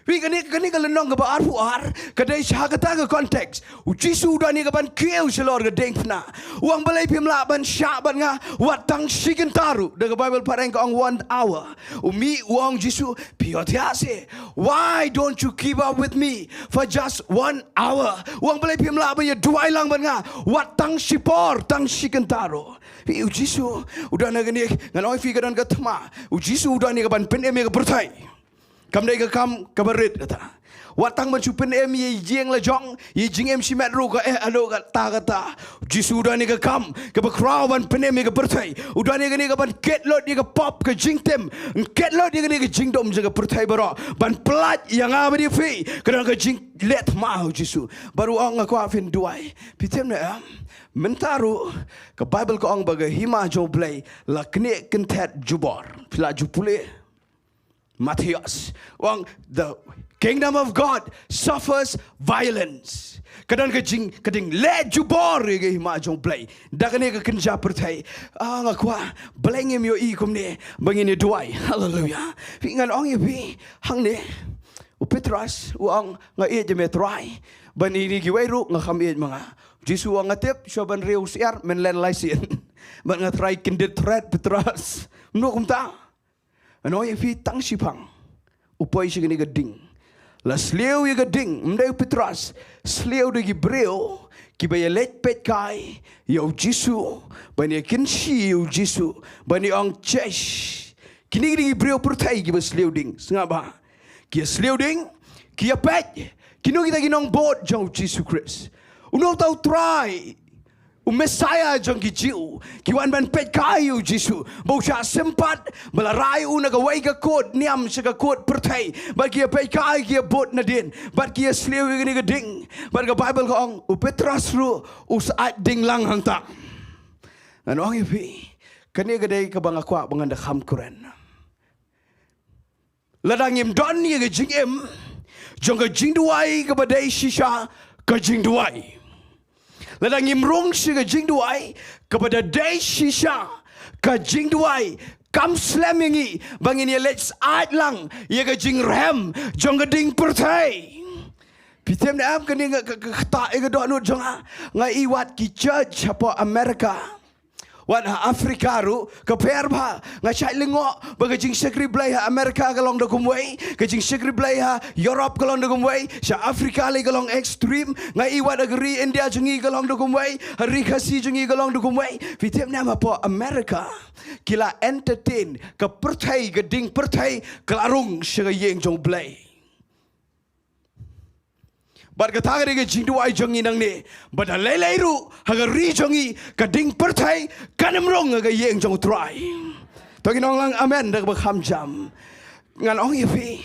Phi, kane, kane ka lynnong kaba arphew ar ka dei sha kata ka context. U Jisu u don ïa kaban kiew shalor ka diengphna. U ong balei phim lah ban shah bad nga wat tang shi kynta ruh. Da ka Baibl phareng ka ong one hour. U mih u ong Jisu, phi ïohthiah seh. Why don't you keep up with me for just one hour? U ong balei phim lah ban ïa duwai lang bad nga wat tang shipor, tang shi kynta ruh. Phi, u Jisu u don ha kane, ngan ong ïa phi, ka don ka thma. U Jisu u don ïa kaban pynim ïa ka pyrthei. Kam dei ka kam kaba rit kata. Wat tang ban shu pynim ïa i jingim la jong, ïa i jingim shimet ruh ka eh, ado kata kata. Jisu u don ïa ka kam kaba khraw ban pynim ïa ka pyrthei. U don ïa kane kaban kit lut ïa ka pop, ka jingtim, kit lut ïa kane ka jingdum jong ka pyrthei baroh, ban pyllait ïa nga bad ïa phi. Ka don ka jinglet ma u Jisu. Bad u ong, nga kwah phin duwai. Phi tip ne em? Mynta ruh ka Bible ka ong ba ka hima jong u Blei la knieh kynthet jubor. Phi la ju pule Mathaios, u ong, "The kingdom of God suffers violence." Ka don ka jing, ka ding leh jubor ïa ka hima jong u Blei da kane ka kynja pyrthei. Ah, nga kwah, balei ngim ïohi kumne ba ngin ïa duwai? Haleluya. Phi, ngan ong ïa phi hangne, u Petros u ong, "Nga ïeit ïa me Trai, bad ïa kine kiwei ruh nga kham ïeit ma nga." Jisu u ong, "Nga tip, shuwa ban riew syiar men len lai sien." Bad nga trai kyndit thret, Petros. Mano kumta? Ngan ong ïa phi, tang shiphang u poi sha kane ka ding, la sliew ïa ka ding, ym dei u Petros, sliew da ki briew kiba ïaleit peitkai ïa u Jisu, ban ïakynshi ïa u Jisu, ban ïa ong, "Chesh." Kine ki dei ki briew pyrthei kiba sliew ding. Sngap bha. Ki ïa sliew ding, ki ïa peit, kino kita ki nongbud jong u Jisu Khrist? Uno uta u Trai, u Messaïah jong ki Jiw, ki wan ban peitkai ïa u Jisu, ba u shah sympat, ba la rai u na kawei ka kut niam sha ka kut pyrthei, bad ki ïa peitkai, ki ïa bud nadien, bad ki ïa sliew ïa kane ka ding. Bad ka Bible ka ong, u Petros ruh u syaid ding lang hangta. Ngan ong ïa phi, kane ka dei kaba nga kwah ba ngan da kham kren. Lada ngim don ïa ka jingim jong ka jingduwai kaba dei shisha ka jingduwai, lada ngim rung sha ka jingduwai kaba da dei shisha ka jingduwai, kam slem ïa ngi ba ngin ïaleit syaid lang ïa ka jingrhem jong ka ding pyrthei. Phi tip ne em, kane nga ka, ka, ka ktah ïa ka dohnud jong nga. Nga i wat ki church hapoh America, wat ha Africa ruh ka pher bha. Nga shait lyngngoh ba ka jingshakri Blei ha America ka long da kumwei, ka jingshakri Blei ha Europe ka long da kumwei, sha Africa lei ka long extreme. Nga i wat ha ka ri India jong ngi ka long da kumwei, ha ri Khasi jong ngi ka long da kumwei. Phi tip ne em, hapoh America ki la entertain ka pyrthei, ka ding pyrthei ka la rung sha ka ïing jong u Blei. Bad kata ka dei ka jingduwai jong ngi nangne, ba da lei lei ruh ha ka ri jong ngi ka ding pyrthei kan ym rung ha ka ïing jong u Trai. To ngin ong lang amen da kaba kham jam. Ngan ong ïa phi,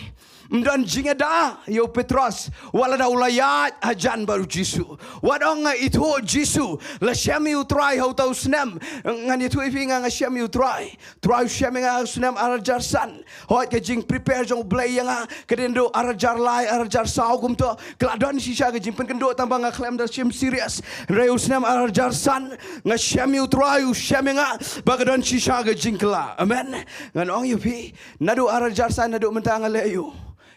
ym don jingïada ïa u Petros wat lada u la ïaid hajan bad u Jisu. Wat ong, "Nga ithuh Jisu, la shem ïa u Trai ha uta u snem." Ngan ïathuh ïa phi, nga, nga shem ïa u Trai. Trai u shem ïa nga ha u snem ar hajar san. Hooid, ka jingprepare jong u Blei ïa nga ka dei naduh ar hajar lai, ar hajar saw kumto. Ka la don shisha ka jingpynkynduh tang ba nga khlem da shim serious. Hynrei u snem ar hajar san nga shem ïa u Trai, u shem ïa nga ba ka don shisha ka jingkylla. Amen. Ngan ong ïa phi, naduh ar hajar san, naduh mynta nga leh aïu?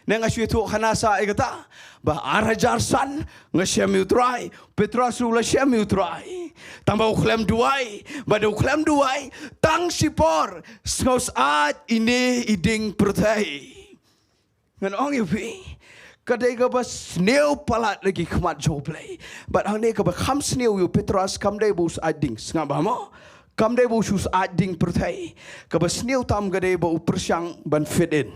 Ne nga shu ïathuh khana sa ïa kata ba ar hajar san nga shem ïa u Trai. Petros ruh u la shem ïa u Trai. Tang ba u khlem duwai, ba da u khlem duwai, tang shipor sngew syaid ine i ding pyrthei. Ngan ong ïa phi, ka dei kaba sniew palat la ki khmat jong u Blei. Bad hangne kaba kham sniew ïa u Petros kam dei ba u syaid ding, sngap bha mo. Kam dei ba u shu syaid ding pyrthei. Kaba sniew tam ka dei ba u pyrshang ban fit in.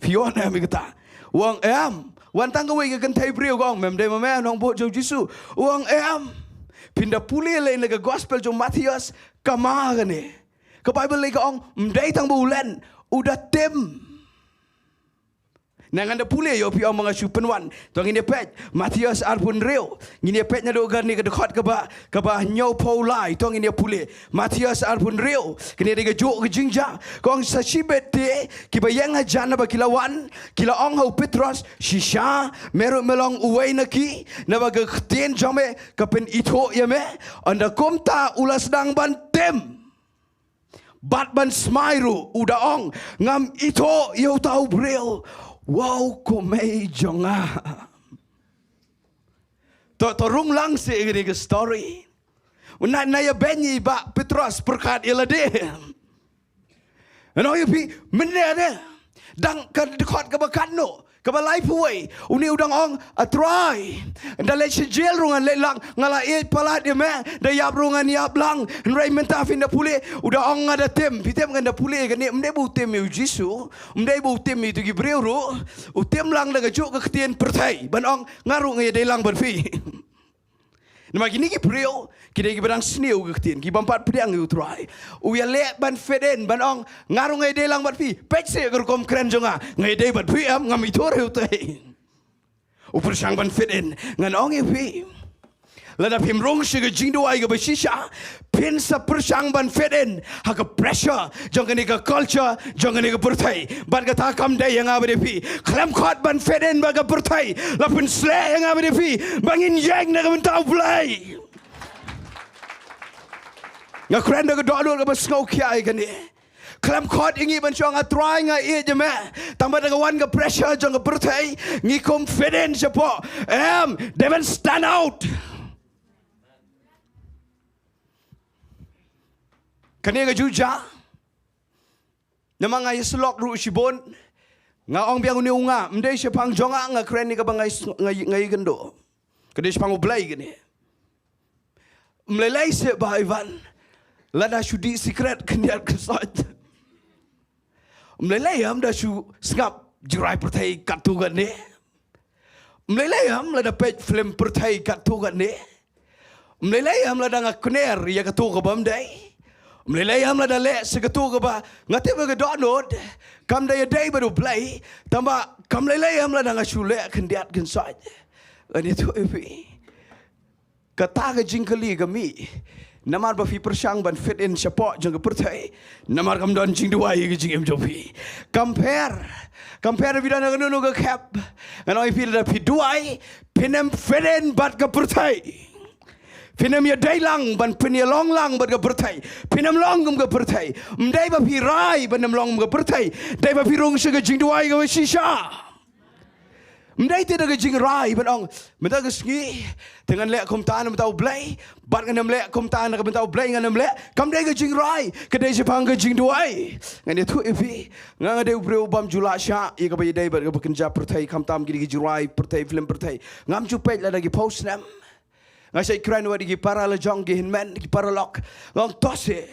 Phi wan em ïa kata? U ong em. Wan tang kawei ka kynthei briew ka ong, "Mem dei ma me nongbud jong u Jisu?" U ong em. Phin da pule lei na ka gospel jong u Mathaios, ka ma kane. Ka Bible lei ka ong, ym dei tang ba u len, u da tim. Na ngan da pule ïa phi, ong ba nga shu pynwan. To ngin ïa peit Mathaios arphew hynriew. Ngin ïa peit naduh kane ka dkhot kaba, kaba hynñiewphew lai. To ngin ïa pule Mathaios arphew hynriew. Kane dei kajuh ka jingjia. Ka ong, sa shibit te kiba ïeng hajan naba ki la wan, ki la ong ha u Petros, "Shisha me ruh me long uwei na ki, naba ka ktien jong me ka pynithuh ïa me." Ynda kumta u la sdang ban tim. Bad ban smai ruh u da ong, "Ngam ithuh ïa uta u briew, wow, kumne jong nga." To, to rung lang seh ïa kane ka story. Na, na ïa beiñ ïa i bah Petros pyrkhat ïa lade. Ngan ong ïa phi, mynne ne, Dang ka dkhot kaba katno, kaba laiphew wei. Une u dang ong, A Trai, ynda leit sha jel ruh ngan leit lang, nga la ïeit palat ïa me, da ïap ruh ngan ïap lang. Hynrei mynta phin da pule. U da ong, Nga da tim. Phi tip, ngan da pule kane, ym dei ba u tim ïa u Jisu, ym dei ba u tim ïa kito ki briew ruh. U tim lang da kajuh ka ktien pyrthei ban ong, Nga ruh nga ïadei lang bad phi. Namar kine ki briew ki dei kiba dang sniew ka ktien, ki bym pat pdiang ïa u Trai. U ïaleh ban fit in, ban ong, Nga ruh nga ïadei lang bad phi. Peit seh ka rukom kren jong nga, nga ïadei bad phi em, ngam ithuh ruh te. U pyrshang ban fit in. Ngan ong ïa phi, lada phim rung sha ka jingduwai kaba shisha, phin sa pyrshang ban fit in ha ka pressure jong kane ka culture, jong kane ka pyrthei. Bad kata kam dei ïa nga bad ïa phi. Khlem khot ban fit in bad ka pyrthei, la pynsleh ïa nga bad ïa phi ba ngin ïeng na ka bynta U Blei. Nga kren da ka dohnud kaba sngewkhia ïa kane. Khlem khot ïa ngi ban shong, A Trai, nga ïeit ïa me. Tang ba da ka wan ka pressure jong ka pyrthei, ngi kum fit in shapoh. Em, dei ban stand out. Kane ka ju jia. Namar nga ïasyllok ruh shibun. Nga ong biang une u nga, ym dei shaphang jong nga, nga kren ïa kaba nga ïa, nga ïa, nga ïakynduh. Ka dei shaphang U Blei kane. Ym lei lei seh Bah Ivan, lada shu dih sikret khyndiat khynsoit. Ym lei lei em da shu sngap jingrwai pyrthei katto katne. Ym lei lei em lada peit film pyrthei katto katne. Ym lei lei em lada nga kner ïa kato kaba ym dei. Ym lei lei em lada leh sha kato kaba nga tip ba ka dohnud kam da ïadei bad U Blei. Tang ba kam lei lei em lada nga shu leh khyndiat khynsoit. Ngan ïathuh ïa phi. Kata ka jingkylli ka mih namar ba phi pyrshang ban fit in shapoh jong ka pyrthei. Namar kam don jingduwai ïa ka jingim jong phi. Compare. Compare, phi don ha kano kano ka khep. Ngan ong ïa phi, lada phi duwai, phin ym fit in bad ka pyrthei. Phin ym ïadei lang ban pynïalong lang bad ka pyrthei. Phin ym long kum ka pyrthei. Ym dei ba phi rai ban ym long kum ka pyrthei. Dei ba phi rung sha ka jingduwai kaba shisha. Ym dei te da ka jingrai ban ong, mynta ka sngi te ngan leh kumta na ka bynta U Blei, bad ngan ym leh kumta na ka bynta U Blei, ngan ym leh. Kam dei ka jingrai, ka dei shaphang ka jingduwai. Ngan ïathuh ïa phi, nga nga dei u briew bym ju lah shah ïa kaba ïadei bad kaba kynja pyrthei, khamtam kine ki jingrai pyrthei, film pyrthei. Ngam ju peit lada ki phew snem. Nga shait kren wat ïa ki para lajong, ki hynmen, ki para lok. Nga ong to seh,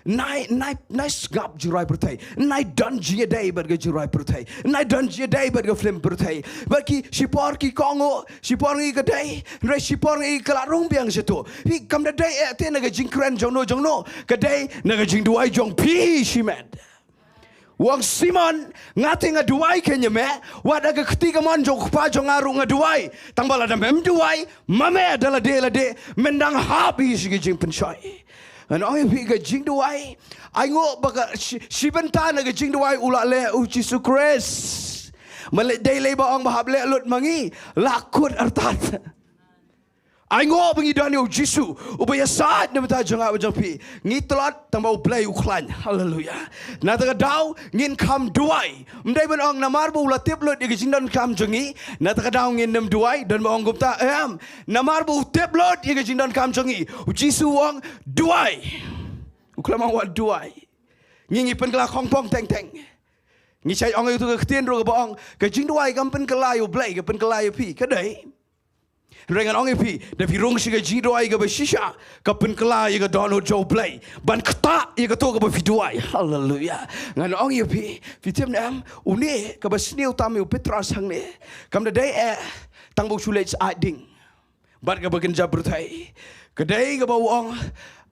nai, nai, nai sngap jingrwai pyrthei. Nai don jingïadei bad ka jingrwai pyrthei. Nai don jingïadei bad ka film pyrthei. Bad ki shipor ki kohnguh, shipor ngi ka dei, hynrei shipor ngi ka la rung biang shato. Phi, kam da dei eh te na ka jingkren jong no jong no. Ka dei na ka jingduwai jong phi shimet. U ong Simon, nga te nga duwai kein ïa me, wat ha ka kti kamon jong u Kpa jong nga ruh nga duwai. Tang ba lada mem duwai, ma me da lade lade men dang hap hi sha ki jingpynshoi. Ngan ong ïa phi, ka jingduwai, ainguh ba ka shi, shi bynta na ka jingduwai u la leh u Jisu Khrist. Ma leh dei lei ba ong ba hap leh lut ma ngi, la kut artat. Ainguh ba ngi don ïa u Jisu uba ïasaid na ka bynta jong nga bad jong phi. Ngi tlot tang ba U Blei u khlaiñ. Haleluia. Na kata ka daw ngin kham duwai. Ym dei ban ong namar ba u la tip lut ïa ka jingdonkam jong ngi, na kata ka daw ngin nym duwai. Don ba ong kumta? Em. Namar ba u tip lut ïa ka jingdonkam jong ngi, u Jisu u ong duwai. U khlem ong wat duwai. Ngi, ngi pynkylla khongpong teng teng. Ngi shait ong ïa uto ka ktien ruh kaba ong ka jingduwai kam pynkylla ïa U Blei, ka pynkylla ïa phi. Ka dei. Hynrei ngan ong ïa phi, da phi rung sha ka jingduwai kaba shisha, ka pynkylla ïa ka dohnud jong U Blei ban ktah ïa kato kaba phi duwai. Haleluia. Ngan ong ïa phi, phi tip ne em, une kaba sniew tam ïa u Petros hangne, kam da dei eh tang ba u shu leit syaid ding bad kaba kynja pyrthei. Ka dei kaba u ong,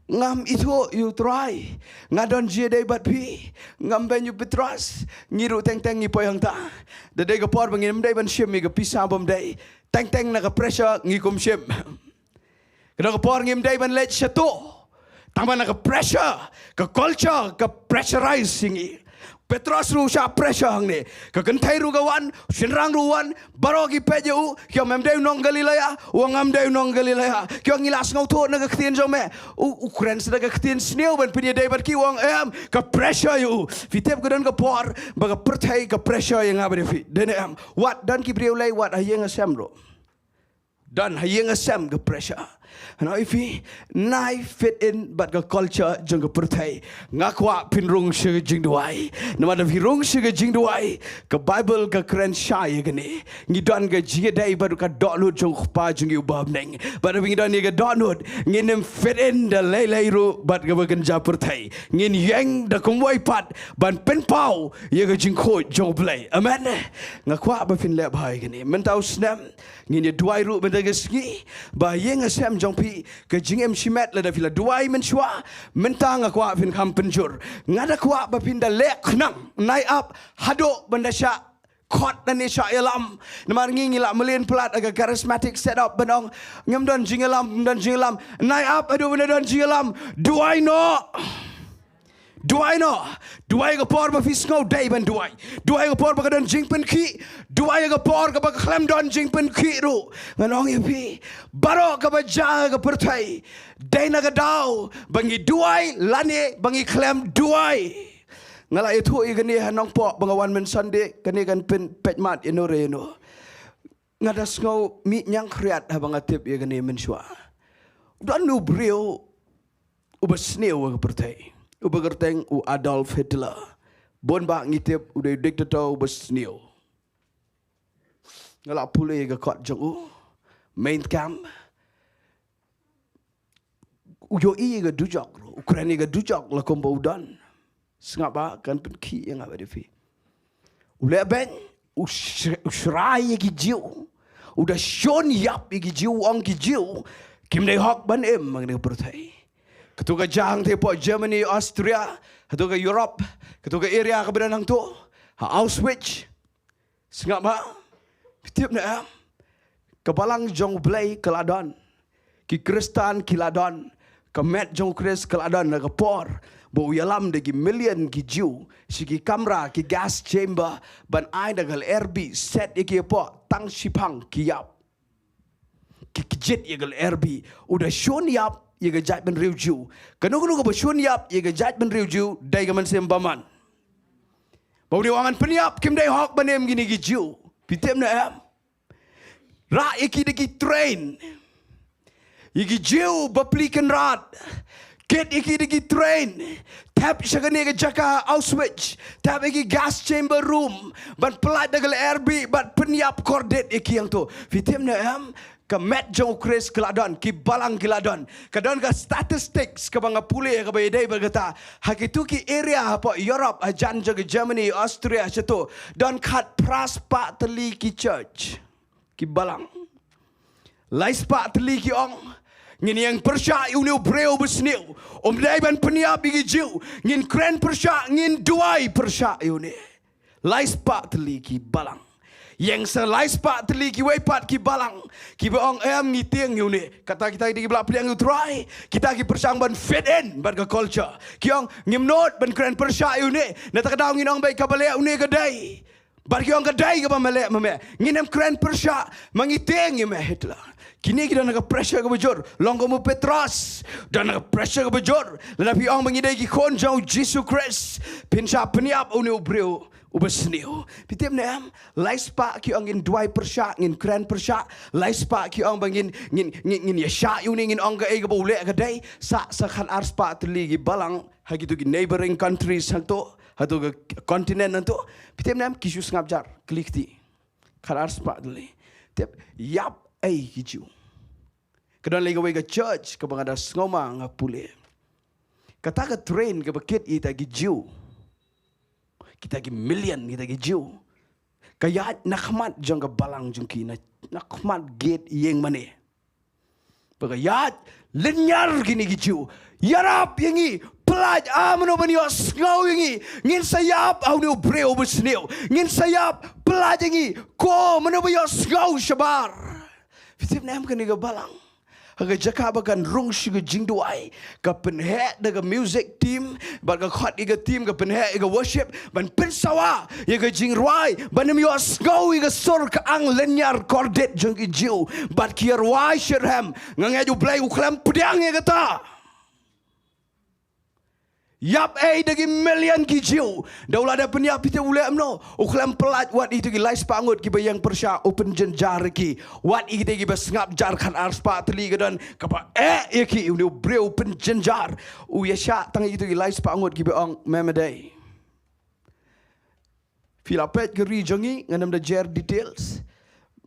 ngam ithuh ïa u Trai, nga don jingïadei bad phi. Ngam beiñ ïa u Petros, ngi ruh teng teng ngi poi hangta. Da dei ka por ba ngim dei ban shim ïa ka pisa bym dei. Teng teng na ka pressure ngi kum shim. Ka dei ka por ngim dei ban leit shato, tang ba na ka pressure, ka culture ka pressurize ïa ngi. Petros ruh u shah pressure hangne. Ka kynthei ruh ka wan, u shynrang ruh u wan, baroh ki peit ïa u, ki ong mem dei u nong Galilea, u ong ngam dei u nong Galilea. Ki ong ngi la sngewthuh na ka ktien jong me. U, u kren sa da ka ktien sniew ban pynïadei bad ki, u ong em, ka pressure ïa u. Phi tip ka don ka por ba ka pyrthei ka pressure ïa nga bad ïa phi. Dei ne em, wat don ki briew lei, wat ha ïing ha sem ruh. Don ha ïing ha sem ka pressure. Hano ifi, nai fit in bad ka culture jong ka pyrthei. Nga kwah phin rung sha ka jingduwai. Namar da phi rung sha ka jingduwai, ka Bible ka kren shai ïa kane. Ngi don ka jingïadei bad ka dohnud jong u Kpa jong ngi uba ha bneng. Bad da phi ngi don ïa ka dohnud, ngin ym fit in da lei lei ruh bad kaba kynja pyrthei. Ngin ïeng da kumwei pat ban pynpaw ïa ka jingkhuid jong U Blei. Amen. Nga kwah ba phin leh bha ïa kane. Mynta u snem, ngin ïa duwai ruh mynta ka sngi, ba ïa nga shem jong phi, ka jingim shimet lada phi la duwai mynshuwa, mynta nga kwah phin kham pynjur. Nga da kwah ba phin da leh khnang, nai ap, haduh ban da shah khot na ne shah ïalam. Namar ngi ngi la mlien palat ha ka charismatic setup ban ong, ngim don jingïalam, ngim don jingïalam. Nai ap, haduh ban da don jingïalam. Duwai noh. Duwai noh. Duwai ka por ba phi sngew dei ban duwai. Duwai ka por ba ka don jingpynkhih. Duwai ka por kaba ka khlem don jingpynkhih ruh. Ngan ong ïa phi, baroh kaba jia ha ka pyrthei, dei na ka daw ba ngi duwai lane ba ngi khlem duwai. Nga la ïathuh ïa kane ha Nongpoh ba nga wan mynshwa de, kane kan pynpeit mat ïa no re ïa no. Nga da sngew mih ñiangkhriat haba nga tip ïa kane mynshwa. Don u briew uba sniew ha ka pyrthei, uba kyrteng u Adolf Hitler. Bun bah ngi tip u dei u dictator uba sniew. Nga la pule ïa ka kot jong u, Mein Kampf. U ïohi ïa ka dujok ruh, u kren ïa ka dujok la kumba u don. Sngap ba kan pynkhih ïa nga bad ïa phi. U leh beiñ, u sh-, u shrai ïa ki Jiw. U da shun ïap ïa ki Jiw, u ong ki Jiw kim dei hok ban im ha kane ka pyrthei. Kato ka jaka hangtei hapoh Germany, Austria, kato ka Europe, kato ka area kaba don hangto, ha Auschwitz. Sngap ba, phi tip ne em? Ka balang jong U Blei ka la don. Ki Khristan ki la don. Ka met jong U Khrist ka la don ha ka por ba u ïalam da ki million ki Jiw sha ki kamra, ki gas chamber, ban ai da ka lyer-bih, set ïa ki hapoh tang shiphang ki ïap. Ki kjit ïa ka lyer-bih, u da shun ïap ïa ka jaitbynriew Jiw. Kano kano kaba shun ïap ïa ka jaitbynriew Jiw, dei ka mynsiem bymman. Ba u dei u ong ngan pynïap, kim dei hok ban im kine ki Jiw. Phi tip ne em? Rah ïa ki da ki train. Ïa ki Jiw bapli kynrad. Kit ïa ki da ki train. Thep sha kane ka jaka Auschwitz. Thep ïa ki gas chamber room. Ban pyllait da ka lyer-bih, ban pynïap kordit ïa ki hangto. Phi tip ne em? Ka met jong U Khrist ka la don, ki balang ki la don. Ka don ka statistics kaba nga pule, kaba ïadei bad kata. Ha kito ki area hapoh Europe, hajan jong ka Germany, Austria, shato, don khatphra spah tylli ki church. Ki balang. Lai spah tylli ki ong, ngin ïeng pyrshah ïa une u briew basniew. Um dei ban pynïap ïa ki Jiw. Ngin kren pyrshah, ngin duwai pyrshah ïa une. Lai spah tylli ki balang. Ïeng sa lai spah tylli kiwei pat ki balang. Kiba ong em, ngi tieng ïa une. Kata kita ki dei kiba la pdiang ïa U Trai. Kita ki pyrshang ban fit in bad ka culture. Ki ong ngim nud ban kren pyrshah ïa une. Nata ka daw ngin ong beit kaba leh une ka dei. Bad ki ong ka dei kaba me leh ma me. Ngin ym kren pyrshah, ma ngi tieng ïa me Hitler. Kine ki don ha ka pressure kaba jur. Long kum u Petros, don ha ka pressure kaba jur. Lada phi ong ba ngi dei ki khun jong U Jisu Khrist, phin shah pynïap une u briew uba sniew. Phi tip ne em? Lai spah ki ong ngin duwai pyrshah, ngin kren pyrshah. Lai spah ki ong ba ngin, ngin, ngin, ngin ïa shah ïa une, ngin ong kaei kaba u leh ka dei. Sa, sa khatar spah tylli ki balang ha kito ki neighboring countries hangto, hato ka continent hangto. Phi tip ne em? Ki shu sngap jar, kli kti. Khatar spah tylli. Tip, ïap ei ki Jiw. Ka don lei kawei ka church kaba nga da sngew ma nga pule. Kata ka train kaba kit ïa kita ki Jiw. Kita ki million kita ki Jiw. Ka ïaid na khmat jong ka balang jong ki, na, na khmat gate ïing mane. Ba ka ïaid lynñiar kine ki Jiw. Ïarap ïa ngi, pyllait, ah, mano ban ïohsngew ïa ngi. Ngin sa ïap ha une u briew basniew. Ngin sa ïap, pyllait ïa ngi. Ko mano ba ïohsngew shabar. Phi tip ne em kane ka balang? Ha ka jaka ba kan rung sha ka jingduwai, ka pynheh da ka music team, bad ka khot ïa ka team, ka pynheh ïa ka worship ban pynsawa ïa ka jingrwai, ban ym ïohsngew ïa ka sur ka ang lynñiar kordit jong ki Jiw. Bad ki ïarwai shitrhem. Nga ngeit U Blei u khlem pdiang ïa kata. Ïap ei da ki million ki Jiw. Da u la dep pynïap, phi tip u leh kumno? U khlem pyllait wat ïa kito ki lai spah ngut kiba ïeng pyrshah, u pynjynjar ïa ki. Wat ïa kito kiba sngap jar khatar spah tylli ka don kaba eh ïa ki, une u briew u pynjynjar. U ïashah tang ïa kito ki lai spah ngut kiba ong me me dei. Phi la peit ka ri jong ngi, ngam da jer details.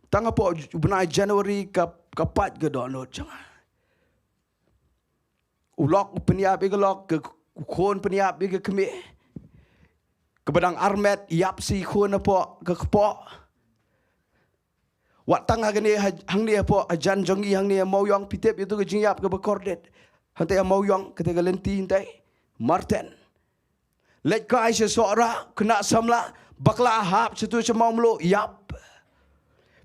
Tang hapoh u bnai January ka, ka pait ka dohnud jong nga. U lok u pynïap ïa ka lok, ka, u khun pynïap ïa ka kmie. Kaba dang armet ïap shi khun hapoh ka kpoh. Wat tang ha kane ha, hangne hapoh hajan jong ngi hangne ha Mawïong, phi tip ïa tu ka jingïap kaba kordit. Hangtei ha Mawïong, kata ka lynti hangtei Marten. Leit kai sha Sohra, khynnah samla, bakla hap sha tu sha Mawmluh, ïap.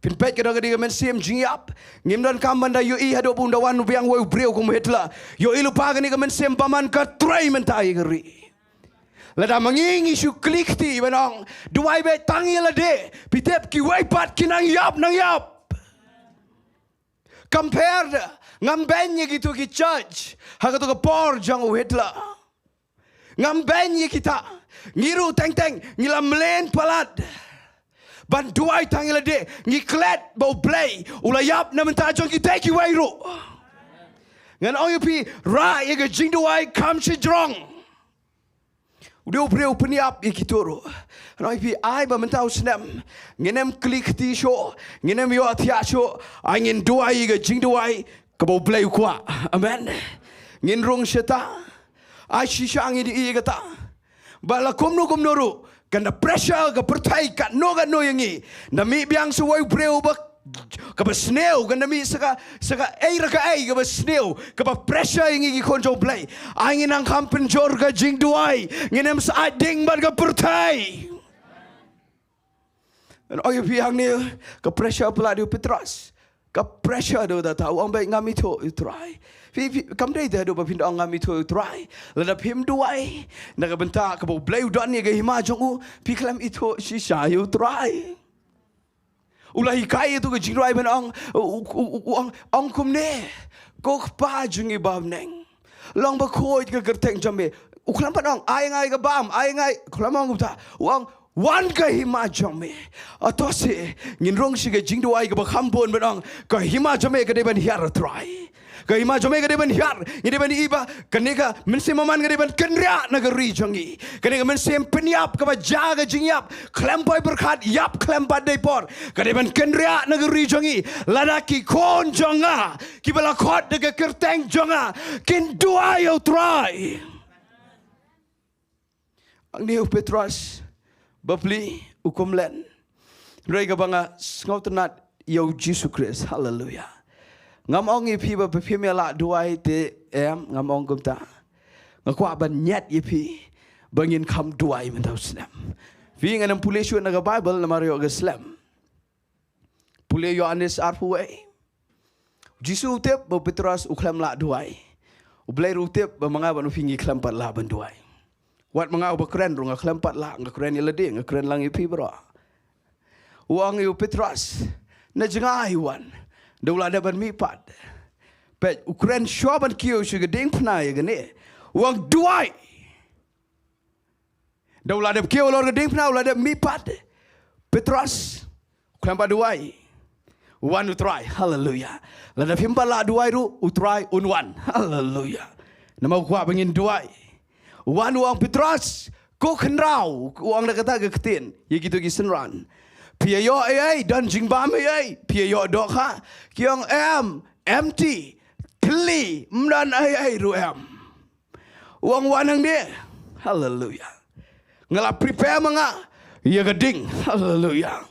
Phin peit ka dang ka dei ka mynsiem jingïap. Ngim donkam ban da ïohi haduh ba un da wan biang wei u briew kum u Hitler. Ïohi lypa kane ka mynsiem bymman ka trei mynta ïa ka ri. Lada ma ngi ngi shu kli kti ban ong, duwai beit tang ïa lade. Phi tip kiwei pat ki nang ïap, nang ïap. Compare da, ngam beiñ ïa kito ki church ha kato ka por jong u Hitler. Ngam beiñ ïa kita. Ngi ruh teng teng ngi la mlien palat ban duwai tang ïa lade. Ngi klet ba U Blei u la ïap na bynta jong kita kiwei ruh. Ngan ong ïa phi, rah ïa ka jingduwai kham shajrong. U dei u briew u pynïap ïa kito ruh. Ngan ong ïa phi, ai ba mynta u snem ngin ym kli kti shuh, ngin ym ïohthiah shuh. Ai ngin duwai ïa ka jingduwai kaba U Blei u kwah. Amen. Ngin rung shata. Ai shisha ngin ïohi ïa kata. Ba la kumno kumno ruh, kan da pressure ka pyrthei katno katno ïa ngi. Da mih biang sa wei u briew ba kaba sniew, kan da mih sa ka, sa kaei re kaei kaba sniew, kaba pressure ïa ngi ki khun jong U Blei. Ai ngin nang kham pynjur ka jingduwai, ngin ym sa ai ding bad ka pyrthei. Ngan ong ïa phi hangne, ka pressure palat ïa u Petros. Ka pressure da u data, u ong beit ngam ithuh ïa u Trai. Phi, phi, kam dei te haduh ba phin da ong ngam ithuh ïa u Trai. Lada phim duwai na ka bynta kaba U Blei u don ïa ka hima jong u, phi khlem ithuh shisha ïa u Trai. U la hikai ïa tu ka jingduwai ban ong, u, u, u, u ong, ong kumne, ko Kpa jong ngi ba ha bneng, long bakhuid ka kyrteng jong me. U khlem pat ong ai nga ïa ka bam, ai nga ïa, u khlem ong kumta. U ong wan ka hima jong me. Hato shi ngin rung shi ka jingduwai kaba kham bun ban ong ka hima jong me ka dei ban hiar, Trai. Ka hima jong me ka dei ban hiar, ngi dei ban ïohi ba kane ka mynsiem bymman ka dei ban kynriah na ka ri jong ngi. Kane ka mynsiem pynïap kaba jia ka jingïap, khlem poi pyrkhat, ïap khlem pat dei por, ka dei ban kynriah na ka ri jong ngi. Lada ki khun jong nga kiba la khot da ka kyrteng jong nga kin duwai ïa u Trai. Hangne u Petros bapli u kumlen. Hynrei kaba nga sngewtynnat ïa u Jisu Khrist. Haleluya. Ngam ong ïa phi ba phim ïa lah duwai te em, ngam ong kumta. Nga kwah ban ñiad ïa phi ba ngin kham duwai mynta u snem. Phi, ngan ym pule shuh na ka Baibl namar ïoh ka slem. Pule Ïoannis arphew wei. U Jisu u tip ba u Petros u khlem lah duwai. U Blei ruh u tip ba ma nga bad ma phi ngi khlem pat lah ban duwai. Wat ma nga uba kren ruh nga khlem pat lah, nga kren ïa lade, nga kren lang ïa phi baroh. U ong ïa u Petros, na jngai wan, da u la dep ban mih pat. Peit, u kren shuwa ban kiew sha ka diengphna ïa kane. U ong duwai. Da u la dep kiew halor ka diengphna, u la dep mih pat. Petros, u khlem pat duwai. Wan u Trai. Haleluya. Lada phim pat lah duwai ruh, u Trai un wan. Haleluya. Namar u kwah ba ngin duwai. Wan u ong Petros, ko khynraw, u ong da kata ka ktien ïa kito ki synran. Phi ïoh ei ei, don jingbam ei ei, phi ïoh dohkha? Ki ong em, empty, thylli, ym don ei ei ruh em. U ong wan hangne. Haleluya. Nga la prepare ma nga ïa ka ding. Haleluya.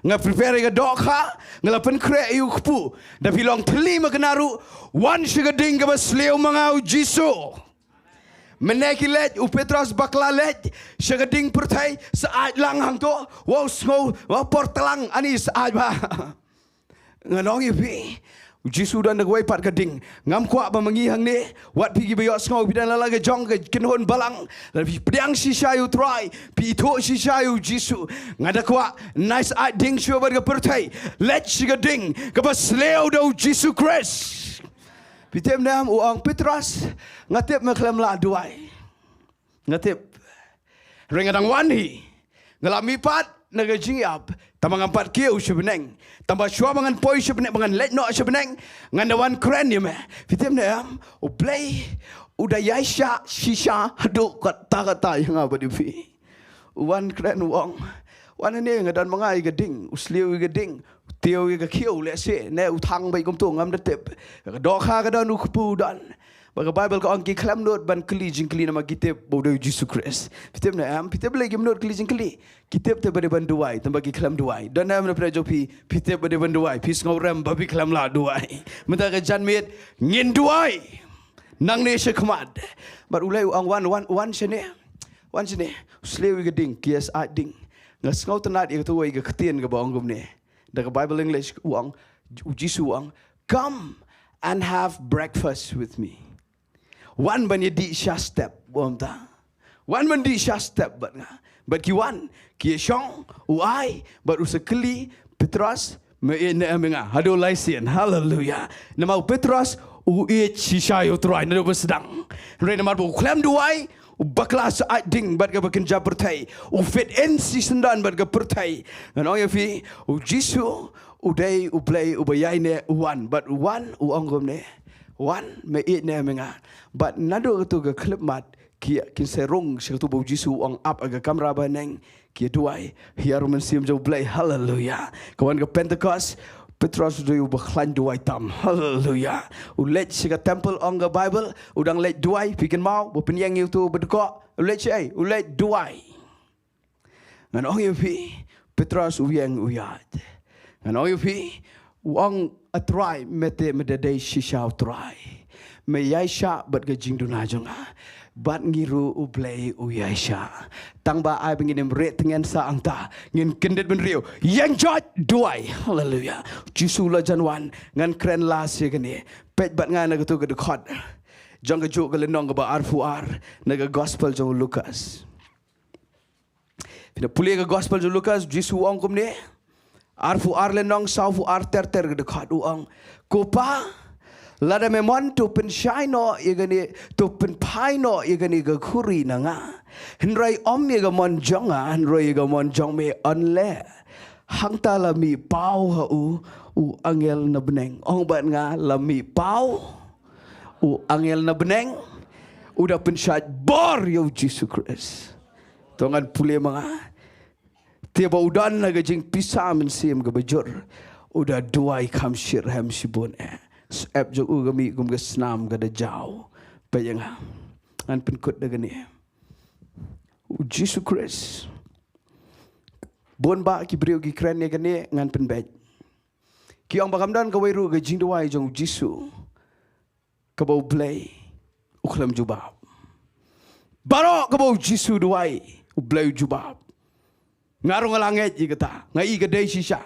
Nga prepare ïa ka dohkha, nga la pynkhreh ïa u kpu. Da phi long thylli ma kane ruh, wan sha ka ding kaba sliew ma nga u Jisu. Mynne ki leit, u Petros bakla leit sha ka ding pyrthei, sa aid lang hangto. Wow, sngew, wow, por tlang ani sa aid ba. Ngan ong ïa phi, u Jisu don da kawei pat ka ding. Ngam kwah ba ma ngi hangne, wat phi kiba ïohsngew phi don la la ka jong ka kynhun balang, lada phi pdiang shisha ïa u Trai, phi ithuh shisha ïa u Jisu, nga da kwah nai sa aid ding shuwa bad ka pyrthei. Leit sha ka ding kaba sliew da u Jisu Khrist. Phi tip ne em, u ong Petros, nga tip me khlem lah duwai. Nga tip. Hynrei nga dang wan hi. Nga la mihpat na ka jingïap. Tangba ngam pat kiew sha bneng. Tangba shuwa ba ngan poi sha bneng, ba ngan leit noh sha bneng, ngan da wan kren ïa me. Phi tip ne em? U Blei u da ïaishah shisha haduh katta katta ïa nga bad ïa phi. U wan kren u ong, wan hangne, nga don ma nga ïa ka ding, u sliew ïa ka ding, u tiew ïa ka khiew lehse, ne u thang beit kumto ngam da tip. Ka dohkha ka don, u kpu u don. Bad ka Baibl ka ong ki khlem nud ban kylli jingkylli namar ki tip ba u dei u Jisu Khrist. Phi tip ne em? Phi tip balei kim nud kylli jingkylli? Ki tip te ba dei ban duwai, tangba ki khlem duwai. Don ne em na pdeng jong phi, phi tip ba dei ban duwai, phi sngew rem ba phi khlem lah duwai? Mynta ka janmiet ngin duwai. Nangne sha khmat. Bad u Blei u ong wan, wan, wan shane. Wan shane. U sliew ïa ka ding, ki ïasaid ding. Nga sngewtynnat ïa kato ïa ka ktien kaba ong kumne. Da ka Baibl English u ong, u Jisu u ong, "Come and have breakfast with me." Wan ban ïadih sha step, u ong ta. Wan ban dih sha step bad nga. Bad ki wan, ki ïashong, u ai, bad u sa kylli Petros, me ïeit ne em ïa nga? Haduh lai sien. Haleluya. Namar u Petros u ïeit shisha ïa u Trai naduh ba sdang. Hynrei namar ba u khlem duwai, u bakla sa aid ding bad kaba kynja pyrthei. U fit in shisyndon bad ka pyrthei. Ngan ong ïa phi, u Jisu u dei U Blei uba ïaineh, u wan, bad u wan, u ong kumne, wan, me ïeit ne em ïa nga? Bad naduh kato ka khyllipmat, ki, kin sa rung sha kato ba u Jisu u ong ap ha ka kamra baneng, ki duwai, hiar u Mynsiem jong U Blei. Haleluya. Ka wan ka Pentekost, Petros u dei uba khlaiñ duwai tam. Haleluya. U leit sha ka temple, ong ka Baibl, u dang leit duwai, phi kynmaw, ba pynïeng ïa uto ba dkoh. U leit shaei? U leit duwai. Ngan ong ïa phi, Petros u ïeng u ïaid. Ngan ong ïa phi, u ong, a Trai, me te me da dei shisha u Trai. Me ïaishah bad ka jingduna jong nga. Bad ngi ruh U Blei u ïaishah. Tangba ai ba ngin ym rieh tngen sa hangta. Ngin kyndit bynriew. Ïeng joit duwai. Haleluya. Jisu la jan wan. Ngan kren last ïa kane. Peit bad nga na kato ka dkhot. Jong kajuh ka lynnong kaba arphew ar. Na ka gospel jong u Lukas. Phin da pule ka gospel jong u Lukas, Jisu u ong kumne. Arphew ar lynnong, sawphew ar ter ter ka dkhot, u ong, "Ko Pa, lada me mon to pynshai noh ïa kane, to pynphai noh ïa kane ka khuri na nga. Hynrei ym ïa ka mon jong nga, hynrei ïa ka mon jong me yn leh." Hangta la mih paw ha u, u angel na bneng. Ong bad nga, la mih paw u angel na bneng. U da pynshait bor ïa u Jisu Khrist. To ngan pule ma nga. Te ba u don ha ka jingpisa mynsiem kaba jur, u da duwai kham shitrhem shibun eh. Syep jong u ka mih kum ka snam ka da jaw. Peit ïa nga. Ngan pynkut da kane. U Jisu Khrist. Bun bah ki briew ki kren ïa kane, ngan pynbeit. Ki ong ba kam don kawei ruh ka jingduwai jong u Jisu kaba U Blei u khlem jubab. Baroh kaba u Jisu duwai, U Blei u jubab. Nga ruh nga la ngeit ïa kata, nga i ka dei shisha.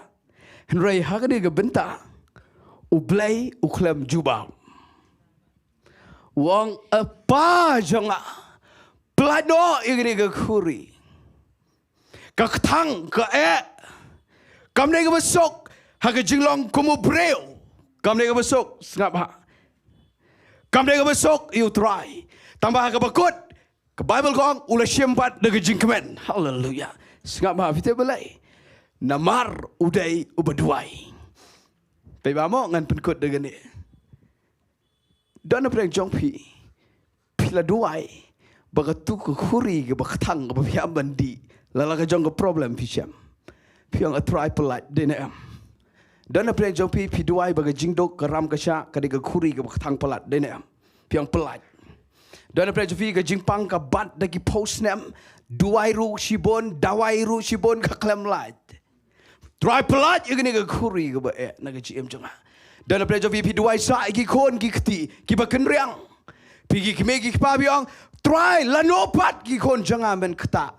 Hynrei ha kane ka bynta, U Blei u khlem jubab. U ong, "A Pa jong nga, pyllait noh ïa kane ka khuri." Ka kthang, ka eh. Kam dei kaba suk ha ka jinglong kum u briew. Kam dei kaba suk, sngap ha. Kam dei kaba suk ïa u Trai. Tangba ha kaba kut, ka Baibl ka ong, u la shim pat da ka jingkmen. Haleluya. Sngap ha, phi tip balei? Namar u dei uba duwai. Peit ba mo, ngan pynkut da kane. Don na pdeng jong phi, phi la duwai ba kato ka khuri kaba kthang kaba phi hap ban dih, la la ka jong ka problem phi shem. Phi ong, "A Trai, pyllait, dei ne em?" Don na pdeng jong phi, phi duwai ba ka jingduk, ka ram ka shah, ka dei ka khuri kaba kthang palat, dei ne em? Phi ong, "Pyllait." Don na pdeng jong phi, ka jingpang ka bat da ki phew snem, duwai ruh shibun, dawai ruh shibun, ka khlem lait. Trai, pyllait ïa kane ka khuri kaba eh na ka jingim jong nga. Don na pdeng jong phi, phi duwai sah ïa ki khun ki kti kiba kynriang. Phi ki kmie ki kpa, phi ong, "Trai, lano pat ki khun jong nga men ktah."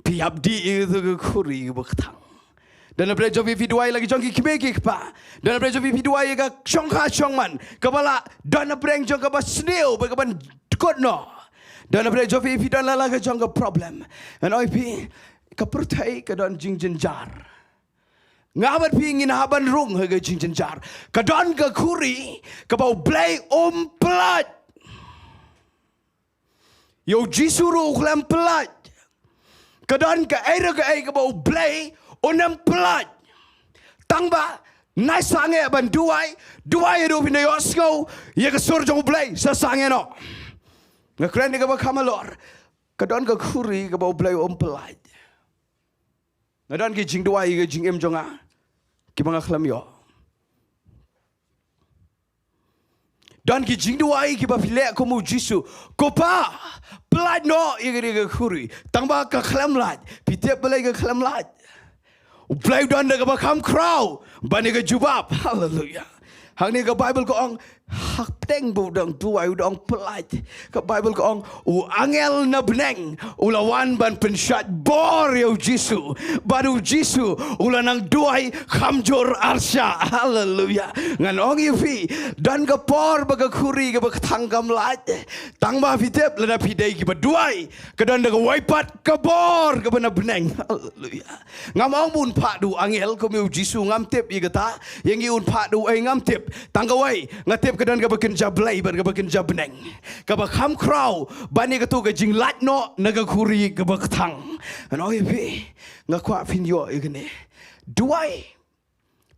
Phi hap dih ïa ka khuri kaba kthang. Don na pdeng jong phi, phi duwai la ki jong ki kmie ki kpa. Don na pdeng jong phi, phi duwai ïa ka shongkha shongman kaba lah. Don na pdeng jong kaba sniew bad kaban kut noh. Don na pdeng jong phi, phi don la la ka jong ka problem. Ngan ong ïa phi, ka pyrthei ka don jingjynjar. Nga bad phi ngin hap ban rung ha ka jingjynjar. Ka don ka khuri kaba U Blei um pyllait. Ïa u Jisu ruh u khlem pyllait. Ka don kaei re kaei kaba U Blei un ym pyllait. Tang ba nai sangeh ban duwai, duwai haduh phin da ïohsngew ïa ka sur jong U Blei, sa sangeh noh. Nga kren ïa kaba kham halor. Ka don ka khuri kaba U Blei um pyllait. Nga don ki jingduwai ïa ka jingim jong nga kiba nga khlem ïoh. Don ki jingduwai kiba phi leh kum u Jisu. Ko Pa, pyllait noh ïa kane ka khuri. Tang ba ka khlem lait. Phi tip balei ka khlem lait? U Blei u don da kaba kham khraw ban ïa ka jubab. Haleluya. Hangne ka Baibl ka ong, hapdeng ba u dang duwai, u dang pyllait, ka Baibl ka ong, u angel na bneng u la wan ban pynshait bor ïa u Jisu. Bad u Jisu u la nang duwai kham jur arshah. Haleluya. Ngan ong ïa phi, don ka por ba ka khuri kaba kthang kam lait. Tang ba phi tip, lada phi dei kiba duwai, ka don da kawei pat ka bor kaba na bneng. Haleluya. Ngam ong ba un phah da u angel kum ïa u Jisu, ngam tip ïa kata. Ïa ngi un phah da uei ngam tip. Tang kawei nga tip, ka don kaba kynja Blei bad kaba kynja bneng, kaba kham khraw ban ïa kato ka jinglait noh na ka khuri kaba kthang. Ngan ong ïa phi, nga kwah phin ïoh ïa kane. Duwai,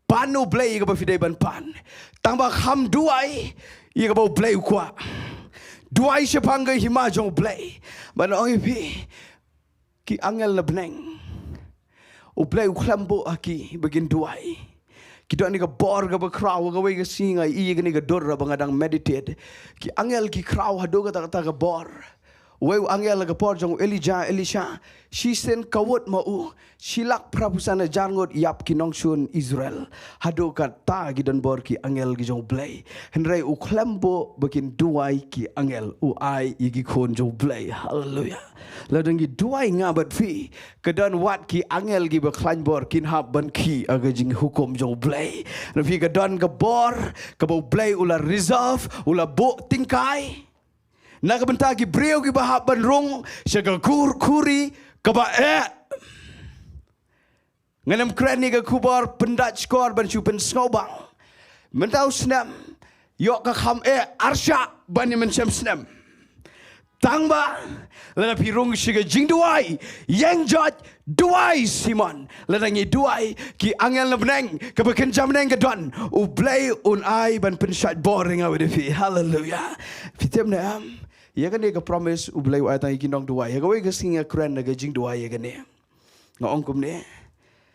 pan na U Blei ïa kaba phi dei ban pan. Tang ba kham duwai ïa kaba U Blei u kwah. Duwai shaphang ka hima jong U Blei. Ban ong ïa phi, ki angel na bneng, U Blei u khlem buh ha ki ba kin duwai. Ki don ïa ka bor kaba khraw. Kawei ka sngi nga ïohi ïa kane ka dur haba nga dang meditate. Ki angel ki khraw haduh katta katta ka bor. Uwei u angel ha ka por jong u Elijah, Elisha, shisien kawut ma u, shi lak phra phew san hajar ngut ïap ki nongshun Israel. Haduh katta ki don bor ki angel ki jong U Blei. Hynrei u khlem buh ba kin duwai ki angel, u ai ïa ki khun jong U Blei. Haleluya. Lada ngi duwai nga bad phi, ka don wat ki angel kiba khlaiñ bor kin hap ban khih ha ka jinghukum jong U Blei. Na phi ka don ka bor kaba U Blei u la reserve, u la buh tyngkai na ka bynta ki briew kiba hap ban rung sha ka kur khuri kaba eh. Ngan ym kren ïa ka khubor pyndait shkor ban shu pynsngewbang. Mynta u snem ïoh ka kham eh arshah ban ïa mynshem snem. Tang ba lada phi rung sha ka jingduwai, ïeng joit, duwai Simon. Lada ngi duwai, ki angel na bneng, kaba kynja bneng ka don, U Blei un ai ban pynshait bor ïa nga bad ïa phi. Haleluya. Phi tip ne em? Ïa kane ka promise U Blei u ai tang ïa ki nongduwai. Ïa kawei ka sngi nga kren na ka jingduwai ïa kane. Nga ong kumne,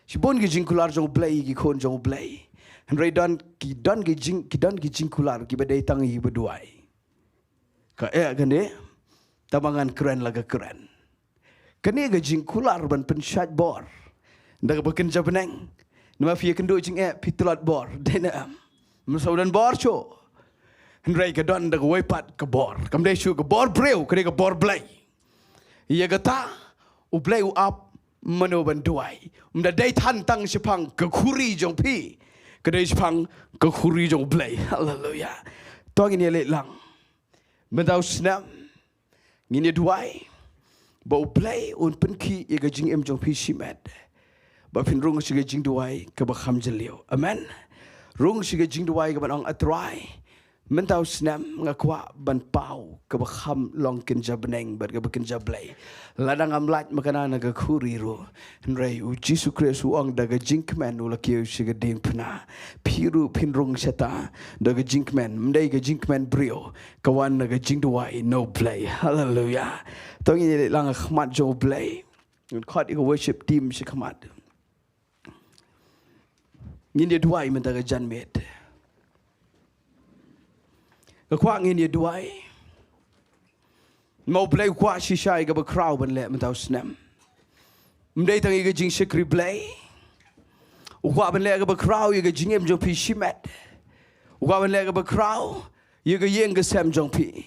shibun ki jingkular jong U Blei, ki khun jong U Blei. Hynrei don ki, don ki jing, ki don ki jingkular kiba dei tang ïa kiba duwai. Ka eh kane, tang ba ngan kren la ka kren. Kane ka jingkular ban pynshait bor da kaba kynja bneng. Namar phi ïakynduh jingeh, phi tlot bor. Dei ne em? Mynta u don bor shuh. Hynrei ka don da kawei pat ka bor. Kam dei shuh ka bor briew, ka dei ka bor Blei. Ïa kata U Blei u ap mano ban duwai. Ym da dei than tang shaphang ka khuri jong phi, ka dei shaphang ka khuri jong U Blei. Haleluya. To ngin ïa leit lang. Mynta u snem ngin ïa duwai ba U Blei un pynkhih ïa ka jingim jong phi shimet, ba phin rung sha ka jingduwai kaba kham jylliew. Amen. Rung sha ka jingduwai kaba ong, A Trai, mynta u snem nga kwah ban paw kaba kham long kynja bneng bad kaba kynja Blei. Lada ngam lait makna na ka khuri ruh, hynrei U Jisu Khrist u ong da ka jingkmen u la kiew sha ka diengphna. Phi ruh phin rung shata da ka jingkmen, ym dei ka jingkmen briew, ka wan na ka jingduwai na U Blei. Haleluya. To ngin ïa leit lang ha khmat jong U Blei. Ngin khot ïa ka worship team sha khmat. Ngin ïa duwai mynta ka janmiet. Nga kwah ngin ïa duwai. Ma U Blei u kwah shisha ïa kaba khraw ban leh mynta u snem. Ym dei tang ïa ka jingshakri Blei. U kwah ban leh kaba khraw ïa ka jingim jong phi shimet. U kwah ban leh kaba khraw ïa ka ïing ka sem jong phi.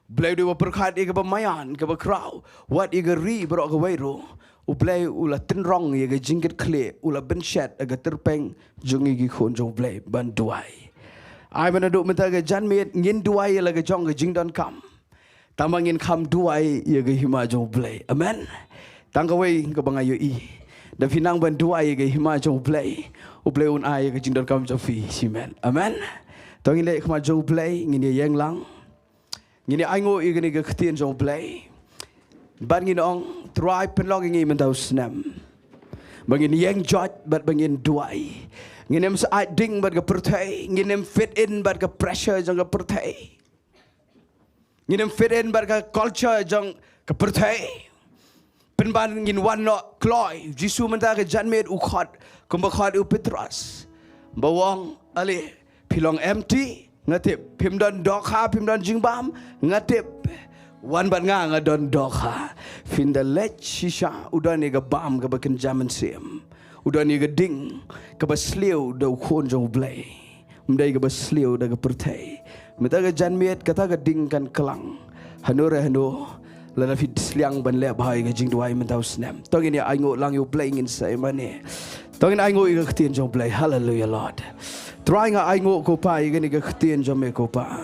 U Blei u dei uba pyrkhat ïa kaba maïan, kaba khraw, wat ïa ka ri baroh kawei ruh. U Blei u la tynrong ïa ka jingkitkhlieh, u la bynshet ha ka tyrpeng jong ngi ki khun jong U Blei ban duwai. Ai ba naduh mynta ka janmiet ngin duwai ïa la ka jong ka jingdonkam. Tang ba ngin kham duwai ïa ka hima jong U Blei. Amen. Tang kawei kaba nga ïohi, da phi nang ban duwai ïa ka hima jong U Blei, U Blei un ai ïa ka jingdonkam jong phi shimet. Amen. To ngin leit ha khmat jong U Blei, ngin ïa ïeng lang. Ngin ïa ainguh ïa kane ka ktien jong U Blei. Bad ngin ong, Trai, pynlong ïa ngi mynta u snem ba ngin ïeng joit bad ba ngin duwai. Ngin ym sa ait ding bad ka pyrthei, ngin ym fit in bad ka pressure jong ka pyrthei. Ngin ym fit in bad ka culture jong ka pyrthei. Pynban ngin wan noh kloi. Jisu mynta ka janmiet u khot kumba khot u Petros. Ba u ong, ale, phi long empty, nga tip. Phim don dohkha, phim don jingbam, nga tip. Wan bad nga, nga don dohkha. Phin da leit shisha, u don ïa ka bam kaba kynja mynsiem. U don ïa ka ding kaba sliew da u Khun jong U Blei. Ym dei kaba sliew da ka pyrthei. Mynta ka janmiet kata ka ding kan klang. Hano re hano, lada phi sliang ban leh bha ïa ka jingduwai mynta u snem, to ngin ïa ainguh lang ïa U Blei, ngin sa ïa mane. To ngin ainguh ïa ka ktien jong U Blei. Hallelujah, Lord. Trai, nga ainguh ko Pa ïa kane ka ktien jong me ko Pa.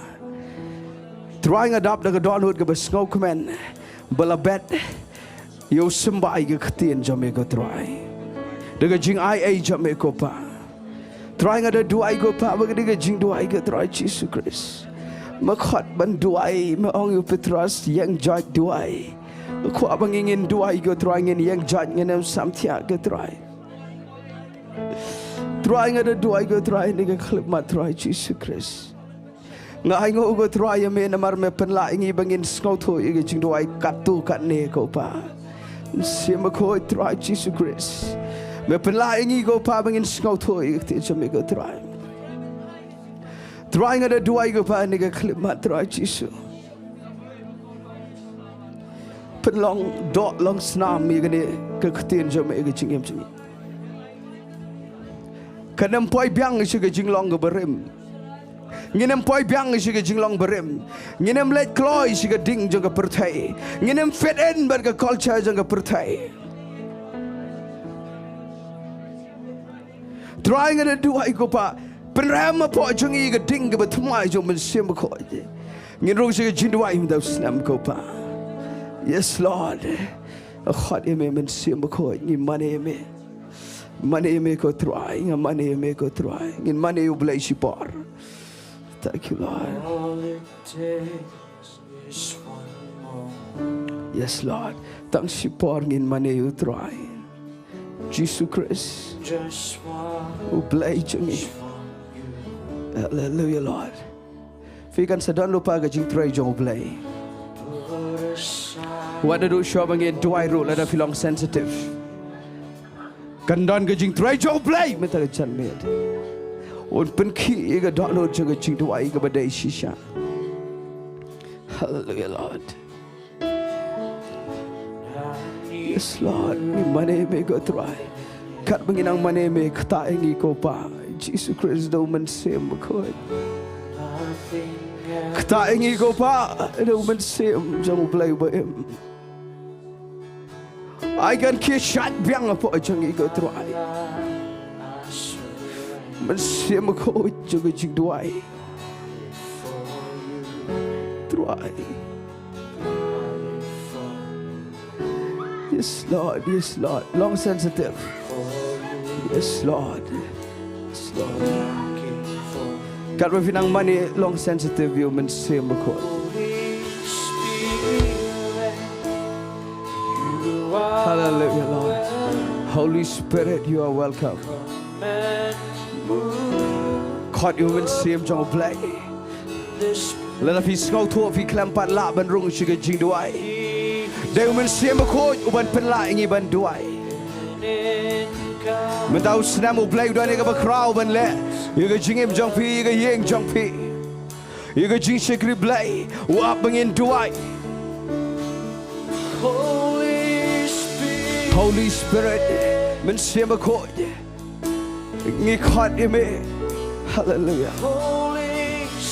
Trai, nga dap da ka dohnud kaba sngewkmen ba la bet ïa u symbai ïa ka ktien jong me ko Trai. Da ka jingai ei jong me ko Pa. Trai, nga da duwai ko Pa, ba ka dei ka jingduwai ko Trai Jisu Khrist. Me khot ban duwai, me ong ïa u Petros, ïeng joit duwai. Nga kwah ba ngi ngin duwai ko Trai, ngin ïeng joit, ngin ym samthiah ko Trai. Trai, nga da duwai ko Trai, ïa kane ka khyllipmat Trai Jisu Khrist. Nga ainguh ko Trai ïa me namar me pynlah ïa ngi ba ngin sngewthuh ïa ka jingduwai katto katne ko Pa. Mynsiem Bakhuid Trai Jisu Khrist, me pynlah ïa ngi ko Pa ba ngin sngewthuh ïa ka ktien jong me ko Trai. Trai, nga da duwai ko Pa, ïa kane ka khyllipmat Trai Jisu. Pynlong doh long snam ïa kane ka ktien jong me ïa ka jingim jong ngi. Kan ym poi biang sha ka jinglong kaba rim. Ngin ym poi biang sha ka jinglong barim. Ngin ym leit kloi sha ka ding jong ka pyrthei. Ngin ym fit in bad ka culture jong ka pyrthei. Trai, nga da duwai ko Pa, pynrem hapoh jong ngi ka ding kaba thymmai jong u Mynsiem Bakhuid. Ngin rung sha ka jingduwai mynta u snem ko Pa. Yes Lord. Khot ïa me Mynsiem Bakhuid, ngi mane ïa me. Mane ïa me ko Trai, nga mane ïa me ko Trai. Ngin mane ïa U Blei shipor. Thank you, Lord. All it takes is one moment. Yes, Lord. Tang shipor ngin mane ïa u Trai Jisu Khrist. Just one U Blei jong ngi. Hallelujah, Lord. Phi kan sa don lypa ka jingtrei jong U Blei. Wat da duh shuh ba ngin duwai ruh lada phi long sensitive. Kan don ka jingtrei jong U Blei mynta ka janmiet. Un pynkhih ïa ka dohnud jong ka jingduwai kaba dei shisha. Hallelujah, Lord. Yes, Lord, ngi mane ïa me ko Trai. Katba ngi nang mane ïa me, ktah ïa ngi ko Pa Jisu Khrist da u Mynsiem Bakhuid. Ktah ïa ngi ko Pa da u Mynsiem jong U Blei ba im. Ai kan khie shait biang hapoh jong ngi ko Trai. Mynsiem Bakhuid jong ka jingduwai. Trai. Yes, Lord. Yes, Lord. Long sensitive. Yes, Lord. Yes, Lord. Katba phi nang mane, long sensitive ïa u Mynsiem Bakhuid. Hallelujah, Lord. Holy Spirit, you are welcome. Khot ïa u Mynsiem jong U Blei. Lada phi sngewthuh phi khlem pat lah ban rung sha ka jingduwai, dei u Mynsiem Bakhuid u ban pynlah ïa ngi ban duwai. Mynta u snem U Blei u don ïa kaba khraw ban leh ïa ka jingim jong phi, ïa ka ïing jong phi, ïa ka jingshakri Blei. U ap ba ngin duwai. Holy Spirit, Mynsiem Bakhuid, ngi khot ïa me. Hallelujah.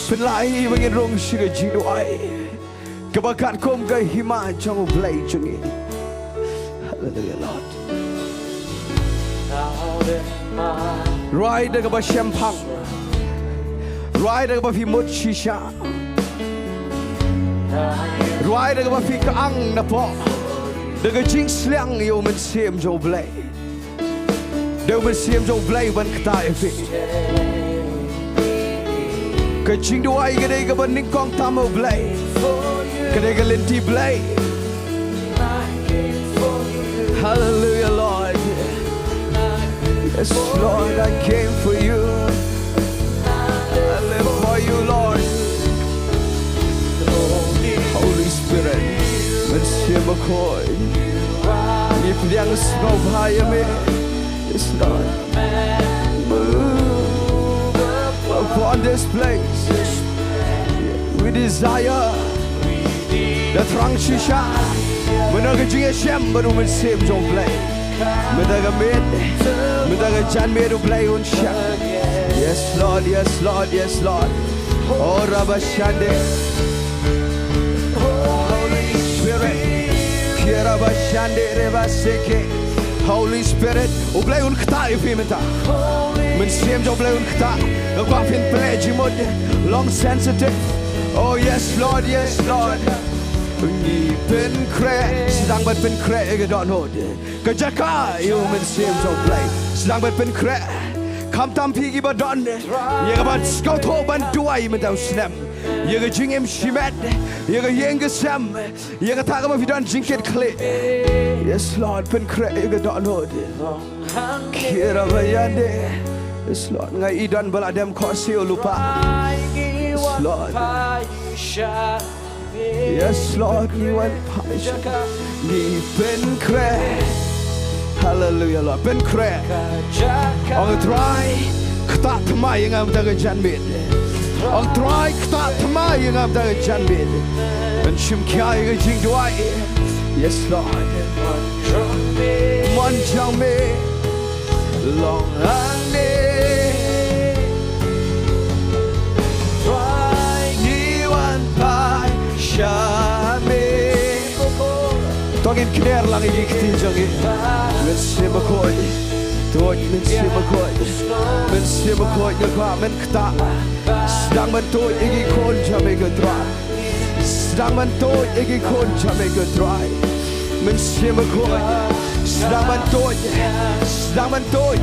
Pynlah ïa ngi ba ngin rung sha ka jingduwai kaba katkum ka hima jong U Blei jong ngi. Hallelujah, Lord. Rwai da kaba shemphang. Rwai da kaba phi mut shisha. Rwai da kaba phi kyang napoh da ka jingsliang ïa u Mynsiem jong U Blei. Dei u Mynsiem jong U Blei u ban ktah ïa phi. Ka jingduwai ka dei kaba nyngkong tam ha U Blei. Ka dei ka lynti Blei. Hallelujah, Lord. Yes, Lord, I came for you. I live for you, Lord. Holy Spirit, Mynsiem Bakhuid, ngi pdiang sngewbha ïa me. Yes, Lord. Move upon this place. We desire. Da thrang shisha mynta ka jingïashem bad u Mynsiem jong U Blei. Mynta ka miet, mynta ka janmiet U Blei un shem. Yes, Lord, yes, Lord, yes, Lord. O Rabashande. Holy Spirit. Kia Rabashande Rebaseke. Holy Spirit, U Blei un ktah ïa phi mynta. Mynsiem jong U Blei un ktah. Nga kwah phin plie jingmut. Long sensitive. Oh yes, Lord, yes, Lord. Ngi pynkhreh, sdang ban pynkhreh ïa ka dohnud. Ka jaka ïa u Mynsiem jong U Blei. Sdang ban pynkhreh. Khamtam phi kiba don ïa kaba sngewthuh ban duwai mynta u snem. Ïa ka jingim shimet, ïa ka ïing ka sem, ïa kata kaba phi don jingkitkhlieh. Yes, Lord, pynkhreh ïa ka dohnud. Kira bayande. Yes, Lord, nga i don ba la dem khohsiew lypa. Yes, Lord. Yes, Lord, ngi wan phai sha ka, ngi pynkhreh. Hallelujah, Lord, pynkhreh. Ong Trai, ktah thymmai ïa nga mynta ka janmiet. Ong Trai, ktah thymmai ïa nga mynta ka janmiet. Ban shim khia ïa ka jingduwai. Yes, Lord. Mon jong me. Long hangne. Trai, ngi wan phai sha me. To ngin kner lang ïa ki kti jong ngi. Mynsiem Bakhuid. Tuid, Mynsiem Bakhuid. Mynsiem Bakhuid, nga kwah men ktah. Sdang ban tuid ïa ki khun jong me ko Trai. Sdang ban tuid ïa ki khun jong me ko Trai. Mynsiem Bakhuid. Sdang ban tuid. Sdang ban tuid.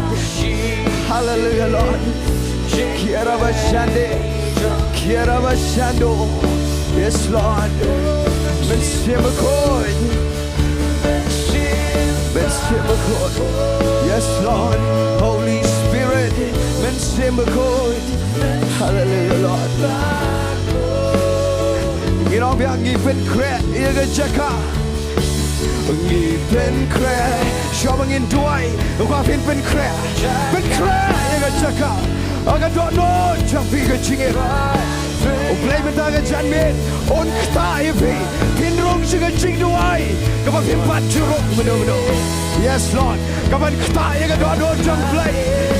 Hallelujah, Lord. Kira bashande. Kira bashando. Yes, Lord. Mynsiem Bakhuid. Mynsiem Bakhuid. Yes, Lord. Holy Spirit. Mynsiem Bakhuid. Hallelujah, Lord. Ngi ong biang, ngi pynkhreh ïa ka jaka. Ngi pynkhreh. Shuwa ba ngin duwai, nga kwah phin pynkhreh. Pynkhreh ïa ka jaka. Ha ka dohnud jong phi ka jingim. U Blei mynta ka janmiet un ktah ïa phi. Phin rung sha ka jingduwai kaba phim pat ju rung mynno mynno. Yes, Lord. Kaban ktah ïa ka dohnud jong U Blei.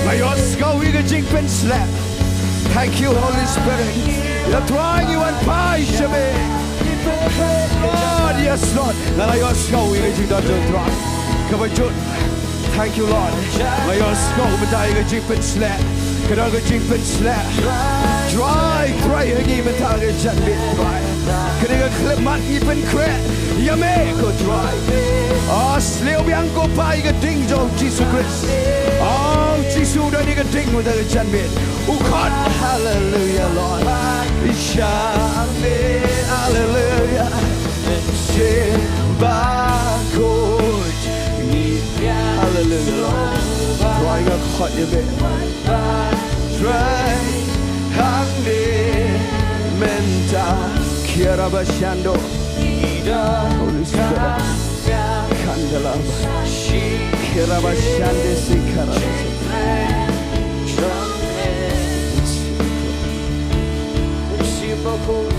Nga ïohsngew ïa ka jingpynshlur. Thank you, Holy Spirit. Ïa Trai, ngi wan phai sha me. Lord, yes, Lord. Nga la ïohsngew ïa ka jingdon jong U Trai. Kaba jut. Thank you, Lord. Nga ïohsngew mynta ïa ka jingpynshlur. Ka don ka jingpynshlur. Trai, Trai, ha ngi mynta ka janmiet, Trai. Kane ka khyllipmat ngi pynkhreh ïa me ko Trai. Ah, shliew biang ko Pa ïa ka ding jong U Jisu Khrist. Oh, U Jisu, don ïa ka ding mynta ka janmiet. U khot, hallelujah, Lord. Sha me, hallelujah. Mynsiem Bakhuid. Hallelujah, Lord. Trai, nga khot ïa me. Trai, hangne mynta. Kira bashando. Holy Spirit. Kandala. Kira bashande si kara. Mynsiem Bakhuid.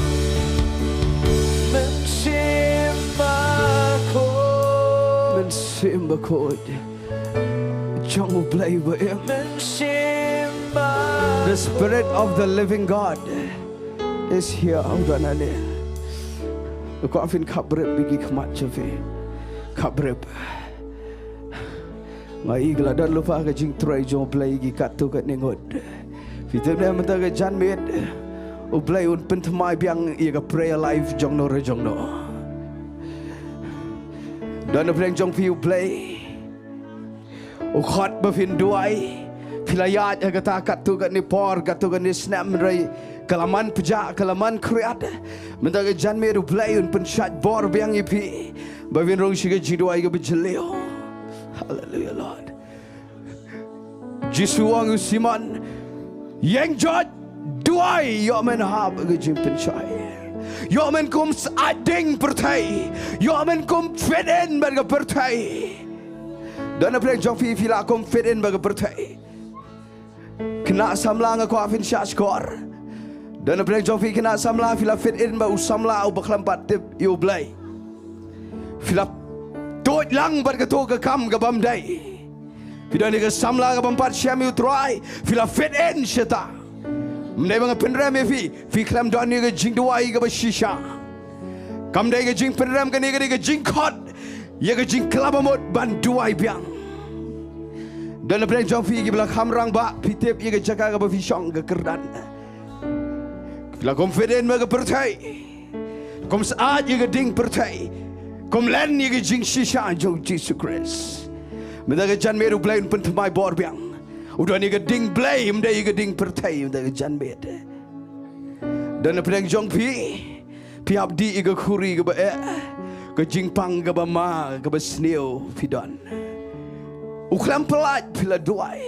Mynsiem Bakhuid jong U Blei ba im. Mynsiem Bakhuid. The Spirit of the living God is here. Nga kwah phin khapbrip ïa ki khmat jong phi. Khapbrip. Nga i ka la don lypa ka jingtrei jong U Blei ïa ki katto katne ngut. Phi tip ne mynta ka janmiet U Blei un pynthymmai biang ïa ka prayer life jong no re jong no. Don na pdeng jong phi U Blei u khot ba phin duwai. Phi la ïaid ha kata katto katne por, katto katne snem, hynrei ka la man pjah, ka la man khriat. Mynta ka janmiet U Blei un pynshait bor biang ïa phi ba phin rung sha ka jingduwai kaba jylliew. Hallelujah, Lord. Jisu u ong ïa u Simon, ïeng jot, duwai, ïoh men hap ka jingpynshoi. Ïoh men kum sah ding pyrthei. Ïoh men kum fit in bad ka pyrthei. Don na pdeng jong phi, phi la kum fit in bad ka pyrthei. Khynnah samla, nga kwah phin shah shkor. Don na pdeng jong phi, khynnah samla, phi la fit in bad u samla uba khlem pat tip ïa u Blei. Phi la tuid lang bad kato ka kam ka bym dei. Phi don ïa ka samla ka bym pat shem ïa u Trai. Phi la fit in shata. Ym dei ba nga pynrem ïa phi. Phi khlem don ïa ka jingduwai kaba shisha. Kam dei ka jingpynrem, kane ka dei ka jingkhot ïa ka jingkylla ba mut ban duwai biang. Don na pdeng jong phi kiba la kham rangbah, phi tip ïa ka jaka kaba phi shong, ka kyrdan. Phi la kum fit in bad ka pyrthei. Kum sah ïa ka ding pyrthei. Kum len ïa ka jingshisha jong u Jisu Khrist. Mynta ka janmiet u Blei un pynthymmai bor biang. U don ïa ka ding Blei, ym dei ïa ka ding pyrthei, mynta ka janmiet. Don na pdeng jong phi, phi hap dih ïa ka khuri kaba eh, ka jingpang kaba ma, kaba sniew phi don. U khlem pyllait, phi la duwai.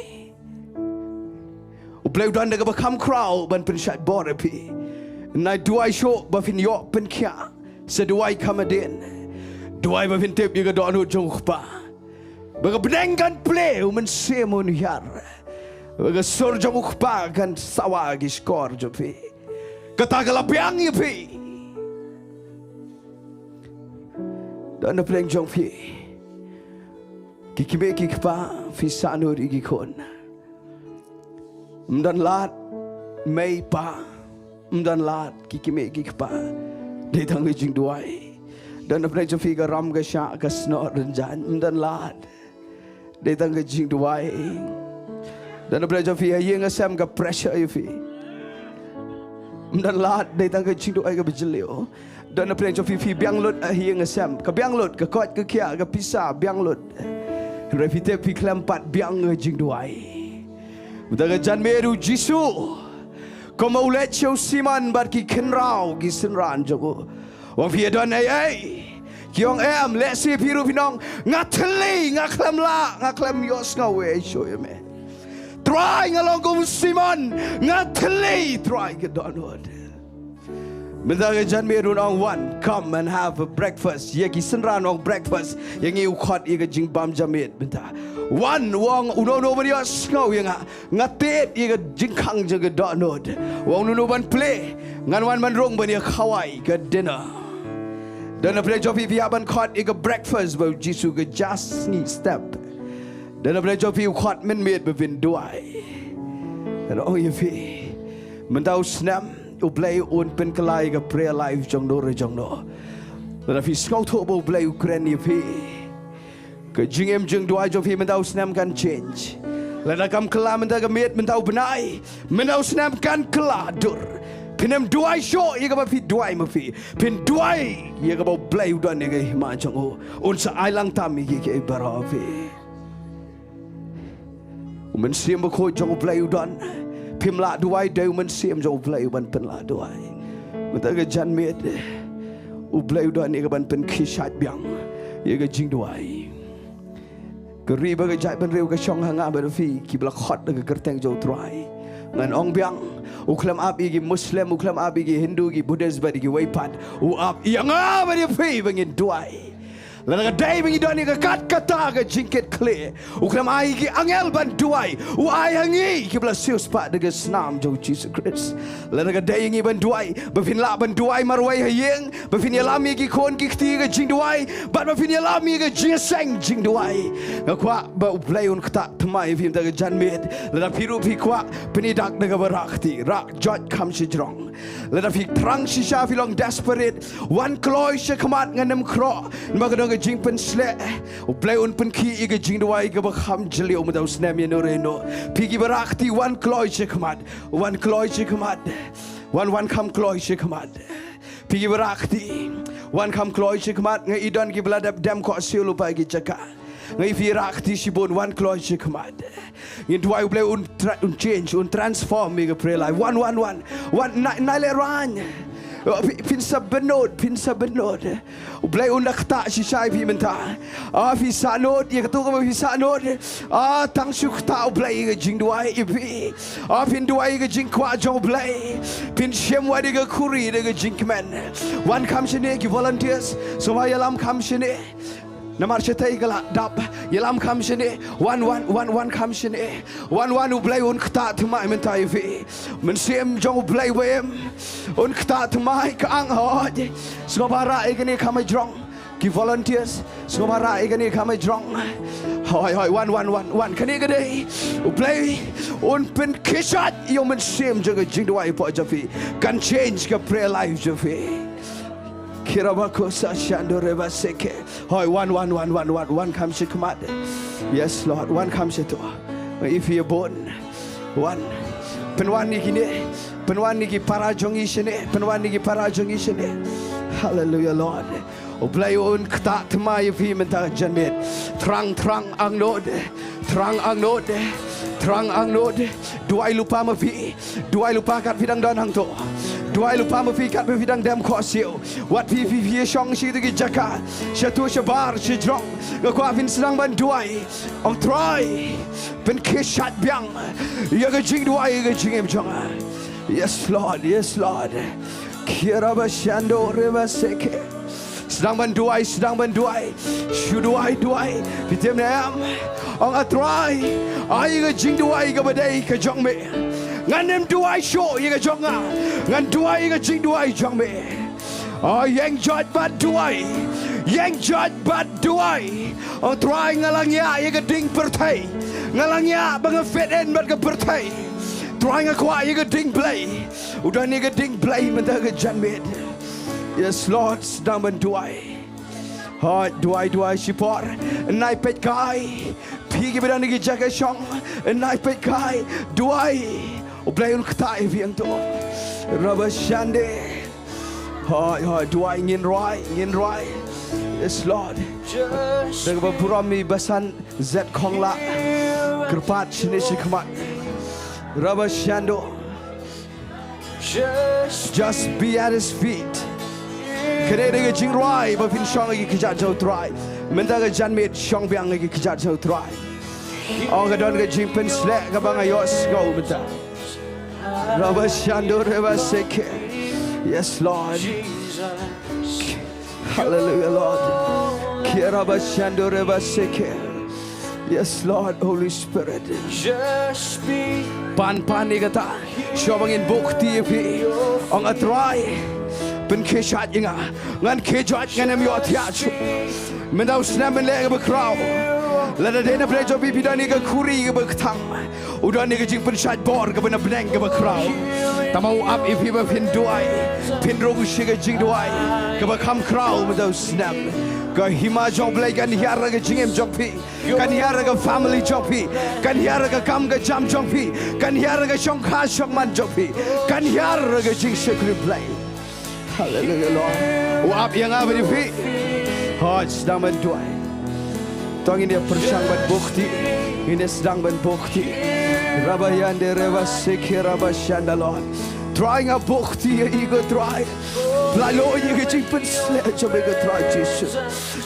U Blei u don da kaba kham khraw ban pynshait bor ïa phi. Nai duwai shuh ba phin ïoh pynkhiah. Sa duwai kham hadien. Duwai ba phin tip ïa ka dohnud jong u Kpa. Ba ka bneng kan plie, u Mynsiem un hiar. Ba ka sur jong u Kpa kan sawa ki shkor jong phi. Kata ka la biang ïa phi. Don na pdeng jong phi. Ki kmie ki kpa, phi sahnud ïa ki khun. Ym don lad, mei pa. Ym don lad, ki kmie ki kpa. Dei tang ka jingduwai. Don na pdeng jong phi, ka ram ka shah, ka snoh rynjang. Ym don lad. Dei tang ka jingduwai. Don na pdeng jong phi, ha ïing ha sem ka pressure ïa phi. Ym don lad, dei tang ka jingduwai kaba jylliew. Don na pdeng jong phi, phi biang lut ha ïing ha sem. Ka biang lut, ka koit ka khiah, ka pisa, biang lut. Hynrei phi tip phi khlem pat biang ka jingduwai. Mynta ka janmiet u Jisu, kumba u leit sha u Simon bad ki khynraw ki synran jong u. U ong, phi ïa don ei ei? Ki ong, em. Lehse phi ruh phin ong, nga thylli, nga khlem lah, nga khlem ïohsngew ei ei shuh ïa me. Trai, nga long kum u Simon, nga thylli, Trai, ka dohnud. Mynta ka janmiet un ong, wan, come and have a breakfast. Ïa ki synran u ong breakfast. Ïa ngi u khot ïa ka jingbam janmiet mynta. Wan, u ong, uno uno ban ïohsngew ïa nga. Nga tied ïa ka jingkhang jong ka dohnud. U ong, uno uno ban plie. Ngan wan ban rung ban ïa khawai ka dinner. Don na pdeng jong phi, phi hap ban khot ïa ka breakfast bad u Jisu, ka jasni step. Don na pdeng jong phi, u khot mynmiet ba phin duwai. Ngan ong ïa phi, mynta u snem u Blei un pynkylla ïa ka prayer life jong no re jong no. Lada phi sngewthuh ba u Blei u kren ïa phi, ka jingim jingduwai jong phi mynta u snem kan change. Lada kam kylla mynta ka miet, mynta u bnai, mynta u snem kan kylla dur. Phin ym duwai shuh ïa kaba phi duwai ma phi. Phin duwai ïa kaba u Blei u don ïa ka hima jong u. Un sa ai lang tam ïa ki, ki baroh phi. U Mynsiem Bakhuid jong u Blei u don. Phim lah duwai, dei u Mynsiem jong u Blei u ban pynlah duwai. Mynta ka janmiet u Blei u don ïa ka ban pynkhie shait biang ïa ka jingduwai. Ka ri bad ka jaitbynriew ka shong ha nga bad phi kiba la khot da ka kyrteng jong u Trai. Ngan ong biang, u khlem ap ïa ki Muslim, u khlem ap ïa ki Hindu, ki Buddhist bad ïa kiwei pat. U ap ïa nga bad ïa phi ba ngin duwai. Lada ka dei ba ngi don ïa ka kat kata ka jingkitkhlieh, u khlem ai ïa ki angel ban duwai, u ai ha ngi kiba la siewspah da ka snam jong u Jisu Khrist. Lada ka dei ïa ngi ban duwai, ba phin lah ban duwai marwei ha ïing, ba phin ïalam ïa ki khun ki kti ka jingduwai, bad ba phin ïalam ïa ka jingïaseng jingduwai. Nga kwah ba u Blei un ktah thymmai ïa phi mynta ka janmiet. Lada phi ruh phi kwah, pynïaid da kaba rah kti, rah joit kham shajrong. Lada phi thrang shisha, phi long desperate, wan kloi shakhmat, ngam khroh, namar ka don ka jingpynsleh. U Blei un pynkhie ïa ka jingduwai kaba kham jylliew mynta u snem ïa no re no. Phi kiba rah kti, wan kloi shakhmat, wan kloi shakhmat. Wan, wan kham kloi shakhmat. Phi kiba rah kti, wan kham kloi shakhmat. Nga i don kiba la dep dem khohsiew lypa ki jaka. Nga i phi rah kti shibun, wan kloi shakhmat. Ngin duwai u Blei un tra-, un change, un transform ïa ka prayer life. Wan, wan, wan. Wan, nai, nai lehraiñ. Oh, phi, phin sa bynnud, phin sa bynnud. U Blei un da ktah shisha ïa phi mynta. Ah, phi sahnud ïa kato kaba phi sahnud. Ah, tang shu ktah U Blei ïa ka jingduwai ïa phi. Ah, phin duwai ïa ka jingkwah jong U Blei. Phin shim wat ïa ka khuri da ka jingkmen. Wan kham shane ki volunteers. Sngewbha ïalam kham shane. Namar shatei ka la dap. Ïalam kham shane. Wan, wan, wan, wan kham shane. Wan, wan, U Blei un ktah thymmai mynta ïa phi. Mynsiem jong U Blei ba im un ktah thymmai ka ang hoi. Sngewbha rah ïa kane ka kham jrong. Ki volunteers, sngewbha rah ïa kane ka kham jrong. Hoi, hoi, wan, wan, wan, wan. Kane ka dei U Blei un pynkhie shait ïa u mynsiem jong ka jingduwai hapoh jong phi. Kan change ka prayer life jong phi. Kirabakosa shandoreba seke. Hoi, wan, wan, wan, wan, wan, wan kham shi khmat. Yes, Lord, wan kham shi to. If you born, wan. Pynwan ïa kine, pynwan ïa ki para jong ngi shane, pynwan ïa ki para jong ngi shane. Hallelujah, Lord. U Blei un ktah thymmai ïa phi mynta janmiet. Thrang, thrang angnud. Thrang angnud, thrang angnud. Duwai lypa ma phi, duwai lypa kat phi dang don hangto. Duwai lypa ma phi kat phi dang dem khohsiew. Wat phi phi phi shong shi tu ki jaka, shatu shabar shijrong. Nga kwah phin sdang ban duwai. Ong Trai, pynkhie shait biang ïa ka jingduwai ïa ka jingim jong nga. Yes Lord, yes Lord. Kira ba shando reba seke. Sdang ban duwai, sdang ban duwai. Shu duwai, duwai. Phi tip ne em? Ong A Trai, ai ka jingduwai kaba dei ka jong me. Ngan ym duwai shuh ïa ka jong nga. Ngan duwai ïa ka jingduwai jong me. O ïeng jot bad duwai. Ïeng jot bad duwai. O Trai, nga la ngiah ïa ka ding pyrthei. Nga la ngiah ba nga fit in bad ka pyrthei. Trai, nga kwah ïa ka ding Blei. U don ïa ka ding Blei mynta ka janmiet. Yes Lord, sdang ban duwai. Hoi, duwai, duwai shipor. Nai peit kai. Phi kiba don ïa ki jaka shong. Nai peit kai. Duwai. U Blei un ktah ïa phi hangto. Raba shande. Hoi, hoi, duwai, ngin rwai, ngin rwai. Yes Lord. Da kaba burom i Basan Zet Khongla. Kyrpad shane shi khmat. Raba shando. Just be at his feet. Kane dei ka jingrwai ba phin shong ha ki kjat jong U Trai. Mynta ka janmiet shong biang ha ki kjat jong U Trai. Ong ka don ka jingpynsleh kaba nga ïohsngew mynta. Raba shando reba seke. Yes Lord. Hallelujah Lord. Kira ba shando reba seke. Yes Lord, Holy Spirit. Pan pan ïa kata. Shuwa ba ngin buh kti ïa phi. Ong A Trai. Pynkhie shait ïa nga. Ngan khie jot, ngan ym ïohthiah shuh. Mynta u snem yn leh kaba khraw. Lada dei na pdeng jong phi phi don ïa ka khuri kaba kthang. U don ïa ka jingpynshait bor kaba na bneng kaba khraw. Tangba u ap ïa phi ba phin duwai. Phin rung sha ka jingduwai kaba kham khraw mynta u snem. Ka hima jong U Blei kan hiar ha ka jingim jong phi. Kan hiar ha ka family jong phi. Kan hiar ha ka kam ka jam jong phi. Kan hiar ha ka shongkha shongman jong phi. Kan hiar ha ka jingshakri Blei. Hallelujah Lord. U ap ïa nga bad ïa phi. Hoi, sdang ban duwai. To ngin ïa pyrshang ban buh kti. Ngin ïa sdang ban buh kti. Raba ïa nde reba seke raba shanda Lord. Trai nga buh kti ïa i ko Trai. Pynlait lut ïa ka jingpynsleh jong me ko Trai Jisu.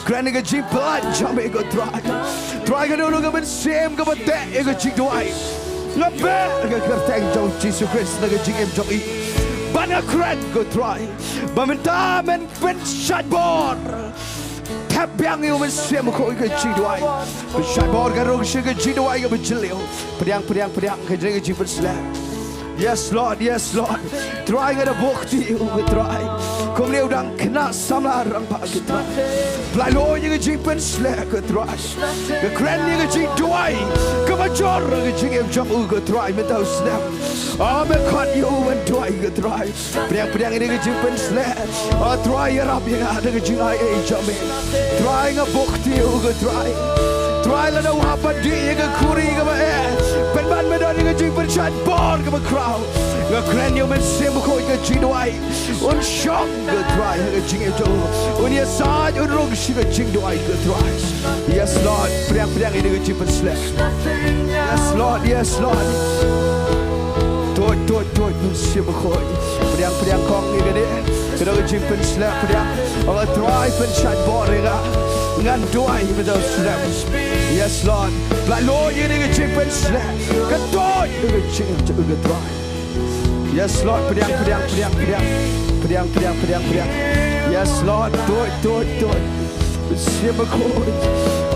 Kren ïa ka jingpynlait jong me ko Trai. Trai nga don ka mynsiem kaba teh ïa ka jingduwai. Nga beh ka kyrteng jong Jisu Khrist na ka jingim jong i. Ban nga kren ko Trai. Ba mynta men pynshait bor. Thep biang ïa u mynsiem ko ïa ka jingduwai. Pynshait bor ka rung sha ka jingduwai kaba jylliew. Pdiang, pdiang, pdiang ka jingpynsleh. Yes Lord, yes Lord. Trai nga da buh kti ïa u ko Trai. Kumne u dang khynnah samla rangbah ko Trai. Pynlait lut ïa ka jingpynsleh ko Trai. Nga kren ïa ka jingduwai kaba jur ha ka jingim jong u ko Trai mynta u snem. O me khot ïa u ban duwai ko Trai. Pdiang pdiang ïa ka jingpynsleh. O Trai ïarap ïa nga da ka jingai ei jong me. Trai nga buh kti ïa u ko Trai. Trai lada u hap ban dih ïa ka khuri kaba eh. Pynban me don ïa ka jingpynshait bor kaba khraw. Nga kren ïa u Mynsiem Bakhuid ka jingduwai. Un shong ko Trai ha ka jingim jong u. Un ïasaid un rung sha ka jingduwai ko Trai. Yes Lord, pdiang pdiang ïa ka jingpynsleh. Yes Lord, yes Lord. Tuid tuid tuid Mynsiem Bakhuid. Pdiang pdiang kong ïa kane. Ka dei ka jingpynsleh pdiang. O Trai, pynshait bor ïa nga. Ngan duwai mynta u snem. Yes, Lord. Pynlut ïa kane ka jingpynsleh. Ka dei ka jingpynsleh, Trai. Yes, Lord. Pdiang, pdiang, pdiang, pdiang. Pdiang, pdiang, pdiang, pdiang. Yes, Lord. Tuid, tuid, tuid. Mynsiem Bakhuid.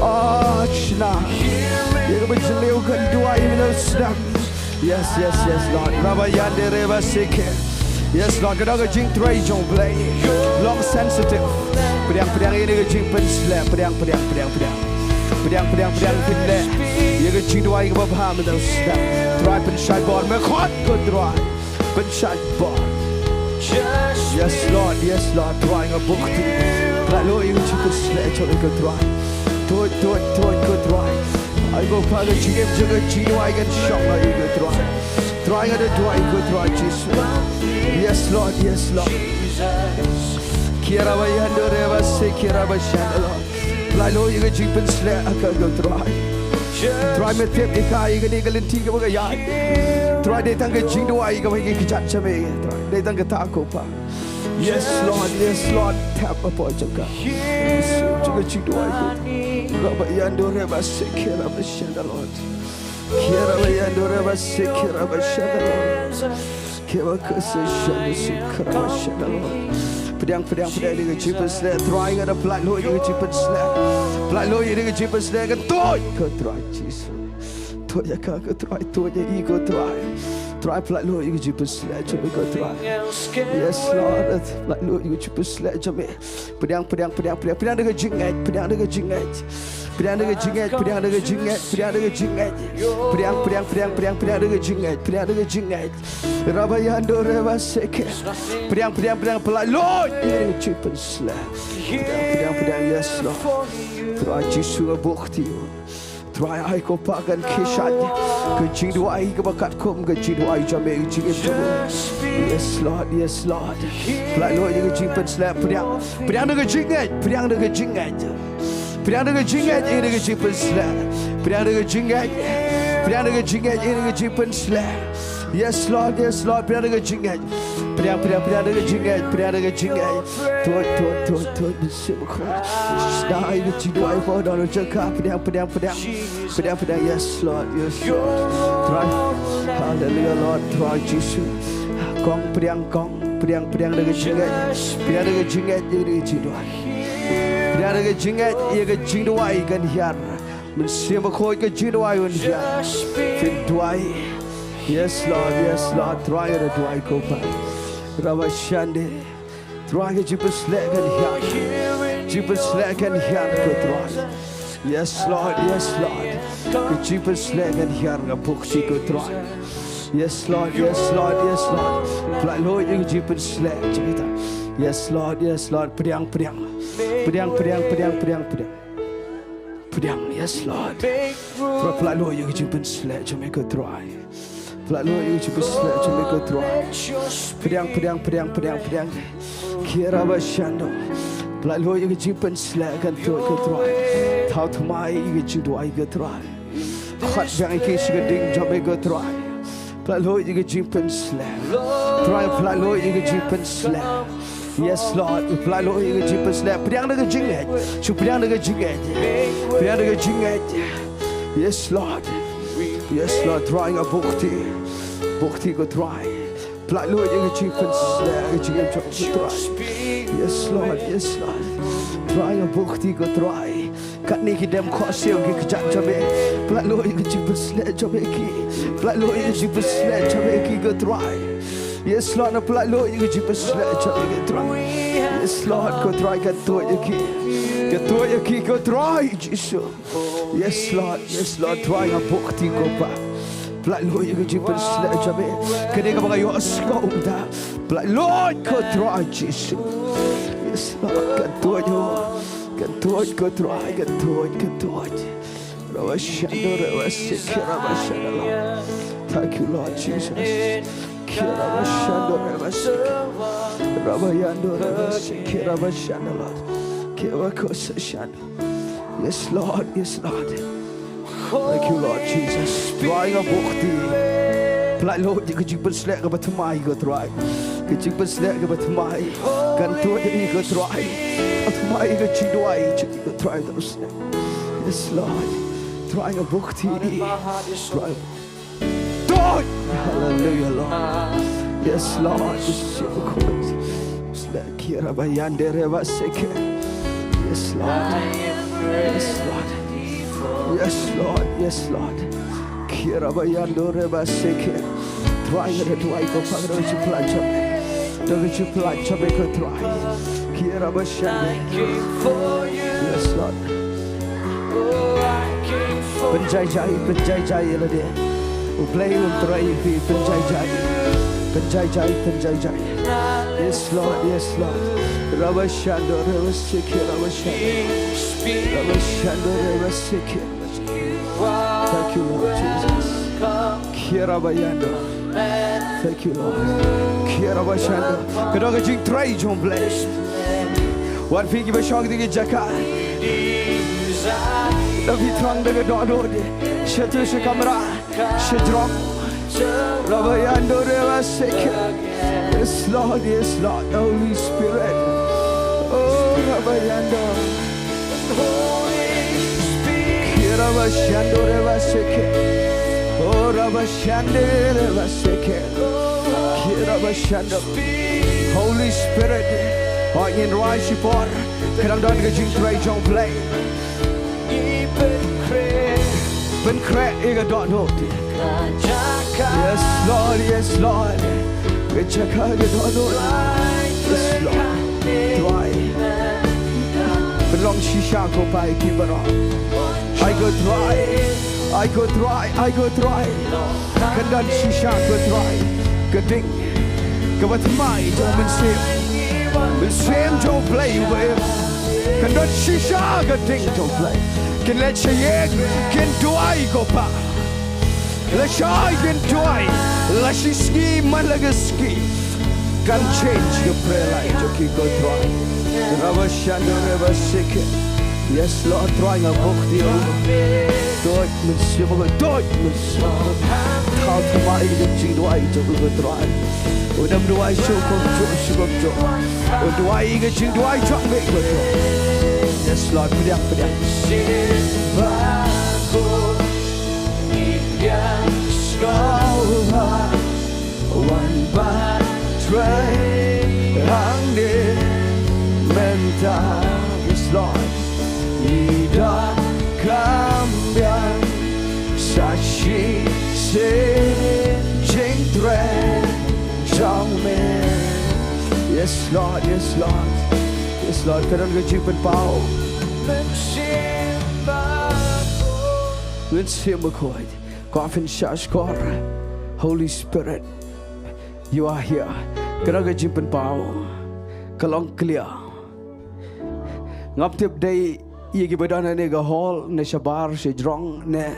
Ah, shna ïa kaba jylliew, ngan duwai mynta u snem. Yes, yes, yes, Lord. Rabayande Rebasike. Yes, Lord. Ka dei ka jingtrei jong U Blei. Long sensitive. Pdiang, pdiang ïa kane ka jingpynsleh. Pdiang, pdiang, pdiang, pdiang. Pdiang, pdiang, pdiang, pynleh ïa ka jingduwai kaba bha mynta u snem. Trai, pynshait bor. Me khot ko Trai. Pynshait bor. Yes, Lord. Yes, Lord. Trai, nga buh kti. Pynlut ïa ka jingpynsleh jong me ko Trai. Tuid, tuid, tuid ko Trai. Ai ko Pa, ka jingim jong ka jingduwai kan shong ha ïing ko Trai. Trai, nga da duwai ko Trai Jisu. Yes, Lord, yes, Lord. Kira ba yando re ba se kira ba shan, Lord. Pynlut ïa ka jingpynsleh ha ka ko Trai. Trai, me tip ïa ka, ïa kane ka lynti kaba ka ïaid. Trai, dei tang ka jingduwai kaba ngi kjat sha me. Trai, dei tang kata ko Pa. Yes, Lord. Yes, Lord. Tap hapoh jong ka. Jong ka jingduwai ko. Rabayando Rebasike Rabashanda, Lord. Kira bayando Rebasike Rabashanda, Lord. Kira bakase shanda, Sike Rabashanda, Lord. Pdiang, pdiang, pdiang ïa ka jingpynsleh. Trai, nga da pynlut ïa ka jingpynsleh. Pynlut ïa ka jingpynsleh. Ka tuid ko Trai Jisu. Tuid ïa ka ko Trai, tuid ïa i ko Trai. Trai, pynlut ïa ka jingpynsleh jong me ko Trai. Yes, Lord. Pynlut ïa ka jingpynsleh jong me. Pdiang, pdiang, pdiang, pdiang. Pdiang da ka jingngeit, pdiang da ka jingngeit. Pdiang da ka jingngeit, pdiang da ka jingngeit, pdiang da ka jingngeit. Pdiang, pdiang, pdiang, pdiang, pdiang da ka jingngeit, pdiang da ka jingngeit. Rabayando Rebasike. Pdiang, pdiang, pdiang, pynlut ïa ka jingpynsleh. Pdiang, pdiang, pdiang, yes, Lord. Trai Jisu, nga buh kti. Trai, ai ko Pa, kan khie shait ka jingduwai kaba katkum ka jingduwai jong me, ka jingim jong me. Yes, Lord, yes, Lord. Pynlut ïa ka jingpynsleh, pdiang. Pdiang da ka jingngeit, pdiang da ka jingngeit. Pdiang da ka jingngeit ïa ka jingpynsleh. Pdiang da ka jingngeit. Pdiang da ka jingngeit ïa ka jingpynsleh. Yes, Lord, yes, Lord, pdiang da ka jingngeit. Pdiang, pdiang, pdiang da ka jingngeit, pdiang da ka jingngeit. Tuid, tuid, tuid, tuid, Mynsiem Bakhuid. Shna ïa ka jingduwai ba don jong ka, pdiang, pdiang, pdiang. Pdiang, pdiang, yes, Lord, yes, Lord. Trai. Hallelujah, Lord, Trai Jisu. Kong, pdiang, kong, pdiang, pdiang da ka jingngeit. Pdiang da ka jingngeit ïa ka jingduwai. Pdiang da ka jingngeit ïa ka jingduwai kan hiar. Mynsiem Bakhuid, ka jingduwai un hiar. Phin duwai. Yes, Lord, yes, Lord, Trai, nga da duwai ko Pa. Rabashande. Trai, ka jingpynsleh kan hiar. Jingpynsleh kan hiar ko Trai. Yes, Lord, yes, Lord. Ka jingpynsleh kan hiar, nga buh kti ko Trai. Yes, Lord, yes, Lord, yes, Lord. Pynlut ïa ka jingpynsleh jong kita. Yes, Lord, yes, Lord. Pdiang, pdiang. Pdiang, pdiang, pdiang, pdiang, pdiang. Pdiang, yes, Lord. Trai, pynlut ïa ka jingpynsleh jong me ko Trai. Pynlut ïa ka jingpynsleh jong me ko Trai. Pdiang, pdiang, pdiang, pdiang, pdiang. Kira ba shando. Pynlut ïa ka jingpynsleh kan tuid ko Trai. Thaw thymmai ïa ka jingduwai ko Trai. Khot biang ïa ki sha ka ding jong me ko Trai. Pynlut ïa ka jingpynsleh. Trai, pynlut ïa ka jingpynsleh. Yes, Lord. Pynlut ïa ka jingpynsleh. Pdiang da ka jingngeit. Shu pdiang da ka jingngeit. Pdiang da ka jingngeit. Yes, Lord. Yes, Lord. Trai, nga buh kti. Buh kti ko Trai. Pynlut ïa ka jingpynsleh, ka jingim jong ko Trai. Yes, Lord. Yes, Lord. Trai, nga buh kti ko Trai. Katne ki dem khohsiew ki kjat jong me. Pynlut ïa ka jingpynsleh jong me ki. Pynlut ïa ka jingpynsleh jong me ki ko Trai. Yes, Lord, pynlut ïa ka jingpynsleh jong me ki Trai. Yes, Lord, ko Trai, ka tuid ïa ki. Ka tuid ïa ki ko Trai, Jisu. Yes, Lord, yes, Lord, Trai, nga buh kti ko Pa. Pynlut ïa ka jingpynsleh jong me. Kane kaba nga ïohsngew kumta. Pynlut ko Trai, Jisu. Yes, Lord, ka tuid ïa. Ka tuid ko Trai, ka tuid, ka tuid. Rabashando, rabashake, rabashando, Lord. Thank you, Lord Jesus. Kira bashando, rabashake. Rabayando, rabashake, rabashando, Lord. Kira kosa shando. Yes, Lord. Yes, Lord. Thank you, Lord Jesus. Trai, nga buh kti. Pynlut ïa ka jingpynsleh kaba thymmai ko Trai. Ka jingpynshlur kaba thymmai kan tuid ïa ngi ko Trai. Ka thymmai ka jingduwai jong ngi ko Trai, to shlur. Yes Lord. Trai nga bukti ïa ngi. Trai. Tuid. Hallelujah Lord. Yes Lord. Yes Lord. Kira ba yande re ba seke. Yes Lord. Yes Lord. Yes Lord. Yes Lord. Kira ba yando re ba seke. Trai nga da duwai ko Pa, ka dang shu pynlait shaphang. Dang shu pynlait shaphang ko Trai. Kira ba shande. Yes Lord. Pynjai jai, pynjai jai ïa lade. U Blei un trei ïa phi, pynjai jai. Pynjai jai, pynjai jai. Yes Lord, yes Lord. Rabashando, rabashake, rabashando. Rabashando, rabashake. Thank you Lord Jesus. Kira bayando. Thank you Lord. Kira bashando. Ka dei ka jingtrei jong U Blei. Wat phi kiba shong ha kine ki jaka. Lada phi thrang da ka dohnud, sha tu sha kamra, sha jrong. Rabayando rebaseke. Yes Lord, yes Lord, Holy Spirit. Oh Rabayando. Kira bashando rebaseke. Oh Rabashande rebaseke. Kira bashando. Holy Spirit, hooid ngin rwai shipor. Ka dang don ka jingtrei jong U Blei. Pynkhreh ïa ka dohnud. Yes Lord, yes Lord. Ka jaka ka dohnud. Yes Lord. Trai. Pynlong shisha ko Pa ïa ki baroh. Ai ko Trai. Ai ko Trai. Ai ko Trai. Kan don shisha ko Trai. Ka ding kaba thymmai jong u Mynsiem. Mynsiem jong U Blei uba im. Kan don shisha ka ding jong U Blei. Kin leit sha ïing, kin duwai ko Pa. Lashai kin duwai, la shisngi man la ka sngi. Kan change ka prayer life jong ki ko Trai. Rabashando rebaseke. Yes Lord, Trai nga buk ïa u. Tuid Mynsiem, tuid Mynsiem. Thaw thymmai ïa ka jingduwai jong u ko Trai. Un ym duwai shuh kumjuh shuh kumjuh. Un duwai ïa ka jingduwai jong me ko Trai. Yes Lord, pdiang pdiang. Wan ban trei hangne mynta. Yes Lord. Ïa donkam biang sa shisien jingtrei jong me. Yes Lord, yes Lord. Yes Lord, ka don ka jingpynpaw. Mynsiem Bakhuid. Mynsiem Bakhuid. Kwah phin shahshkor. Holy Spirit, you are here. Ka don ka jingpynpaw. Ka long clear. Ngam tip dei ïa kiba don hangne ha ka hall, ne shabar shajrong, ne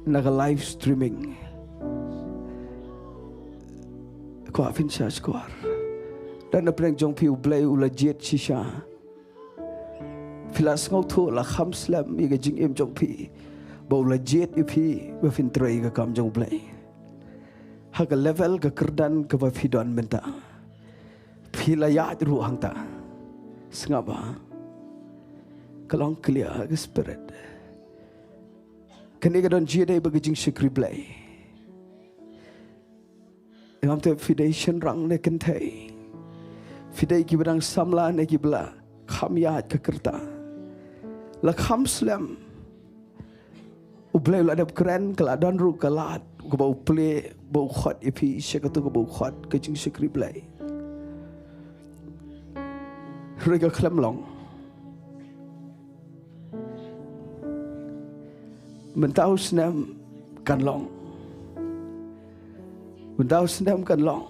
na ka live streaming. Kwah phin shahshkor. Don na pdeng jong phi U Blei u la jied shisha. Phi la sngewthuh, la kham slem ïa ka jingim jong phi ba u la jied ïa phi ba phin trei ka kam jong U Blei. Ha ka level ka kyrdan kaba phi don mynta, phi la ïaid ruh hangta. Sngap ba ka long clear ha ka spirit. Kane ka don jingïadei bad ka jingshakri Blei. Ngam tip phi dei shynrang ne kynthei. Phi dei kiba dang samla ne kiba la kham ïaid ka rta. La kham slem. U Blei u la dep kren, ka la don ruh ka lad kaba u plie, ba u khot ïa phi sha katu kaba u khot ka jingshakri Blei. Hynrei ka khlem long. Mynta u snem kan long. Mynta u snem kan long.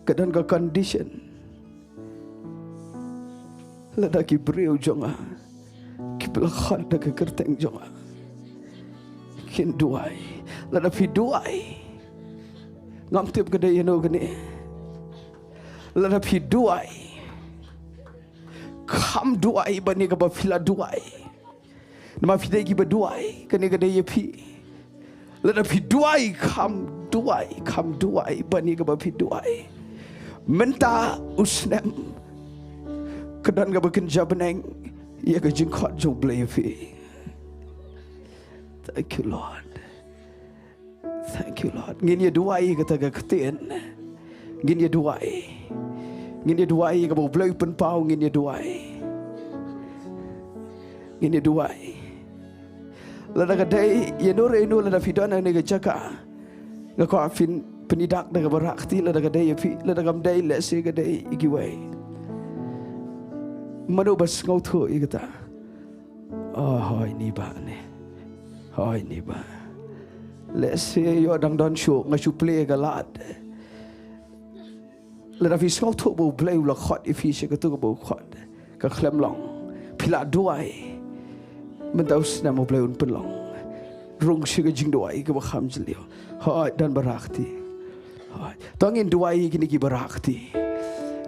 Ka don ka condition. Lada ki briew jong nga kiba la khot da ka kyrteng jong nga kin duwai. Lada phi duwai. Ngam tip ka dei ïano kane. Lada phi duwai. Kham duwai bad kane kaba phi la duwai. Namar phi dei kiba duwai, kane ka dei ïa phi. Lada phi duwai kham duwai, kham duwai ban ïa kaba phi duwai. Mynta u snem ka don kaba kynja bneng ïa ka jingkhot jong U Blei ïa phi. Thank you, Lord. Thank you, Lord. Ngin ïa duwai kata ka ktien. Ngin ïa duwai. Ngin ïa duwai kaba U Blei u pynpaw, ngin ïa duwai. Ngin ïa duwai. Lada ka dei ïa no re no, lada phi don ha kane ka jaka, nga kwah phin pynïaid da kaba rah kti, lada ka dei ïa phi, lada kam dei, lehse ka dei ïa kiwei. Mano ba sngewthuh ïa kata? Oh, hoi ni ba ne. Hoi ni ba. Lehse ïoh dang don shuh, nga shu plie ka lad. Lada phi sngewthuh ba U Blei u la khot ïa phi sha katu kaba u khot, ka khlem long, phi la duwai. Mynta u snem U Blei un pynlong. Rung sha ka jingduwai kaba kham jylliew. Hoi, don ba rah kti. Hoi. To ngin duwai ïa kine kiba rah kti.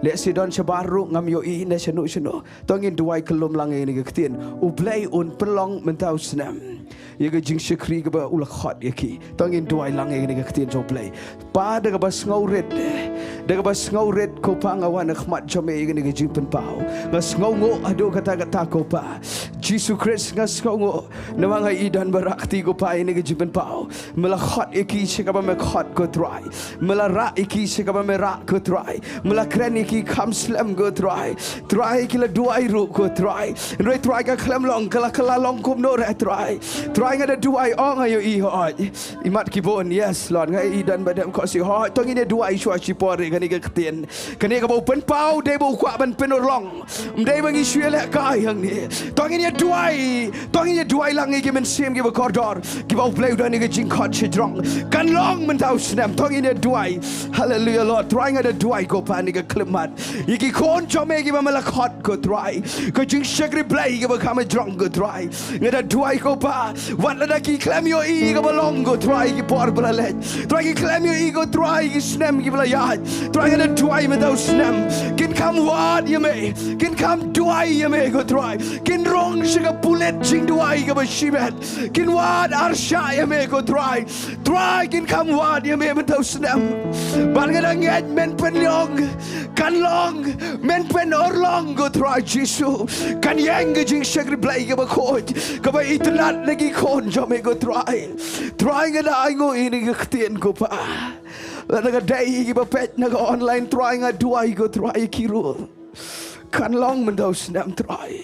Lehse don shabar ruh, ngam ïohi ne shano shano. To ngin duwai kyllum lang ïa kane ka ktien. U Blei un pynlong mynta u snem ïa ka jingshakri kaba u la khot ïa ki. To ngin duwai lang ïa kane ka ktien jong U Blei. Pa, da kaba sngewrit, da kaba sngewrit ko Pa, nga wan ha khmat jong me ïa kane ka jingpynpaw. Nga sngewnguh haduh katta katta ko Pa. Jisu Khrist, nga sngewnguh namar nga i don ba rah kti ko Pa ïa kane ka jingpynpaw. Me la khot ïa ki sha kaba me khot ko Trai. Me la rah ïa ki sha kaba me rah ko Trai. Me la kren ïa ki kham slem ko Trai. Trai, ki la duwai ruh ko Trai. Hynrei Trai, ka khlem long, ka la, ka la long kumno re Trai. Trai, nga da duwai, oh nga ïohi, hoi. Imat ki bun, yes Lord, nga i don ba dem khohsiew, hoi. To ngin ïa duwai shuwa shipor ïa kane ka ktien. Kane kaba u pynpaw dei ba u kwah ban pynurlong. Ym dei ba ngi shu ïalehkai hangne. To ngin ïa duwai. To ngin ïa duwai lang ïa ki mynsiem kiba kordor, kiba U Blei u don ïa ka jingkhot shajrong. Kan long mynta u snem. To ngin ïa duwai. Hallelujah Lord. Trai, nga da duwai ko Pa ha kane ka khyllipmat ïa ki khun jong me kiba me la khot ko Trai. Ka jingshakri Blei kaba kham shajrong ko Trai. Nga da duwai ko Pa, wat lada ki khlem ïohi kaba long ko Trai ki por ba la leit. Trai, ki khlem ïohi ko Trai ki snem kiba la ïaid. Trai, nga da duwai mynta u snem kin kham wad ïa me. Kin kham duwai ïa me ko Trai. Kin rung sha ka pulit jingduwai kaba shimet. Kin wad arshah ïa me ko Trai. Trai, kin kham wad ïa me mynta u snem. Bad nga da ngeit men pynlong, kan long, men pynurlong ko Trai Jisu. Kan ïeng ka jingshakri Blei kaba khuid, kaba itynnad na ki khun jong me ko Trai. Trai, nga da ainguh ïa kane ka ktien ko Pa. Lada ka dei kiba peit na ka online Trai, nga duwai ko Trai ïa ki ruh. Kan long mynta u snem Trai.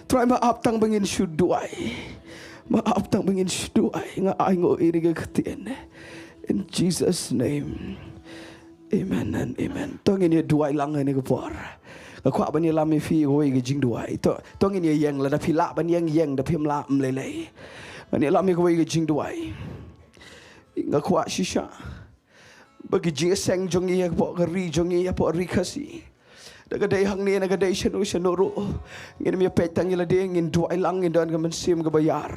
Trai, ma ap tang ba ngin shu duwai. Ma ap tang ba ngin shu duwai. Nga ainguh ïa kane ka ktien. In Jesus' name. Amen and amen. To ngin ïa duwai lang ha kane ka por. Nga kwah ban ïalam ïa phi kawei ka jingduwai. To, to ngin ïa ïeng, lada phi lah ban ïeng, ïeng, da phim lah ym lei lei. Ngan ïalam ïa kawei ka jingduwai. Nga kwah shisha ba ki jingïaseng jong ngi hapoh ka ri jong ngi, hapoh ri Khasi, da ka dei hangne, da ka dei shano shano ruh, ngin ym ïa peit tang ïa lade, ngin duwai lang, ngin don ka mynsiem kaba ïar.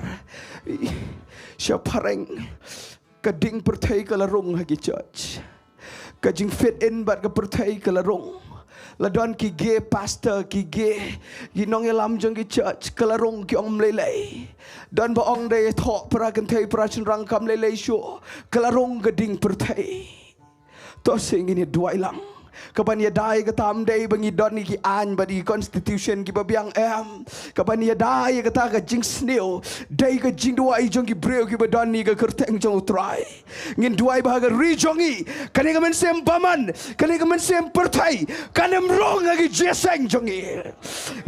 Shaphrang, ka ding pyrthei ka la rung ha ki church. Ka jing fit in bad ka pyrthei ka la rung. La don ki gai pastor, ki gai, ki nongïalam jong ki church, ka la rung, ki ong ym lei lei. Don ba ong dei thoh para kynthei para shynrang, kam lei lei shuh. Ka la rung ka ding pyrthei. To sngewbha ngin ïa duwai lang. Kaban ïada ïa kata ym dei ba ngi don ïa ki aiñ bad ïa ki constitution kiba biang, em. Kaban ïada ïa kata ka jingsniew dei ka jingduwai jong ki briew kiba don ïa ka kyrteng jong U Trai. Ngin duwai ba ha ka ri jong ngi, kane ka mynsiem bymman, kane ka mynsiem pyrthei kan ym rung ha ki jingïaseng jong ngi.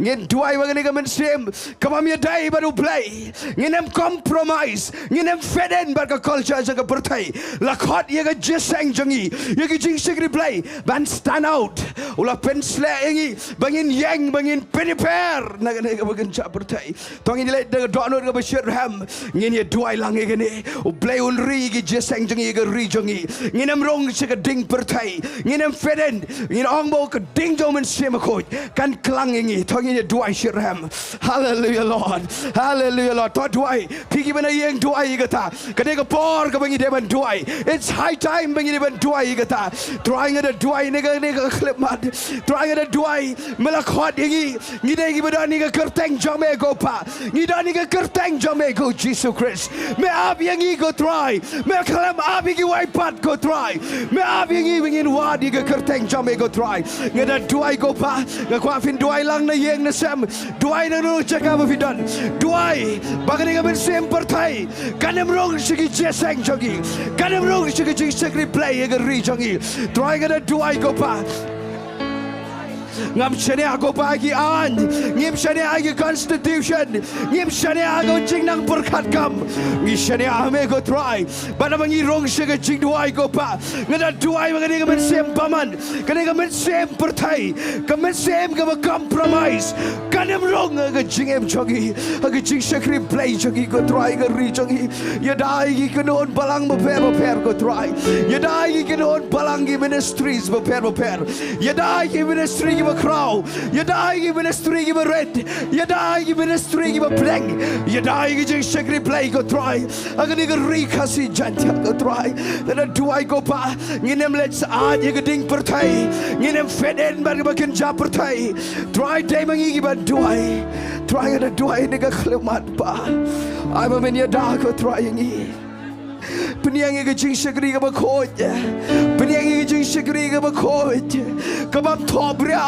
Ngin duwai ba kane ka mynsiem kaba ym ïadei bad U Blei, ngin ym compromise, ngin ym fit in bad ka culture jong ka pyrthei. La khot ïa ka jingïaseng jong ngi, ïa ka jingshakri Blei ban stand out. U la pynshlur ïa ngi ba ngin ïeng, ba ngin pynïapher na kane kaba kynja pyrthei. To ngin leit da ka dohnud kaba shitrhem. Ngin ïa duwai lang ïa kane. U Blei un ri ïa ka jingïaseng jong ngi, ïa ka ri jong ngi. Ngin ym rung sha ka ding pyrthei. Ngin ym fit in. Ngin ong ba ka ding jong U Mynsiem Bakhuid kan klang ïa ngi. To ngin ïa duwai shitrhem. Hallelujah Lord. Hallelujah Lord. To duwai. Phi kiba na ïeng, duwai ïa kata. Ka dei ka por kaba ngi dei ban duwai. It's high time ba ngi dei ban duwai ïa kata. Trai, nga da duwai ïa kane ka Ïa kane ka khyllipmat, Trai, nga da duwai, me la khot ïa ngi. Ngi dei ngi ba don ïa ka kyrteng jong me ko Pa. Ngi don ïa ka kyrteng jong me ko Jisu Khrist. Me ap ïa ngi ko Trai. Me khlem ap ïa kiwei pat ko Trai. Me ap ïa ngi ba ngin wad ïa ka kyrteng jong me ko Trai. Nga da duwai ko Pa, nga kwah phin duwai lang na ïing na sem. Duwai na kano kano ka jaka ba phi don. Duwai ba kane ka mynsiem pyrthei kan ym rung sha ki jingïaseng jong ngi, kan ym rung sha ki jingshakri Blei ïa ka ri jong ngi. Trai, nga da duwai ko Pa. Ngam shaniah ko Pa ïa ki aiñ, ngim shaniah ïa ki constitution, ngim shaniah ïa ka jingnang pyrkhat kam. Ngi shaniah ha me ko Trai. Bad haba ngi rung sha ka jingduwai ko Pa, nga da duwai ba kane ka mynsiem bymman, kane ka mynsiem pyrthei, ka mynsiem kaba compromise kan ym rung ha ka jingim jong ngi, ha ka jingshakri Blei jong ngi ko Trai, ka ri jong ngi. Ïada ïa ki kynhun balang bapher bapher ko Trai. Ïada ïa ki kynhun balang, ki ministries bapher bapher. Ïada ïa ki ministry kiba khraw. Ïada ïa ki ministry kiba rit. Ïada ïa ki ministry kiba bneng. Ïada ïa ki jingshakri Blei ko Trai. Ha kane ka ri Khasi Jaiñtia ko Trai, nga da duwai ko Pa, ngin ym leit syaid ïa ka ding pyrthei, ngin ym fit in bad kaba kynja pyrthei. Trai, dei ma ngi kiba duwai. Trai, nga da duwai ha kane ka khyllipmat Pa, ai ba men ïada ko Trai ïa ngi. Pynïeng ïa ka jingshakri kaba khuid. Pynïeng ïa ka jingshakri kaba khuid, kabym thohbria,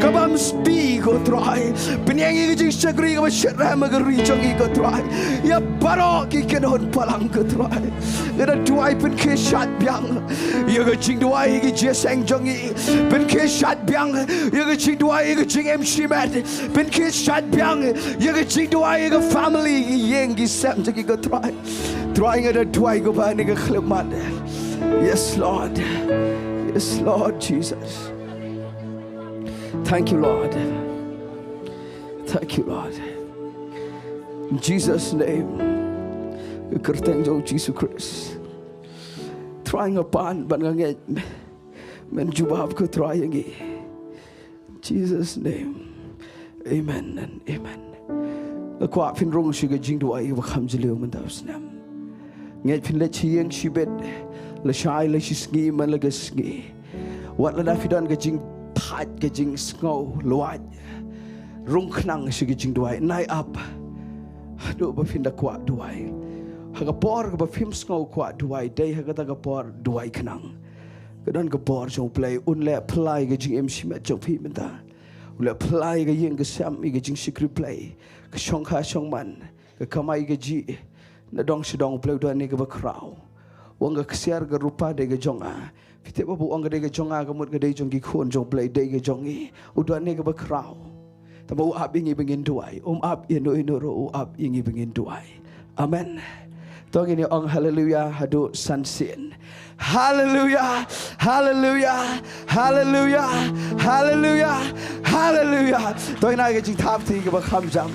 kabym sdi ko Trai. Pynïeng ïa ka jingshakri kaba shyrkhei ha ka ri jong ngi ko Trai. Ïa baroh ki kynhun balang ko Trai, nga da duwai, pynkhie shait biang ïa ka jingduwai ïa ki jingïaseng jong ngi. Pynkhie shait biang ïa ka jingduwai ïa ka jingim shimet. Pynkhie shait biang ïa ka jingduwai ïa ka family, ki ïing ki sem jong ngi ko Trai. Trai, nga da duwai ko Pa ha kane ka khyllipmat. Yes Lord. Yes Lord Jesus. Thank you Lord. Thank you Lord. In Jesus name. Ka kyrteng jong u Jisu Khrist. Trai, nga pan bad nga ngeit men jubab ko Trai ïa ngi. Jesus name. Amen and amen. Nga kwah phin rung sha ka jingduwai kaba kham jylliew mynta u snem. Ngeit phin leit sha ïing shibit, lashai lashisngi man la ka sngi. Wat lada phi don ka jingthait, ka jingsngew lwait, rung khnang sha ka jingduwai. Nai ap haduh ba phin da kwah duwai. Ha ka por kaba phim sngew kwah duwai, dei ha kata ka por duwai khnang. Ka don ka bor jong u Blei, un leh phylla ïa ka jingim shimet jong phi mynta. Un leh phylla ïa ka ïing ka sem, ïa ka jingshakri Blei, ka shongkha shongman, ka kamai kajih. Nadong shadong u Blei u don ïa kaba khraw. U ong ka ksiar ka rupa dei ka jong nga. Phi tip ba u ong ka dei ka jong nga, ka mut ka dei jong ki khun jong u Blei, dei ka jong ngi. U don ïa kaba khraw. Tangba u ap ïa ngi ba ngin duwai. Um ap ïa no ïa no ruh, u ap ïa ngi ba ngin duwai. Amen. To ngin ïa ong haleluya haduh san sien. Haleluya, haleluya, haleluya, haleluya, haleluya. To ngin ai ka jingthap kti kaba kham jam.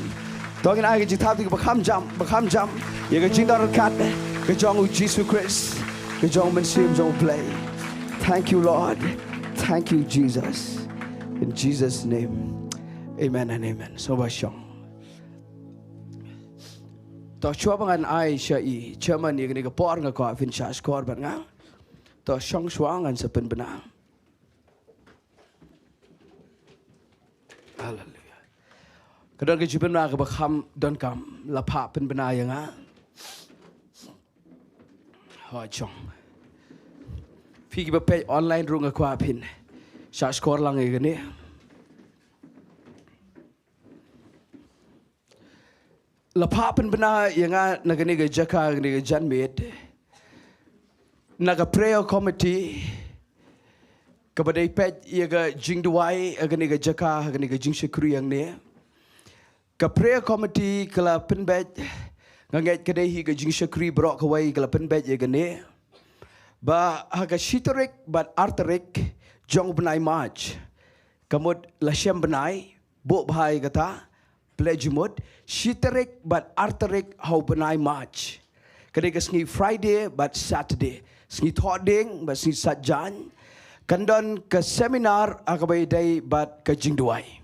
To ngin ai ka jingthap kti kaba kham jam, ba kham jam ïa ka jingdon ryngkat ka jong u Jisu Khrist, ka jong u Mynsiem jong u Blei. Thank you Lord. Thank you Jesus. In Jesus name. Amen and amen. Sngewbha shong. To shuwa ba ngan ai sha i chairman ïa kane ka por, nga kwah phin shah shkor bad nga. To shong shuwa, ngan sa pynbna. Haleluya. Ka don ka jingpynbna kaba kham donkam, la phah pynbna ïa nga. Hooid shong. Phi kiba peit online ruh nga kwah phin shah shkor lang ïa kane. La phah pynbna ïa nga na kane ka jaka, kane ka janmiet, na ka prayer committee kaba dei peit ïa ka jingduwai ha kane ka jaka, ha kane ka jingshakri hangne. Ka prayer committee ka la pynbeit, nga ngeit ka dei hi ka jingshakri baroh kawei ka la pynbeit ïa kane, ba ha ka shi tarik bad ar tarik jong u bnai March, ka mut la shem bnai, buh bha ïa kata, pledge mut, shi tarik bad ar tarik ha u bnai March. Ka dei ka sngi Friday bad Saturday, sngi Thohdieng bad sngi Saitjaiñ, kan don ka seminar ha kaba ïadei bad ka jingduwai.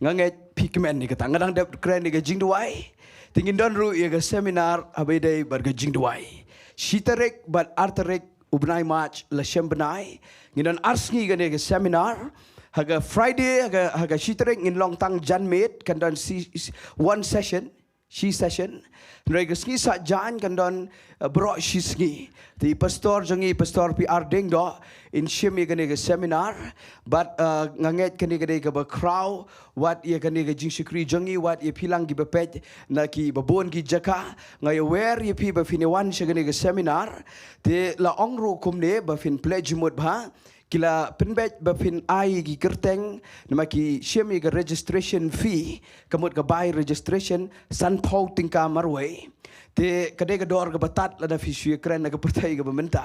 Nga ngeit phi kmen ïa kata, nga dang dep kren ïa ka jingduwai, te ngin don ruh ïa ka seminar ha kaba ïadei bad ka jingduwai. Shi tarik bad ar tarik u bnai March la shem bnai. Ngin don ar sngi kane ka seminar. Ha ka Friday, ha ka, ha ka shi tarik ngin long tang janmiet, kan don si, si, one session, shi session. Hynrei ka sngi Saitjaiñ kan don, uh, baroh shi sngi. Te i pastor jong ngi, Pastor P R Diengdoh, in shim ïa kane ka seminar. Bad, uh, nga ngeit kane ka dei kaba khraw, wat ïa kane ka jingshakri jong ngi, wat ïa phi lang kiba peit na kiba bun ki jaka. Nga ïawer ïa phi ba phin ïa wan sha kane ka seminar. Te la ong ruh kumne ba phin plie jingmut bha. Ki la pynbeit ba phin ai ki kyrteng, namar ki shim ïa ka registration fee, ka mut ka bai registration, sanphew tyngka marwei. Te ka dei ka dor kaba tad lada phi shu ïakren na ka pyrthei kaba mynta.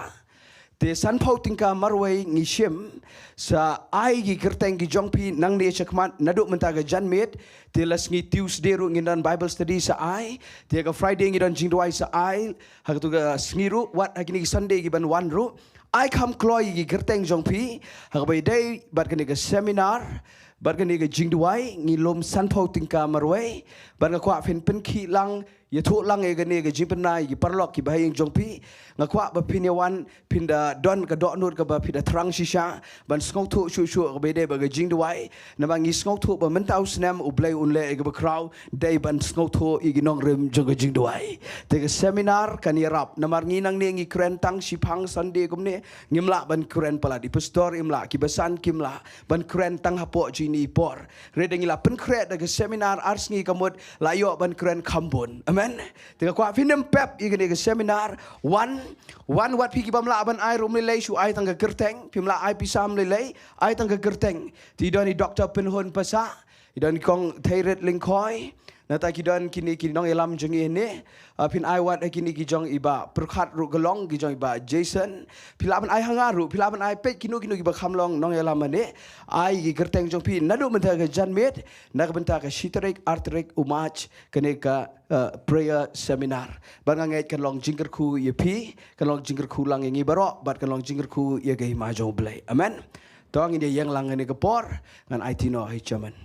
Te sanphew tyngka marwei ngi shim, sa ai ki kyrteng ki jong phi nangne shakhmat naduh mynta ka janmiet. Te la sngi Tuesday ruh ngin don Bible study sa ai. Te ka Friday ngi don jingduwai sa ai. Ha katu ka sngi ruh, wat ha kine ki Sunday kiban wan ruh, ai kham kloi ki kyrteng jong phi ha kaba ïadei bad kane ka seminar, bad kane ka jingduwai. Ngi lum sanphew tyngka marwei. Bad nga kwah phin pynkhih lang, ïathuh lang ïa kane ka jingpynbna ïa ki paralok kiba ha ïing jong phi. Nga kwah ba phin ïa wan, phin da don ka dohnud kaba phi da thrang shisha ban sngewthuh shuh shuh kaba ïadei bad ka jingduwai. Namar ngi sngewthuh ba mynta u snem U Blei un leh ïa kaba khraw, dei ban sngewthuh ïa ki nongrim jong ka jingduwai. Te ka seminar kan ïarap, namar ngi nangne ngi kren tang shiphang Sunday kumne, ngim lah ban kren palat. I pastor im lah, ki basan kim lah ban kren tang hapoh jingïapoh. Hynrei da ngi la pynkhreh da ka seminar ar sngi, ka mut la ïoh ban kren kham bun. Amen. Te nga kwah phin ym pep ïa kane ka seminar. Wan, wan, wat phi kibym lah ban ai ruh ym lei lei, shu ai tang ka kyrteng. Phim lah ai pisa ym lei lei, ai tang ka kyrteng. Te i don i Doktor Pynhun Passah, i don i Kong Theirit Lyngkhoi. Nangta ki don kine ki nongïalam jong ngi hangne. Ah, phin ai wat ha kine ki jong i Bah Pyrkhat ruh ka long, ki jong i Bah Jason. Phi lah ban ai ha nga ruh, phi lah ban ai, peit kino kino kiba kham long nongïalam hangne. Ai ki kyrteng jong phi naduh mynta ka janmiet na ka bynta ka shi tarik, ar tarik u March, kane ka, uh, prayer seminar. Bad nga ngeit kan long jingkyrkhu ïa phi, kan long jingkyrkhu lang ïa ngi baroh, bad kan long jingkyrkhu ïa ka hima jong U Blei. Amen. To ngin ïa ïeng lang ha kane ka por, ngan aiti noh ha i chairman.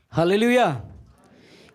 Haleluia.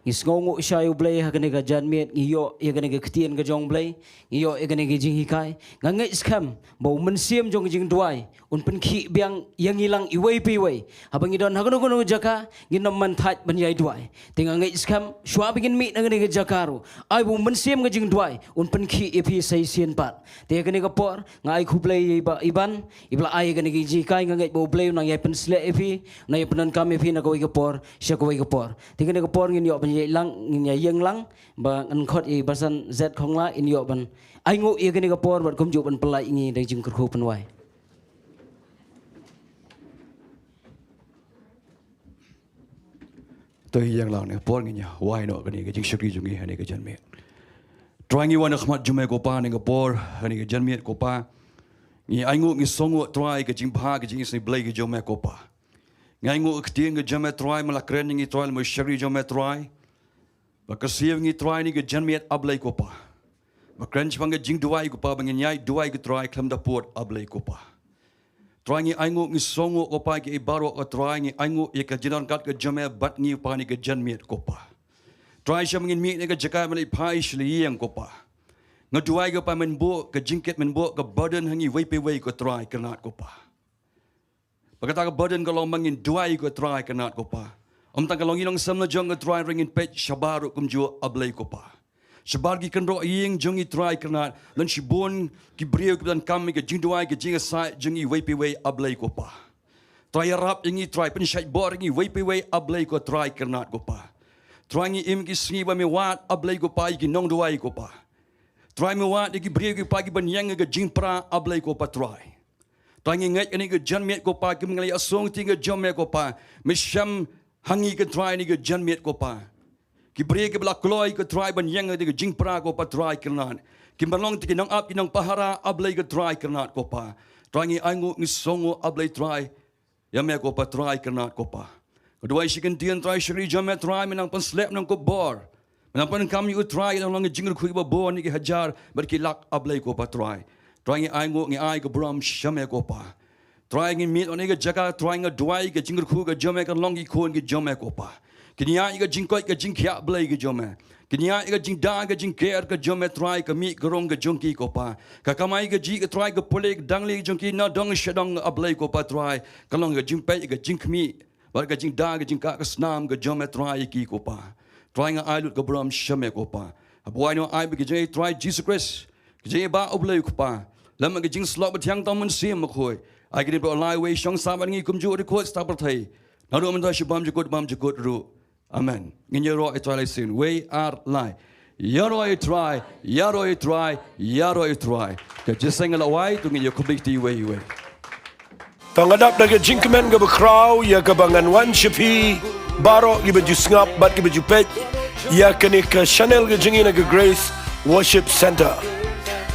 Ngi sngewnguh shai U Blei ha kane ka janmiet, ngi ïoh ïa kane ka ktien ka jong U Blei, ngi ïoh ïa kane ka jinghikai. Nga ngeit skhem ba U Mynsiem jong ka jingduwai un pynkhih biang ïa ngi lang iwei pa iwei. Haba ngi don ha kano kano jaka, ngin ym man thait ban ïai duwai. Te nga ngeit skhem, shuwa ba ngin mih na kane ka jaka ruh, ai ba U Mynsiem ka jingduwai un pynkhih ïa phi sa shisien pat. Te ha kane ka por, nga ai khublei ïa i Bah Iban, iba la ai ïa kane ka jinghikai. Nga ngeit ba U Blei un nang ïai pynsleh ïa phi, un nang ïai pyndonkam ïa phi na kawei ka por sha kawei ka por. Te kane ka por ngin ïoh ban ïaid lang, ngin ïa ïeng lang, ba ngan khot ïa i Basan Zed Khongla in ïoh ban ainguh ïa kane ka por bad kumjuh ban pynlait ïa ngi da ka jingkyrkhu pynwai. To ïeng lang, ha kane ka por ngin ïa wai noh kane ka jingshakri jong ngi ha kane ka janmiet. Trai, ngi wan ha khmat jong me ko Pa ha kane ka por, ha kane ka janmiet ko Pa. Ngi ainguh, ngi sngewnguh Trai ka jingbha, ka jingisynei Blei ka jong me ko Pa. Ngi ainguh ka ktien ka jong me Trai, me la kren ïa ngi Trai, la me shakri jong me Trai. Ba ka siew ngi Trai ha kane ka janmiet A Blei ko Pa. Ba kren shaphang ka jingduwai ko Pa, ba ngin ïai duwai ko Trai khlem da pud A Blei ko Pa. Trai, ngi ainguh, ngi sngewnguh ko Pa, ïa ki baroh ko Trai, ngi ainguh ïa ka jingdonkam ka jong me bad ngi Pa ha kane ka janmiet ko Pa. Trai, sha ba ngin mih na ka jaka, me leit phai sha la ïing ko Pa. Nga duwai ko Pa, men buh ka jingkit, men buh ka burden ha ngi iwei pa iwei ko Trai kyrnat ko Pa. Ba kata ka burden ka long ba ngin duwai ko Trai kyrnat ko Pa. Ym tang ka long ïa ngi nongshun la jong ko Trai, hynrei ngin peit shabar ruh kumjuh A Blei ko Pa. Shabar ki kynroh ïing jong ngi Trai kyrnat, don shibun ki briew kiba donkam ïa ka jingduwai, ka jingïasaid jong ngi iwei pa iwei A Blei ko Pa. Trai, ïarap ïa ngi Trai, pynshait bor ïa ngi iwei pa iwei A Blei ko Trai kyrnat ko Pa. Trai, ngi im ki sngi ba me wad A Blei ko Pa ïa ki nongduwai ko Pa. Trai, me wad ïa ki briew ko Pa kiban ïeng ha ka jingpra A Blei ko Pa Trai. Trai, ngi ngeit kane ka janmiet ko Pa, kum ngi la ïasngewthuh ka jong me ko Pa, me shem ha ngi ko Trai ha kane ka janmiet ko Pa. Ki briew kiba la kloi ko Trai ban ïeng ha ka jingpra ko Pa Trai kyrnat. Kiba long ki nongap, ki nongpahara A Blei ko Trai kyrnat ko Pa. Trai, ngi ainguh, ngi sngewnguh A Blei Trai ïa me ko Pa Trai kyrnat ko Pa. Nga duwai shi kyntien Trai, shakri jong me Trai, me nang pynsleh, me nang kop bor. Me nang pyndonkam ïa u Trai, nang long ka jingkyrkhu ïa ki babun, ïa ki hajar bad ki lak A Blei ko Pa Trai. Trai, ngi ainguh, ngi ai ka burom sha me ko Pa. Trai, ngi mih na kane ka jaka Trai, nga duwai ka jingkyrkhu ka jong me kan long ki khun ki jong me ko Pa. Kin ïaid ïa ka jingkoit ka jingkhiah Blei ka jong me. Kin ïaid ïa ka jingda ka jingker ka jong me Trai, ka mih ka rong ka jong ki ko Pa. Ka kamai ka jih ka Trai, ka pule ka dang lieh ka jong ki na dong sha dong, A Blei ko Pa Trai. Kan long ka jingpeit ka jingkhmih bad ka jingda ka jingkah ka snam ka jong me Trai ïa ki ko Pa. Trai nga ai lut ka burom sha me ko Pa. Haba ïoh ai bad ka jingïaid Trai Jisu Khrist, ka jingïaid bad U Blei ko Pa, lem bad ka jingsyllok bathiang Trai Mynsiem Bakhuid, ai kine baroh lai wei shong sah bad ngi kumjuh dkhot sha pyrthei. Naduh mynta sha bymjukut bymjukut ruh. Amen. Ngin ïaroh ïa Trai lai sien. Wei ar lai. Ïaroh ïa Trai, ïaroh ïa Trai, ïaroh ïa Trai. Ka jingïaseng la wai, to ngin ïa khublei kti wei wei. To nga dap da ka jingkmen kaba khraw ïa kaba ngan wan sha phi baroh kiba ju sngap bad kiba ju peit ïa kane ka channel ka jong ngi na ka Grace Worship Centre.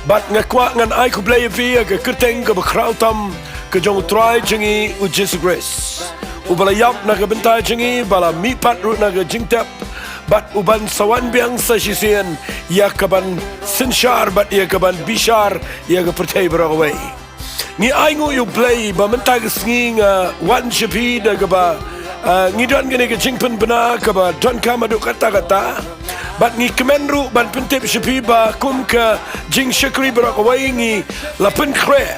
Bad nga kwah ngan ai khublei ïa phi ïa ka kyrteng kaba khraw tam ka jong U Trai jong ngi U Jisu Khrist, uba la ïap na ka bynta jong ngi, ba la mihpat ruh na ka jingtep, bad uban sa wan biang sa shisien ïa kaban synshar bad ïa kaban bishar ïa ka pyrthei baroh kawei. Ngi ainguh ïa U Blei ba mynta ka sngi nga wan sha phi da kaba, ah, ngi don kane ka jingpynbna kaba donkam haduh katta katta. Bad ngi kmen ruh ban pyntip sha phi ba kum ka jingshakri baroh kawei ngi la pynkhreh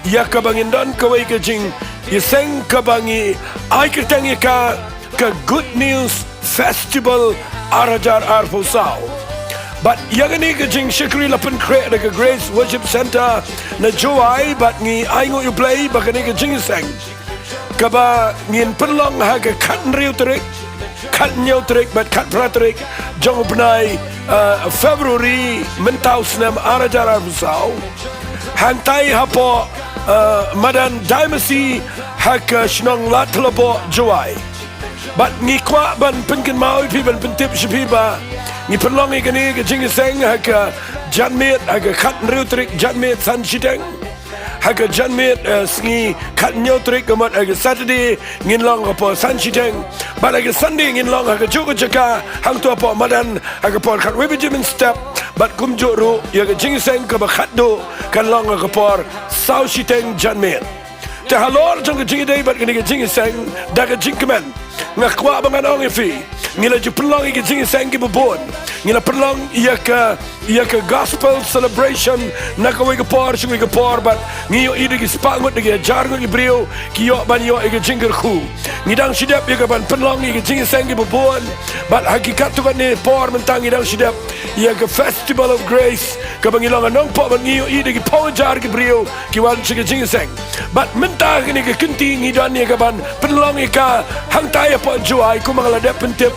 ïa kaba ngin don kawei ka jingïaseng kaba ngi ai kyrteng ïa ka ka Good News Festival ar hajar arphew saw. Bad ïa kane ka jingshakri la pynkhreh da ka Grace Worship Centre na Jowai, bad ngi ainguh ïa U Blei ba kane ka jingïaseng kaba ngin pynlong ha ka khathynriew tarik, khathynñiew tarik bad khatphra tarik jong u bnai, uh, February mynta u snem ar hajar arphew saw. Hangtai hapoh, uh, madan Daimersi ha ka shnong Ladthadlaboh Jowai. Bad ngi kwah ban pynkynmaw ïa phi, ban pyntip sha phi ba ngi pynlong ïa kane ka jingïaseng ha ka janmiet, ha ka khathynriew tarik janmiet san shiteng. Ha ka janmiet, eh, sngi khathynñiew tarik ka mut ha ka Saturday ngin long ha ka por san shiteng. Bad ha ka Sunday ngin long ha kajuh ka jaka hangto hapoh madan ha ka por khatwei baje mynstep. Bad kumjuh ruh ïa ka jingïaseng kaba khatduh kan long ha ka por saw shiteng janmiet. Te halor jong ka jingïadei bad kane ka jingïaseng, da ka jingkmen nga kwah ba ngan ong ïa phi, ngi la ju pynlong ïa ka jingïaseng kiba bun. Ngi la pynlong ïa ka, ïa ka gospel celebration na kawei ka por sha kawei ka por, bad ngi ïohi da ki spah ngut, da ki hajar ngut ki briew ki ïoh ban ïoh ïa ka jingkyrkhu. Ngi dang shu dep ïa kaban pynlong ïa ka jingïaseng kiba bun, bad ha ki katto katne por mynta ngi dang shu dep ïa ka Festival of Grace kaba ngi long ha Nongpoh, bad ngi ïohi da ki phew hajar ki briew ki wan sha ka jingïaseng. Bad mynta kane ka kynti ngi don ïa kaban pynlong ïa ka hangtai hapoh Jowai, kumba nga la dep pyntip.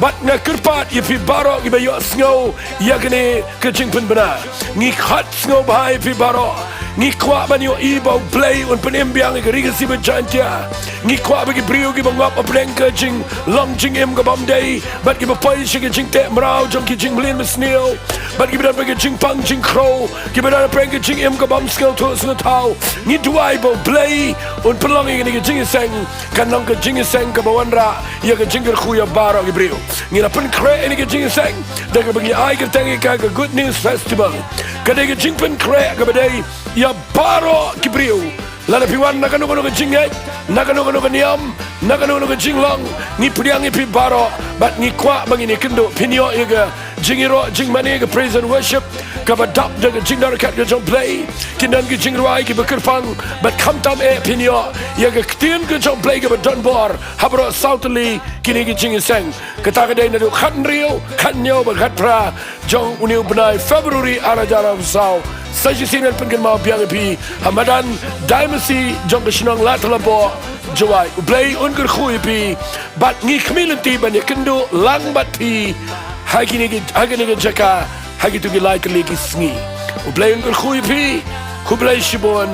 Bad nga kyrpad ïa phi baroh kiba ïohsngew ïa kane ka jingpynbna. Ngi khot sngewbha ïa phi baroh. Ngi kwah ban ïohi ba U Blei un pynim biang ïa ka Ri Khasi bad Jaiñtia. Ngi kwah ba ki briew kiba ngop hapdeng ka jinglong jingim ka bym dei, bad kiba poi sha ka jingteh mraw jong ki jingmlien mynsniew, bad kiba don bad ka jingpang jingkhrew, kiba don hapdeng ka jingim ka bym sngewthuh sngewthaw, ngi duwai ba U Blei un pynlong ïa kane ka jingïaseng kan long ka jingïaseng kaba wanrah ïa ka jingkyrkhu ïa baroh ki briew. Ngi la pynkhreh ïa kane ka jingïaseng da kaba ngi ai kyrteng ïa ka ka Good News Festival. Ka dei ka jingpynkhreh kaba dei ïa baroh ki briew. Lada phi wan na kano kano ka jingngeit, na kano kano ka niam, na kano kano ka jinglong, ngi pdiang ïa phi baroh, bad ngi kwah ba ngin ïakynduh, phin ïoh ïa ka jingïaroh jingmane, ka praise and worship kaba dap da ka jingdonkam ka jong U Blei. Kin don ki jingrwai kiba kyrpang, bad khamtam eh phin ïoh ïa ka ktien ka jong U Blei kaba donbor ha baroh saw tylli kine ki jingïaseng. Kata ka dei naduh khathynriew, khathynñiew bad khatphra jong une u bnai February ar hajar arphew saw. Sa shisien ngan pynkynmaw biang ïa phi, ha madan Daimersi jong ka shnong Ladthadlaboh, Jowai. U Blei un kyrkhu ïa phi, bad ngi khmih lynti ban ïakynduh lang bad phi ha kine ki, ha kine ki jaka ha kito ki lai tylli ki sngi. U Blei un kyrkhu ïa phi. Khublei shibun.